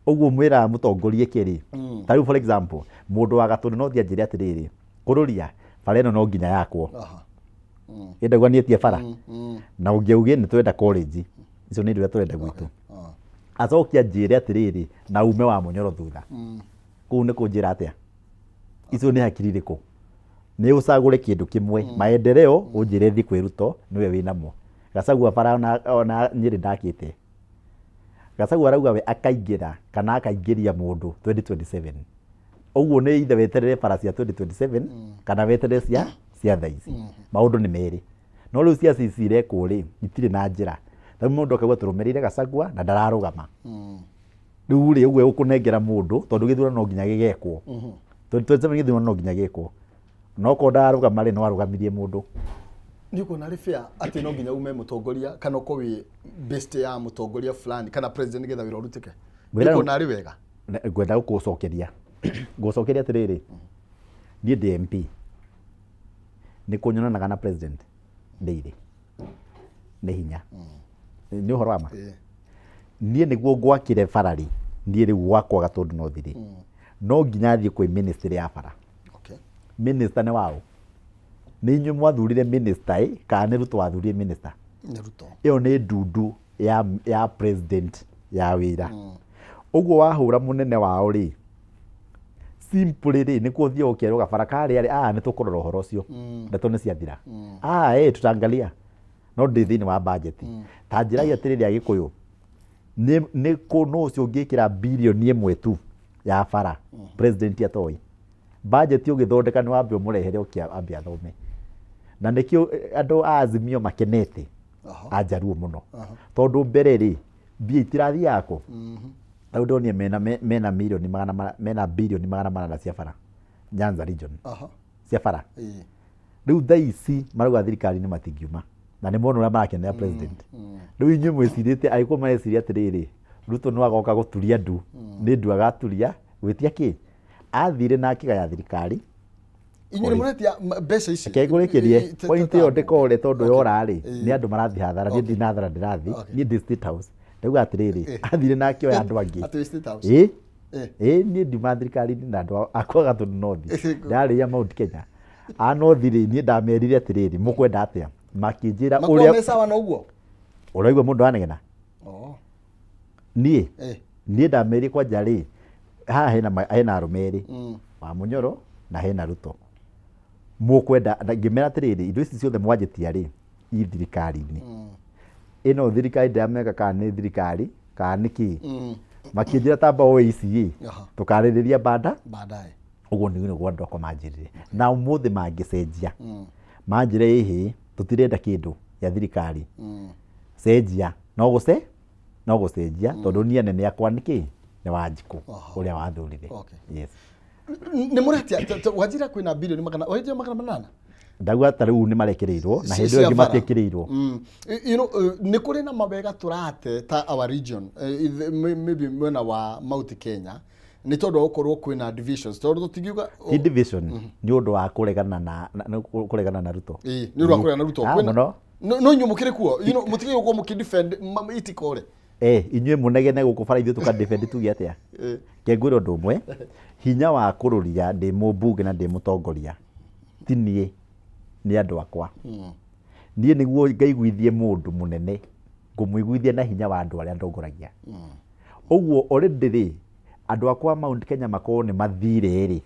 Ũguo mwĩraga mũtongoria eke rĩ. Ta rĩu for example, mũndũ wa Gatũndũ North anjĩre atĩrĩrĩ, kũrũria bara ĩno no nginya yakwo. Ĩndauga nĩetie bara. Na ũngĩauge nĩ twenda college. Icio nĩ indo iria tũrenda gwitũ. Acoke anjĩre atĩrĩrĩ, na ume wa mũnyoro thutha. Kũu nĩ kũnjĩra atĩa? Icio nĩ hakiri irĩkũ? Nĩ ũcagũre kĩndũ kĩmwe, maendeleo ũnjĩre thiĩ kwĩ Ruto nĩwe wĩnamo. Gachagua bara ona Nyĩrĩ ndakĩte. Gachagua arauga we akaingĩra kana akaingĩria mũndũ 2027. Ũguo nĩ either weterere bara cia 2027 kana weterere cia cia thaa ici. Maũndũ nĩ merĩ. No rĩu ciaca ici irekwo rĩ, itirĩ na njĩra. Rĩu mũndũ akauga tũrũmĩrĩire Gachagua na ndararũgama. Rĩu rĩ, ũguo ũkũnengera mũndũ tondũ gĩthurano no nginya gĩgekwo. 2027 gĩthurano no nginya gĩkwo. No korwo ndararũgama rĩ, no arũgamirie mũndũ. Nĩ ũkuona arĩ fair atĩ no nginya ume mũtongoria kana ũkorwo wĩ best ya mũtongoria fulani kana president nĩgetha wĩra ũrutĩke? Nĩ ũkuona arĩ wega? Ngwenda gũkũcokeria. Ngũcokeria atĩrĩrĩ, niĩ ndĩ MP. Nĩ kũnyonanaga na president daily. Nĩ hinya. Nĩ ũhoro wa ma. Niĩ nĩguo ngwakĩre bara rĩ, niĩ rĩu gwakwa Gatũndũ North rĩ, no nginya thiĩ kwĩ ministry ya bara. Minister nĩ waũ? Nĩ inyuĩ mwathurire minister ĩ, kana nĩ Ruto wathurire minister? Nĩ Ruto. Ĩyo nĩ ndundu ya president ya wĩra. Ũguo wahũra mũnene wao rĩ, simply rĩ, nĩkuo ũthiaga ũkerwo gabara karĩa rĩ, nĩ tũkũrora ũhoro ũcio. Ndeto nĩ ciathira. Tutaangalia. No ndĩ thĩinĩ wa budget. Ta njĩra atĩrĩrĩ Agĩkũyũ, nĩ kũ no ũcio ũngĩkĩra birioni 1 tu ya bara, president atoĩ. Budget ũgĩthondeka nĩ wambe ũmũrehere ũke ambe athome. Na nĩkĩo andũ a Azimio makenete Ajaruo mũno. Tondũ mbere rĩ, mbia itirathiaga kũ? Rĩu ndonire mena mirioni magana mena birioni 800 cia bara Nyanza region. Cia bara. Rĩu thaa ici marauga thirikari-inĩ matingiuma. Na nĩ mona ũrĩa marakenera president. Rĩu inyuĩ mwĩcirĩtie, angĩkorwo mareciria atĩrĩrĩ, Ruto no agoka gũturia ndu. Nĩ ndu agaturia, gwĩtia kĩ? Athire na akĩgaya thirikari. Inyuĩ nĩ mũretia mbeca ici. Reke ngũrĩkĩrie. Point ĩyo ndĩkore tondũ yora rĩ, nĩ andũ marathiĩ hathara, niĩ ndirĩ na hathara ndĩrathiĩ, niĩ ndĩ State House. Ndauga atĩrĩrĩ, athire na akĩoya andũ angĩ. Atĩ wĩ State House? Ĩ, niĩ ndiuma thirikari-inĩ na andũ akwa Gatũndũ North. Ndarĩia Mount Kenya. A North rĩ, niĩ ndamerire atĩrĩrĩ, mũkwenda atĩa? Makĩnjĩra Makorwo ũrĩa me sawa na ũguo? Ũraigua mũndũ anegena? Niĩ? Niĩ ndamerire kwanja rĩ, haha hena arũme erĩ, wa Mũnyoro na hena Ruto. Mũkwenda, ngĩmera atĩrĩrĩ, indo ici ciothe mwanjĩtia rĩ, i thirikari-inĩ. Ĩno thirikari ndĩramenya kana nĩ thirikari, kana nĩ kĩ. Makĩnjĩra tamba woe ici ĩ, tũkarĩrĩria banda. Baadaye. Ũguo nĩguo andũ akwa manjĩrire. Na ũmũthĩ mangĩcenjia. Manjĩre ĩhĩ, tũtirenda kĩndũ gĩa thirikari. Cenjia. No gũcenjia, tondũ niĩ anene akwa nĩ kĩ? Nĩ Wanjikũ, ũrĩa wathurire. Yes. Nĩ mũretia, wanjĩra kwĩna birioni magana, wanjĩra 800? Ndauga ta rĩu nĩ marekĩrĩirwo, na hĩndĩ ĩyo ĩngĩ matiekĩrĩirwo. You know, nĩ kũrĩ na mawega tũrate ta our region, maybe mwena wa Mount Kenya, nĩ tondũ wa gũkorwo kwĩna divisions, tondũ tũtingiuga ti division, nĩ ũndũ wa kũregana na kũregana na Ruto. Ĩĩ, nĩ ũndũ wa kũregana na Ruto. Mũno. No inyuĩ mũkĩrĩ kuo, you know, mũtigĩrĩire gũkorwo mũkĩ-defend itikore. Inyuĩ mũnegene gũkũ bara ithuĩ tũka-defend tuge atĩa? Ke ngwĩre ũndũ ũmwe, hinya wa kũrũria ndĩ mũmbunge na ndĩ mũtongoria, ti niĩ, nĩ andũ akwa. Niĩ nĩguo ngaiguithie mũndũ mũnene, ngũmũiguithia na hinya wa andũ arĩa ndongoragia. Ũguo already rĩ, andũ akwa Mount Kenya makorwo nĩ mathire rĩ,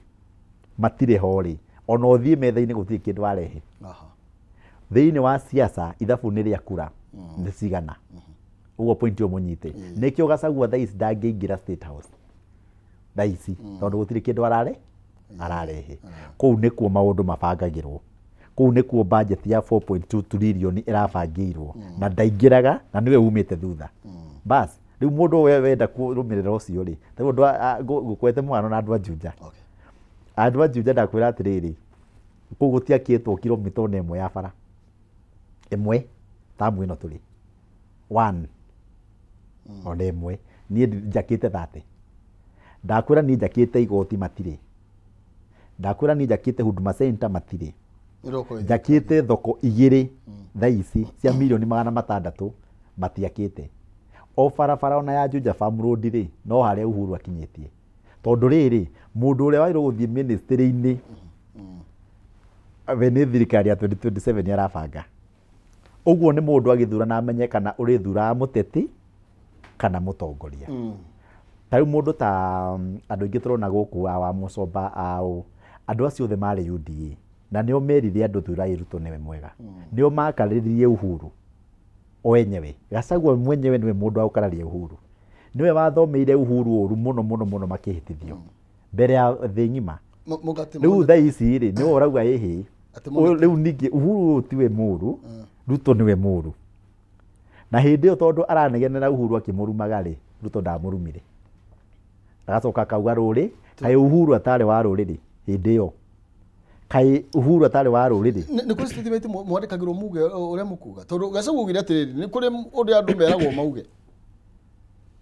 matirĩ ho rĩ, ona ũthiĩ metha-inĩ gũtirĩ kĩndũ warehe. Thĩinĩ wa siasa, ithabu nĩ rĩa kura, nĩ cigana. Ũguo point ĩyo mũnyite. Nĩkĩo Gachagua thaa ici ndangĩingĩra State House. Thaa ici, tondũ gũtirĩ kĩndũ ararehe. Kũu nĩkuo maũndũ mabangagĩrwo. Kũu nĩkuo budget ya 4.2 trillion ĩrabangĩirwo. Na ndaingĩraga, na nĩwe umĩte thutha. Bas, rĩu mũndũ we wenda kũrũmĩrĩra ũcio rĩ, rĩu ũndũ ngũkwete mũhano na andũ a Juja. Andũ a Juja ndakwĩra atĩrĩrĩ, kũu gũtiakĩtwo kilomita ona ĩmwe ya bara. Ĩmwe, tamu ĩno tũrĩ. 1. Ona ĩmwe. Niĩ njakĩte 30. Ndakwĩra niĩ njakĩte igoti matirĩ. Ndakwĩra niĩ njakĩte Huduma Center matirĩ. Njakĩte thoko 2 thaa ici cia mirioni 600 matiakĩte. O barabara ona ya Juja Farm Road rĩ, no harĩa Uhuru akinyĩtie. Tondũ rĩrĩ, mũndũ ũrĩa wagĩrĩirwo gũthiĩ ministry-inĩ, we nĩ thirikari ya 2027 arabanga. Ũguo nĩ mũndũ agĩthura na amenye kana ũrĩthuraga mũteti kana mũtongoria. Ta rĩu mũndũ ta andũ aingĩ tũrona gũkũ a wa Mũcomba aũ, andũ acio othe marĩ UDA. Na nĩo merire andũ thurai Ruto nĩwe mwega. Nĩo makarĩririe Uhuru o enyewe. Gachagua mwenyewe nĩwe mũndũ wa gũkararia Uhuru. Nĩwe wathomeire Uhuru ũru mũno mũno mũno makĩhĩtithio mbere ya thĩ ng'ima. Rĩu thaa ici rĩ, nĩwe ũrauga ĩhĩ. Rĩu ningĩ Uhuru tiwe mũru, Ruto nĩwe mũru. Na hĩndĩ ĩyo tondũ aranegenera Uhuru akĩmũrumaga rĩ, Ruto ndamũrumire. Agacoka akauga rũrĩ, kaĩ Uhuru atarĩ wa rũrĩrĩ hĩndĩ ĩyo. Kaĩ Uhuru atarĩ wa rũrĩrĩ. Nĩ kũrĩ statement mwandĩkagĩrwo muge ũrĩa mũkuga, tondũ Gachagua augire atĩrĩrĩ, nĩ kũrĩ ũrĩa andũ meragwo mauge.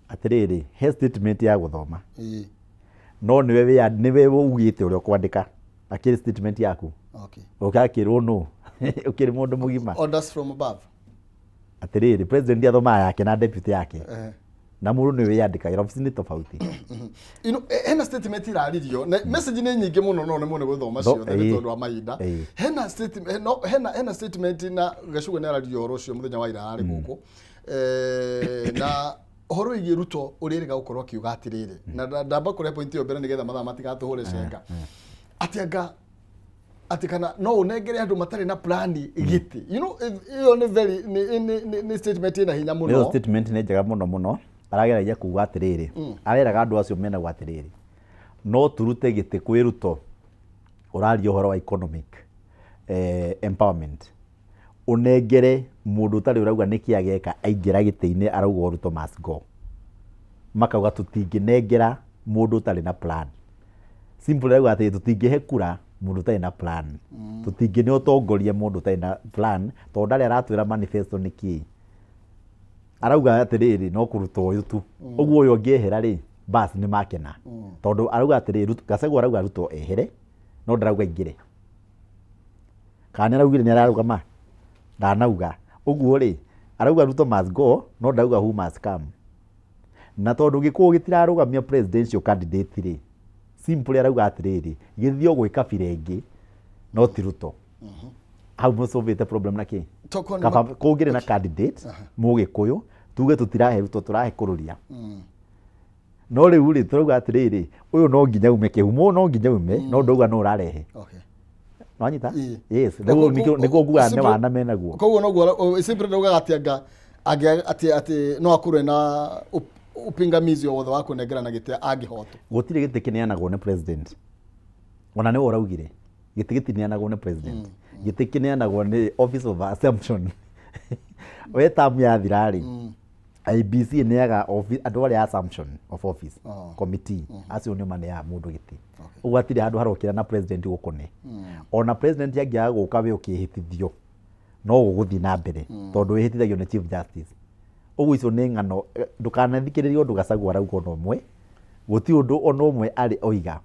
Atĩrĩrĩ, he statement ya gũthoma. No nĩwe nĩwe ugĩte ũrĩa ũkwandĩka. Akĩrĩ statement yaku. Okay. Ũgakĩrwo nũ? Ũkĩrĩ mũndũ mũgima. Orders from above. Atĩrĩrĩ, president athomaga yake na deputy yake. Na mũndũ nĩwe wĩyandĩkagĩra, obici nĩ tofauti. You know, hena statement iraririo na message nĩ nyingĩ mũno no nĩ mũno gũthoma ciothe nĩ tondũ wa mahinda. Hena statement no hena statement na Gachagua nĩ araririo ũhoro ũcio mũthenya wa ira arĩ gũkũ. Na ũhoro wĩgiĩ Ruto ũrĩa erĩga gũkorwo akiuga atĩrĩrĩ, na ndamba kũrehe point ĩyo mbere nĩgetha mathaa matigatũhũre cenga. Atĩ anga atĩ kana no ũnengere andũ matarĩ na plani gĩtĩ. You know, ĩyo nĩ very nĩ statement ĩna hinya mũno. Ĩyo statement nĩ njega mũno mũno. Arageragia kuga atĩrĩrĩ, areraga andũ acio menagwo atĩrĩrĩ, no turute gĩtĩ kwĩ Ruto ũraria ũhoro wa economic empowerment, ũnengere mũndũ ũtarĩ ũrauga nĩkĩ ageka aingĩra gĩtĩ-inĩ arauga Ruto must go. Makauga tũtingĩnengera mũndũ ũtarĩ na plan. Simple arauga atĩ tũtingĩhe kura mũndũ ũtarĩ na plan. Tũtingĩne ũtongoria mũndũ ũtarĩ na plan tondũ ndarĩ aratwĩra manifesto nĩ kĩĩ. Arauga atĩrĩrĩ no kũruta ũyũ tu. Ũguo ũyũ ũngĩehera rĩ, bas nĩ makena. Tondũ arauga atĩrĩrĩ, Gachagua arauga Ruto ehere, no ndarauga aingĩre. Kana nĩ araugire nĩ ararũgama? Ndanauga. Ũguo rĩ, arauga Ruto must go, no ndarauga who must come. Na tondũ Gĩkũyũ gĩtirarũgamia presidential candidate rĩ, simply arauga atĩrĩrĩ, gĩthiĩ o gwĩ kabira ĩngĩ, no ti Ruto. Hau mũcũvĩte problem na kĩ? Kaba kũngĩrĩ na candidate mũgĩkũyũ tuge tũtirahe Ruto tũrahe Kũrũria. No rĩu rĩ tũrauga atĩrĩrĩ, ũyũ no nginya ume kĩhumo, no nginya ume, no ndauga no ũrarehe. Nwanyita? Yes, nĩguo ngugaga nĩ wana menaguo. Koguo noguo simply ndaugaga atĩ anga atĩ no akorwo na upingamizi o wothe wa kũnengerana gĩtĩ angĩhotwo. Gũtirĩ gĩtĩ kĩneanagwo nĩ president. Ona nĩwe ũraugire. Gĩtĩ gĩtineanagwo nĩ president. Gĩtĩ kĩneanagwo nĩ office of assumption. We term yathira rĩ, IBC ĩneaga andũ arĩa assumption of office committee acio nĩo maneaga mũndũ gĩtĩ. Ũguo hatirĩ handũ harokĩra na president gũkũne. Ona president angĩaga gũka we ũkĩhĩtithio no ũgũthiĩ na mbere tondũ wĩhĩtithagio nĩ chief justice. Ũguo icio nĩ ng'ano, ndũkanathikĩrĩrie ũndũ Gachagua arauga ona ũmwe. Gũtirĩ ũndũ ona ũmwe arĩ oiga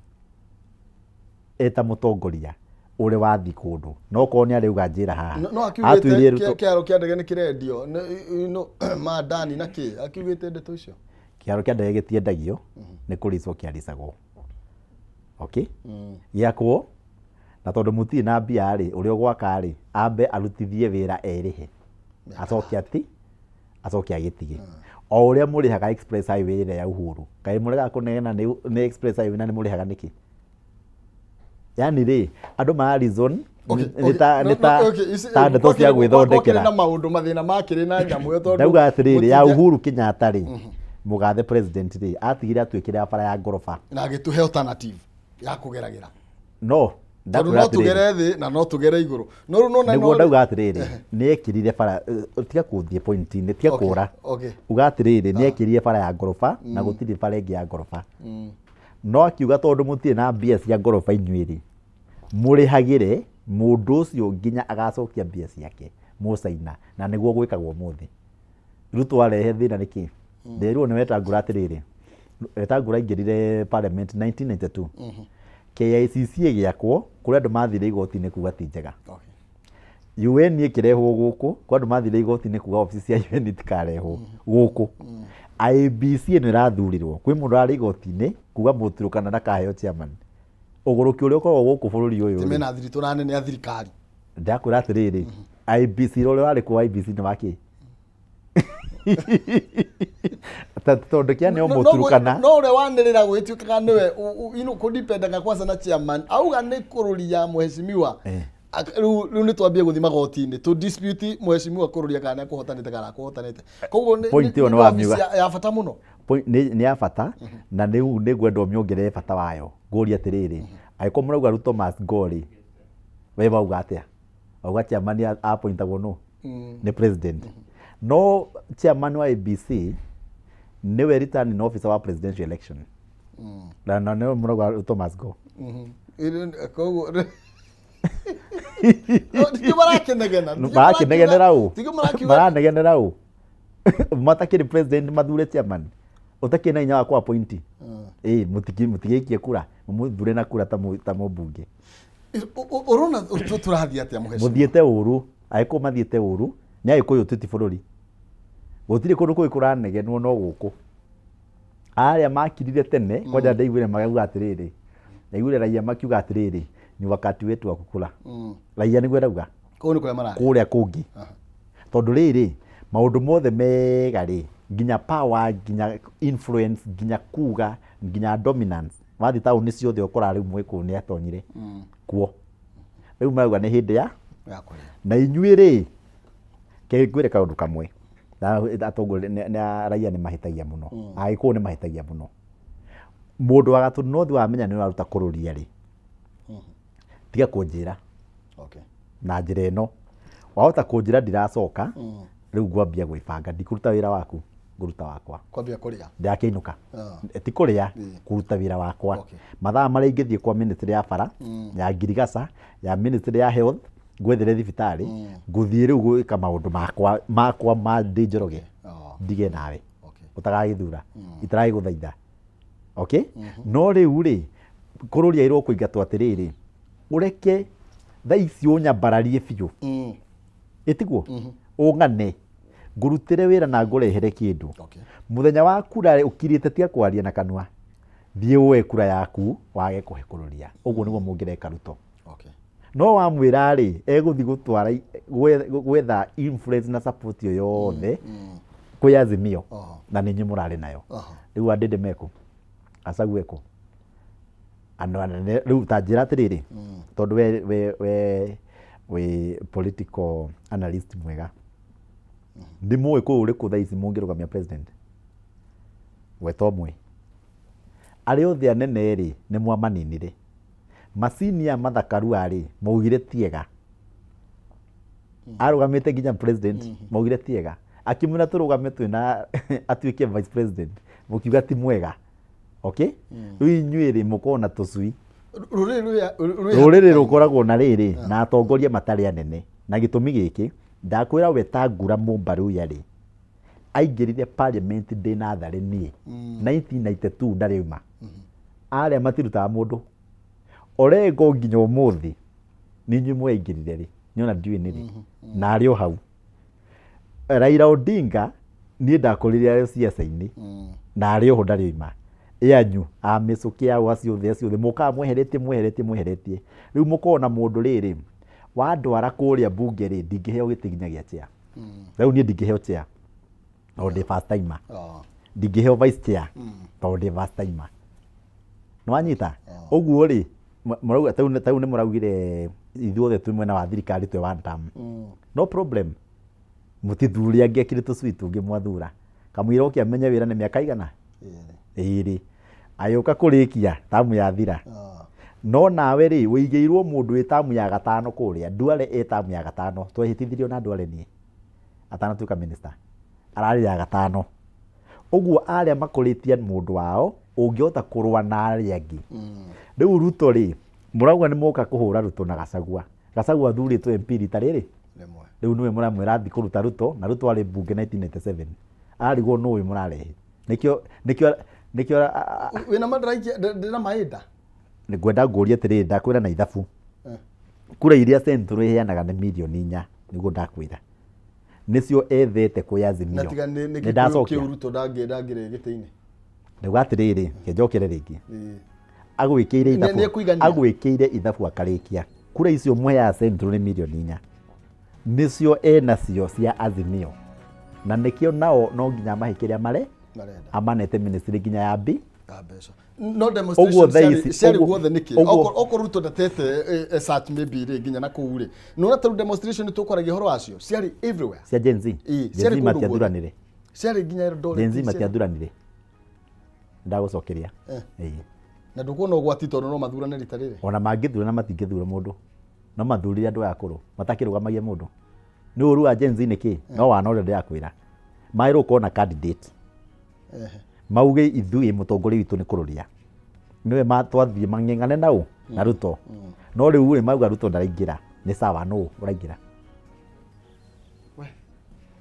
eta mũtongoria ũrĩa wathiĩ kũndũ. No korwo nĩ arauga njĩra haha. No akiugĩte kĩharo kĩa ndege nĩ kĩrendio mandani na kĩ, akiugĩte ndeto icio. Kĩharo kĩa ndege gĩtiendagio, nĩ kũricwo kĩaricagwo. Okay? Gĩakwo, na tondũ mũtirĩ na mbia rĩ, ũrĩa ũgwaka rĩ, ambe arutithie wĩra erĩhe. Acoke atĩ, acoke agĩtige. O ũrĩa mũrĩhaga express highway ĩrĩa ya Uhuru. Kaĩ mũregaga kũnegena nĩ express highway na nĩ mũrĩhaga nĩkĩ? Yani rĩ, andũ mara reason nĩ ta ndeto cia gwĩthondekera. Na maũndũ mathĩna makĩrĩ na nyamũ ĩyo tondũ ndauga atĩrĩrĩ, ya Uhuru Kenyatta rĩ, mũgathe president rĩ, atigire atuĩkire bara ya ngoroba. Na agĩtũhe alternative ya kũgeragĩra. No, tondũ no tũgere thĩ na no tũgere igũrũ. No rĩu nona nĩguo ndauga atĩrĩrĩ, nĩ ekĩrire bara, tiga kũthiĩ point-inĩ, tiga kũra. Uga atĩrĩrĩ, nĩ ekĩrire bara ya ngoroba na gũtirĩ bara ĩngĩ ya ngoroba. No akiuga tondũ mũtirĩ na mbia cia ngoroba inyuĩ rĩ, mũrĩhagĩre mũndũ ũcio nginya agacokia mbia ciake mũcaina, na nĩguo gwĩkagwo ũmũthĩ. Ruto arehe thĩna nĩkĩ? Nderirwo nĩ Wetangula atĩrĩrĩ, Wetangula aingĩrire parliament 1992. KICC ĩgĩakwo kũrĩa andũ mathire igoti-inĩ kuga ti njega. UN ĩkĩrehwo gũkũ, kũrĩa andũ mathire igoti-inĩ kuga obici cia UN itikarehwo gũkũ. IBC ĩno ĩrathurirwo, kwĩ mũndũ ararĩ igoti-inĩ kuga Mũturũkana ndakaheo chairman. Ũgũrũki ũrĩa ũkoragwo gũkũ bũrũri ũyũ rĩ, mena thiritũ na nene ya thirikari. Ndakwĩra atĩrĩrĩ, IBC ũrĩa warĩ kuo IBC nĩ wakĩ? Tondũ kĩa nĩo Mũturũkana. No ũrĩa wanĩrĩra gwĩtuĩkaga nĩwe ino kũdipendaga kwanza na chairman auga nĩ kũrũria mheshimiwa. Rĩu nĩ twambie gũthiĩ magoti-inĩ tũ dispute mheshimiwa kũrũria kana nĩekũhotanĩte kana akũhotanĩte. Koguo nĩ wabici ya bata mũno. Nĩ ya bata na rĩu nĩngwenda ũmĩongerere bata wayo. Ngũria atĩrĩrĩ, angĩkorwo mũrauga Ruto must go rĩ, We wauga atia? Wauga chairman appointagwo no ni president. No chairman wa ABC niwe returning officer wa presidential election. Na na nĩwe mũrauga Thomas Go. Koguo tikio marakenegena. Marakenegenera ũ? Maranegenera ũ? Matakĩrĩ president mathure chairman. Ũtakĩrĩ na hinya wa kũ-appoint. Ĩĩ mũtigĩikie kura, mũthure na kura ta mũmbunge. Ũrona tũrathiĩ atĩa mũheci? Mũthiĩte ũru, Agĩkũyũ mathiĩte ũru, nĩ Agĩkũyũ tu ti bũrũri. Gũtirĩ kũndũ kũngĩ kũranegenwo no gũkũ. Arĩa makirire tene kwanja ndaiguire makiuga atĩrĩrĩ, ndaiguire raia makiuga atĩrĩrĩ, ni wakati wetu wa kukula. Raia nĩguo ĩrauga. Kũu nĩ kũrĩa marathiĩ. Kũrĩa kũngĩ. Tondũ rĩrĩ, maũndũ mothe mega rĩ, nginya power, nginya influence, nginya kuga, nginya dominance. Wathiĩ taũni ciothe ũkoraga rĩu Mũgĩkũyũ nĩ atonyire kuo. Rĩu marauga nĩ hĩndĩ ya na inyuĩ rĩ, ke ngwĩre kaũndũ kamwe. Atongoria na raia nĩ mahĩtagia mũno. Agĩkũyũ nĩ mahĩtagia mũno. Mũndũ wa Gatũndũ North wamenya nĩ ũraruta kũrũria rĩ, tiga kũnjĩra. Na njĩra ĩno wahota kũnjĩra ndiracoka, rĩu ngwambia gwĩbanga, ndikũruta wĩra waku, ngũruta wakwa. Kwambia kũrĩa. Ndakĩinũka. Ti kũrĩa, kũruta wĩra wakwa. Mathaa marĩa ingĩthiĩ kwa ministry ya bara, ya ngirigaca, ya ministry ya health, ngwethere thibitarĩ, ngũthiĩ rĩu gwĩka maũndũ makwa ma ndĩ Njoroge, ndige nawe. Ũtagagĩthura, itaragĩgũthaitha. Okay? No rĩu rĩ, kũrũria ĩrwo kũingatwo atĩrĩrĩ, ũreke thaa ici ũnyambararie biũ. Ĩtiguo? Ũng'ane, ngũrutĩre wĩra na ngũrehere kĩndũ. Mũthenya wa kura ũkirĩte tiga kwaria na kanua, thiĩ woe kura yaku wage kũhe kũrũria. Ũguo nĩguo mũngĩreka Ruto. No wamwĩra rĩ, egũthiĩ gũtwara gwetha influence na support ĩyo yothe kwĩ Azimio, na nĩ inyuĩ mũrarĩ nayo. Rĩu Andĩndĩ mekũ? Gachagua ekũ? Andũ anene rĩu ta njĩra atĩrĩrĩ, tondũ we wĩ political analyst mwega, nĩ mũĩ kũu ũrĩkũ thaa ici mũngĩrũgamia president? Gweta ũmwe. Arĩa othe anene rĩ, nĩ mwamaninire. Macini ya Martha Karua rĩ, maugire tiega. Arũgamĩte nginya president, maugire tiega. Akĩmwĩra tũrũgame twĩna atuĩke vice president, mũkiuga ti mwega. Okay? Rĩu inyuĩ rĩ, mũkoragwo na tũcui. Rũrĩrĩ rũkoragwo na rĩrĩ, na atongoria matarĩ anene. Na gĩtũmi gĩkĩ, ndakwĩra Wetangula Mũmbaruya rĩ, aingĩrire parliament ndĩ natharĩ niĩ. 1992 ndarĩ auma. Arĩa matirutaga mũndũ. Orengo nginya ũmũthĩ, nĩ inyuĩ mwaingĩrire rĩ, nĩona ndiũĩ nĩ rĩ, na arĩ o hau. Raila Odinga, niĩ ndakũrire arĩ ciaca-inĩ, na arĩ oho ndarĩ oima. Yanyu, a mĩcũkĩ ao acio othe acio othe, mũkaga mweheretie mweheretie mweheretie. Rĩu mũkona mũndũ rĩrĩ, wandwara kũrĩa bunge rĩ, ndingĩheo gĩtĩ nginya gĩa chair. Rĩu niĩ ndingĩheo chair, tondũ ndĩ first timer. Ndingĩheo vice chair, tondũ ndĩ first timer. Nĩwanyita? Ũguo rĩ, mũrauga tau nĩ mũraugire ithuothe twĩ mwena wa thirikari twĩ one term. No problem. Mũtithure angĩekire tũcui tũngĩ mwathura. Kamũira oke amenye wĩra nĩ mĩaka igana? Ĩrĩ. Agĩũka kũrĩkia tamu yathira. No nawe rĩ, wĩigĩirwo mũndũ wĩ tamu ya gatano kũrĩa. Duale ĩ tamu ya gatano. Twehĩtithirio na Duale niĩ. Atanatuĩka minister. Ararĩ ya gatano. Ũguo arĩa makũrĩtie mũndũ wao, ũngĩhota kũrũa na arĩa angĩ. Rĩu Ruto rĩ, mũrauga nĩ mũka kũhũra Ruto na Gachagua. Gachagua athurĩtwo MP rita rĩrĩ. Rĩu nĩwe mũramwĩra athiĩ kũruta Ruto, na Ruto arĩ mbunge 1997. Arigwo nũ ũyũ mũrarehe. Nĩkĩo nĩkĩo nĩkĩo Wĩna madraikia ndĩna mahinda. Ngwenda ngũrie atĩrĩrĩ, ndakwĩra na ithabu. Kura iria Central ĩheanaga nĩ mirioni 4, nĩguo ndakwĩra. Nĩcio ethete kwĩ Azimio. Na tiga nĩ Nĩ Gĩkũyũ ndacokia. kĩu Ruto ndangĩrĩ gĩtĩ-inĩ. Ndauga atĩrĩrĩ, kĩnjokere rĩngĩ. Agwĩkĩire ithabu. Nĩ ekũigania. Agwĩkĩire ithabu akarĩkia. Kura icio mũheaga Central nĩ mirioni 4. Nĩcio enacio cia Azimio. Na nĩkĩo nao no nginya mahe kĩrĩa mare Marenda. amanete ministry nginya ya B. Ya mbeca. No Ũguo demonstration thaa ciarĩ ici- ciarĩ ũguo- guothe nĩkĩ? ũguo- Okorwo Ruto ndatete search maybe rĩ nginya na kũu rĩ. Nĩwona ta rĩu demonstration tũkwaragia ũhoro wacio ciarĩ everywhere. Cia Gen Z. Ĩĩ, Gen ciarĩ Z kũndũ guothe. matiathuranire. Ciarĩ nginya Eldoret. Gen Z matiathuranire. Ndagũcokeria. Ĩĩ. Na ndũkuona ũgwati tondũ no mathurane rita rĩrĩ. Ona mangĩthurana matingĩthura mũndũ. No mathurire andũ aya akũrũ matakĩrũgamagia mũndũ. Nĩ ũru wa Gen Z nĩ kĩ? No wana ũrĩa ndĩrakwĩra. Magĩrĩirwo gũkorwo na candidate. Mauge ithuĩ mũtongoria witũ nĩ Kũrũria. Nĩwe twathiĩ mang'eng'ane nau na Ruto. No rĩu rĩ mauga Ruto ndaraingĩra. Nĩ sawa, nũ ũraingĩra?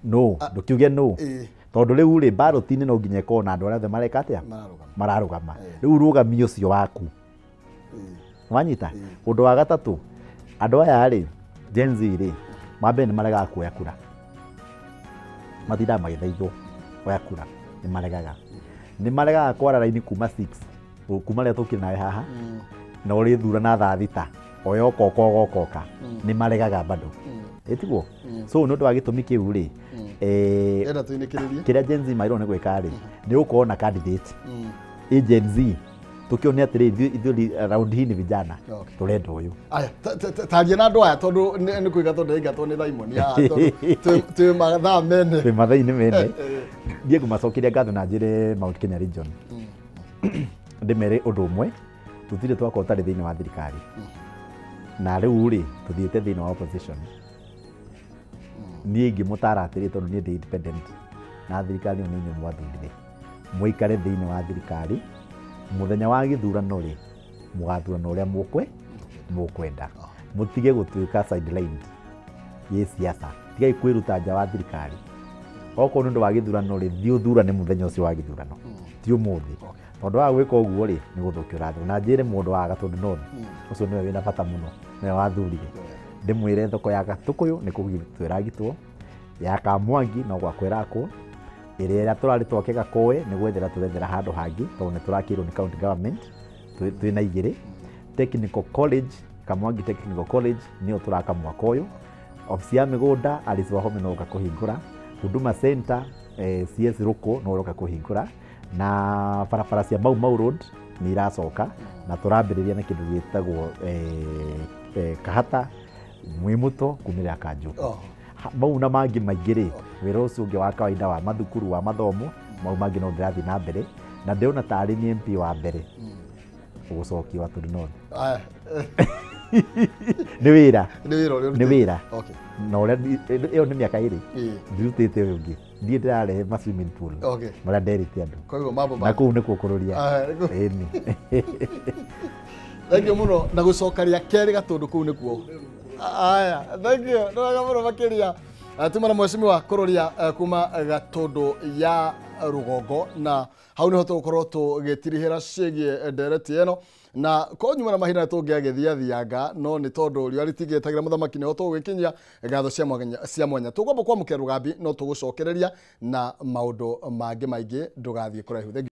No, ndũkiuge nũ. Tondũ rĩu rĩ ballot-inĩ no nginya ĩkorwo na andũ arĩa othe mareka atĩa? Mararũgama. Rĩu rũgami ũcio waku. Wanyita? Ũndũ wa gatatũ, andũ aya rĩ, Gen Z rĩ, mambe nĩ maregaga kuoya kura. Matindaga magĩthaithwo oya kura, nĩ maregaga. Nĩ maregaga kwara raini kuma 6, kuma rĩrĩa tũkire nawe haha, na ũrĩthurana thaa 6, oya ũkoka ũgokoka. Nĩ maregaga bado. Ĩtiguo? So nĩ ũndũ wa gĩtũmi kĩu rĩ, kĩrĩa Gen Z magĩrĩirwo nĩ gwĩka rĩ, nĩ gũkorwo na candidate. Ĩ Gen Z tukione atĩrĩ ithuĩ round hii ni vijana turenda ũyũ. Aya, taria na andũ aya tondũ nĩ kũigatwo ndĩraingatwo nĩ Simon haha tondũ twĩ mathaa mene. Twĩ mathaa-inĩ mene. Ndiĩ ngũmacokeria ngatho na njĩre Mount Kenya region. Ndĩmere ũndũ ũmwe, tũtirĩ twakorwo tarĩ thĩinĩ wa thirikari. Na rĩu rĩ tũthiĩte thĩinĩ wa opposition. Niĩ ingĩmũtara atĩrĩ tondũ niĩ ndĩ independent na thirikari ĩyo nĩ inyuĩ mwathurire. Mũikare thĩinĩ wa thirikari. Mũthenya wa gĩthurano rĩ mũgathurana ũrĩa mũkwenda. Mũtige gũtuĩka sidelined gĩ siasa. Tigai kwĩruta nja wa thirikari. Okorwo nĩ ũndũ wa gĩthurano rĩ, thiĩ ũthurane mũthenya ũcio wa gĩthurano, ti ũmũthĩ. Tondũ wa gwĩka ũguo rĩ, nĩ gũthũkia ũrathũkia. Na njĩre mũndũ wa Gatũndũ North, ũcio nĩwe wĩna bata mũno, nĩwe wathurire. Ndĩmwĩre thoko ya Gatũkũyũ nĩ kũgitwo ĩragitwo, ya Kamwangi no gwakwo ĩrakwo, ĩrĩa tũrarĩ twake Gakoe nĩ gwethera tũrethera handũ hangĩ tondũ nĩ tũrakĩrwo nĩ county government twĩna igĩrĩ. Technical College, Kamwangi Technical College nĩyo tũraka mwaka ũyũ. Obici ya mĩgũnda Alice Wahome no ũka kũhingũra. Huduma Center CS Rũkũ no ũroka kũhingũra. Na barabara cia Mau Mau Road nĩ iracoka na tũrambĩrĩria na kĩndũ gĩtagwo Kahata Mwimuto kumĩrĩra Kanjũkũ. Mau na mangĩ maingĩ rĩ, wĩra ũcio ũngĩ wa kawaida wa mathukuru wa mathomo, mau mangĩ no ndĩrathiĩ na mbere na ndĩrona tarĩ ni MP wa mbere ũgũcokia Gatũndũ North. Nĩ wĩra. Nĩ wĩra. Na ũrĩa ĩyo nĩ mĩaka ĩrĩ ndirutĩte ũyũ ũngĩ. Ndiĩ ndĩrarehe ma swimming pool marĩa nderĩte andũ. Na kũu nĩkuo kũrũria. Ĩni. Thank you mũno na gũcoka rĩa kerĩ Gatũndũ kũu nĩkuo. Aya, thank you. Nĩ mũno makĩria. Tuma na mheshimiwa Kũrũria kuma Gatũndũ ya Rũgongo na hau niho tũgũkorwo tũgĩtirihĩra ciĩgiĩ ndereti ĩno na ko nyuma na mahinda tũngĩagĩthiathianga no nĩ tondũ riũa rĩtigĩtagĩra mũthamaki nĩho tũgũgĩkinyia ngatho cia mwanya. Tũkwamba kwamũkĩra Rũgambi no tũgũcokereria na maũndũ mangĩ maingĩ, ndũgathiĩ kũraihu.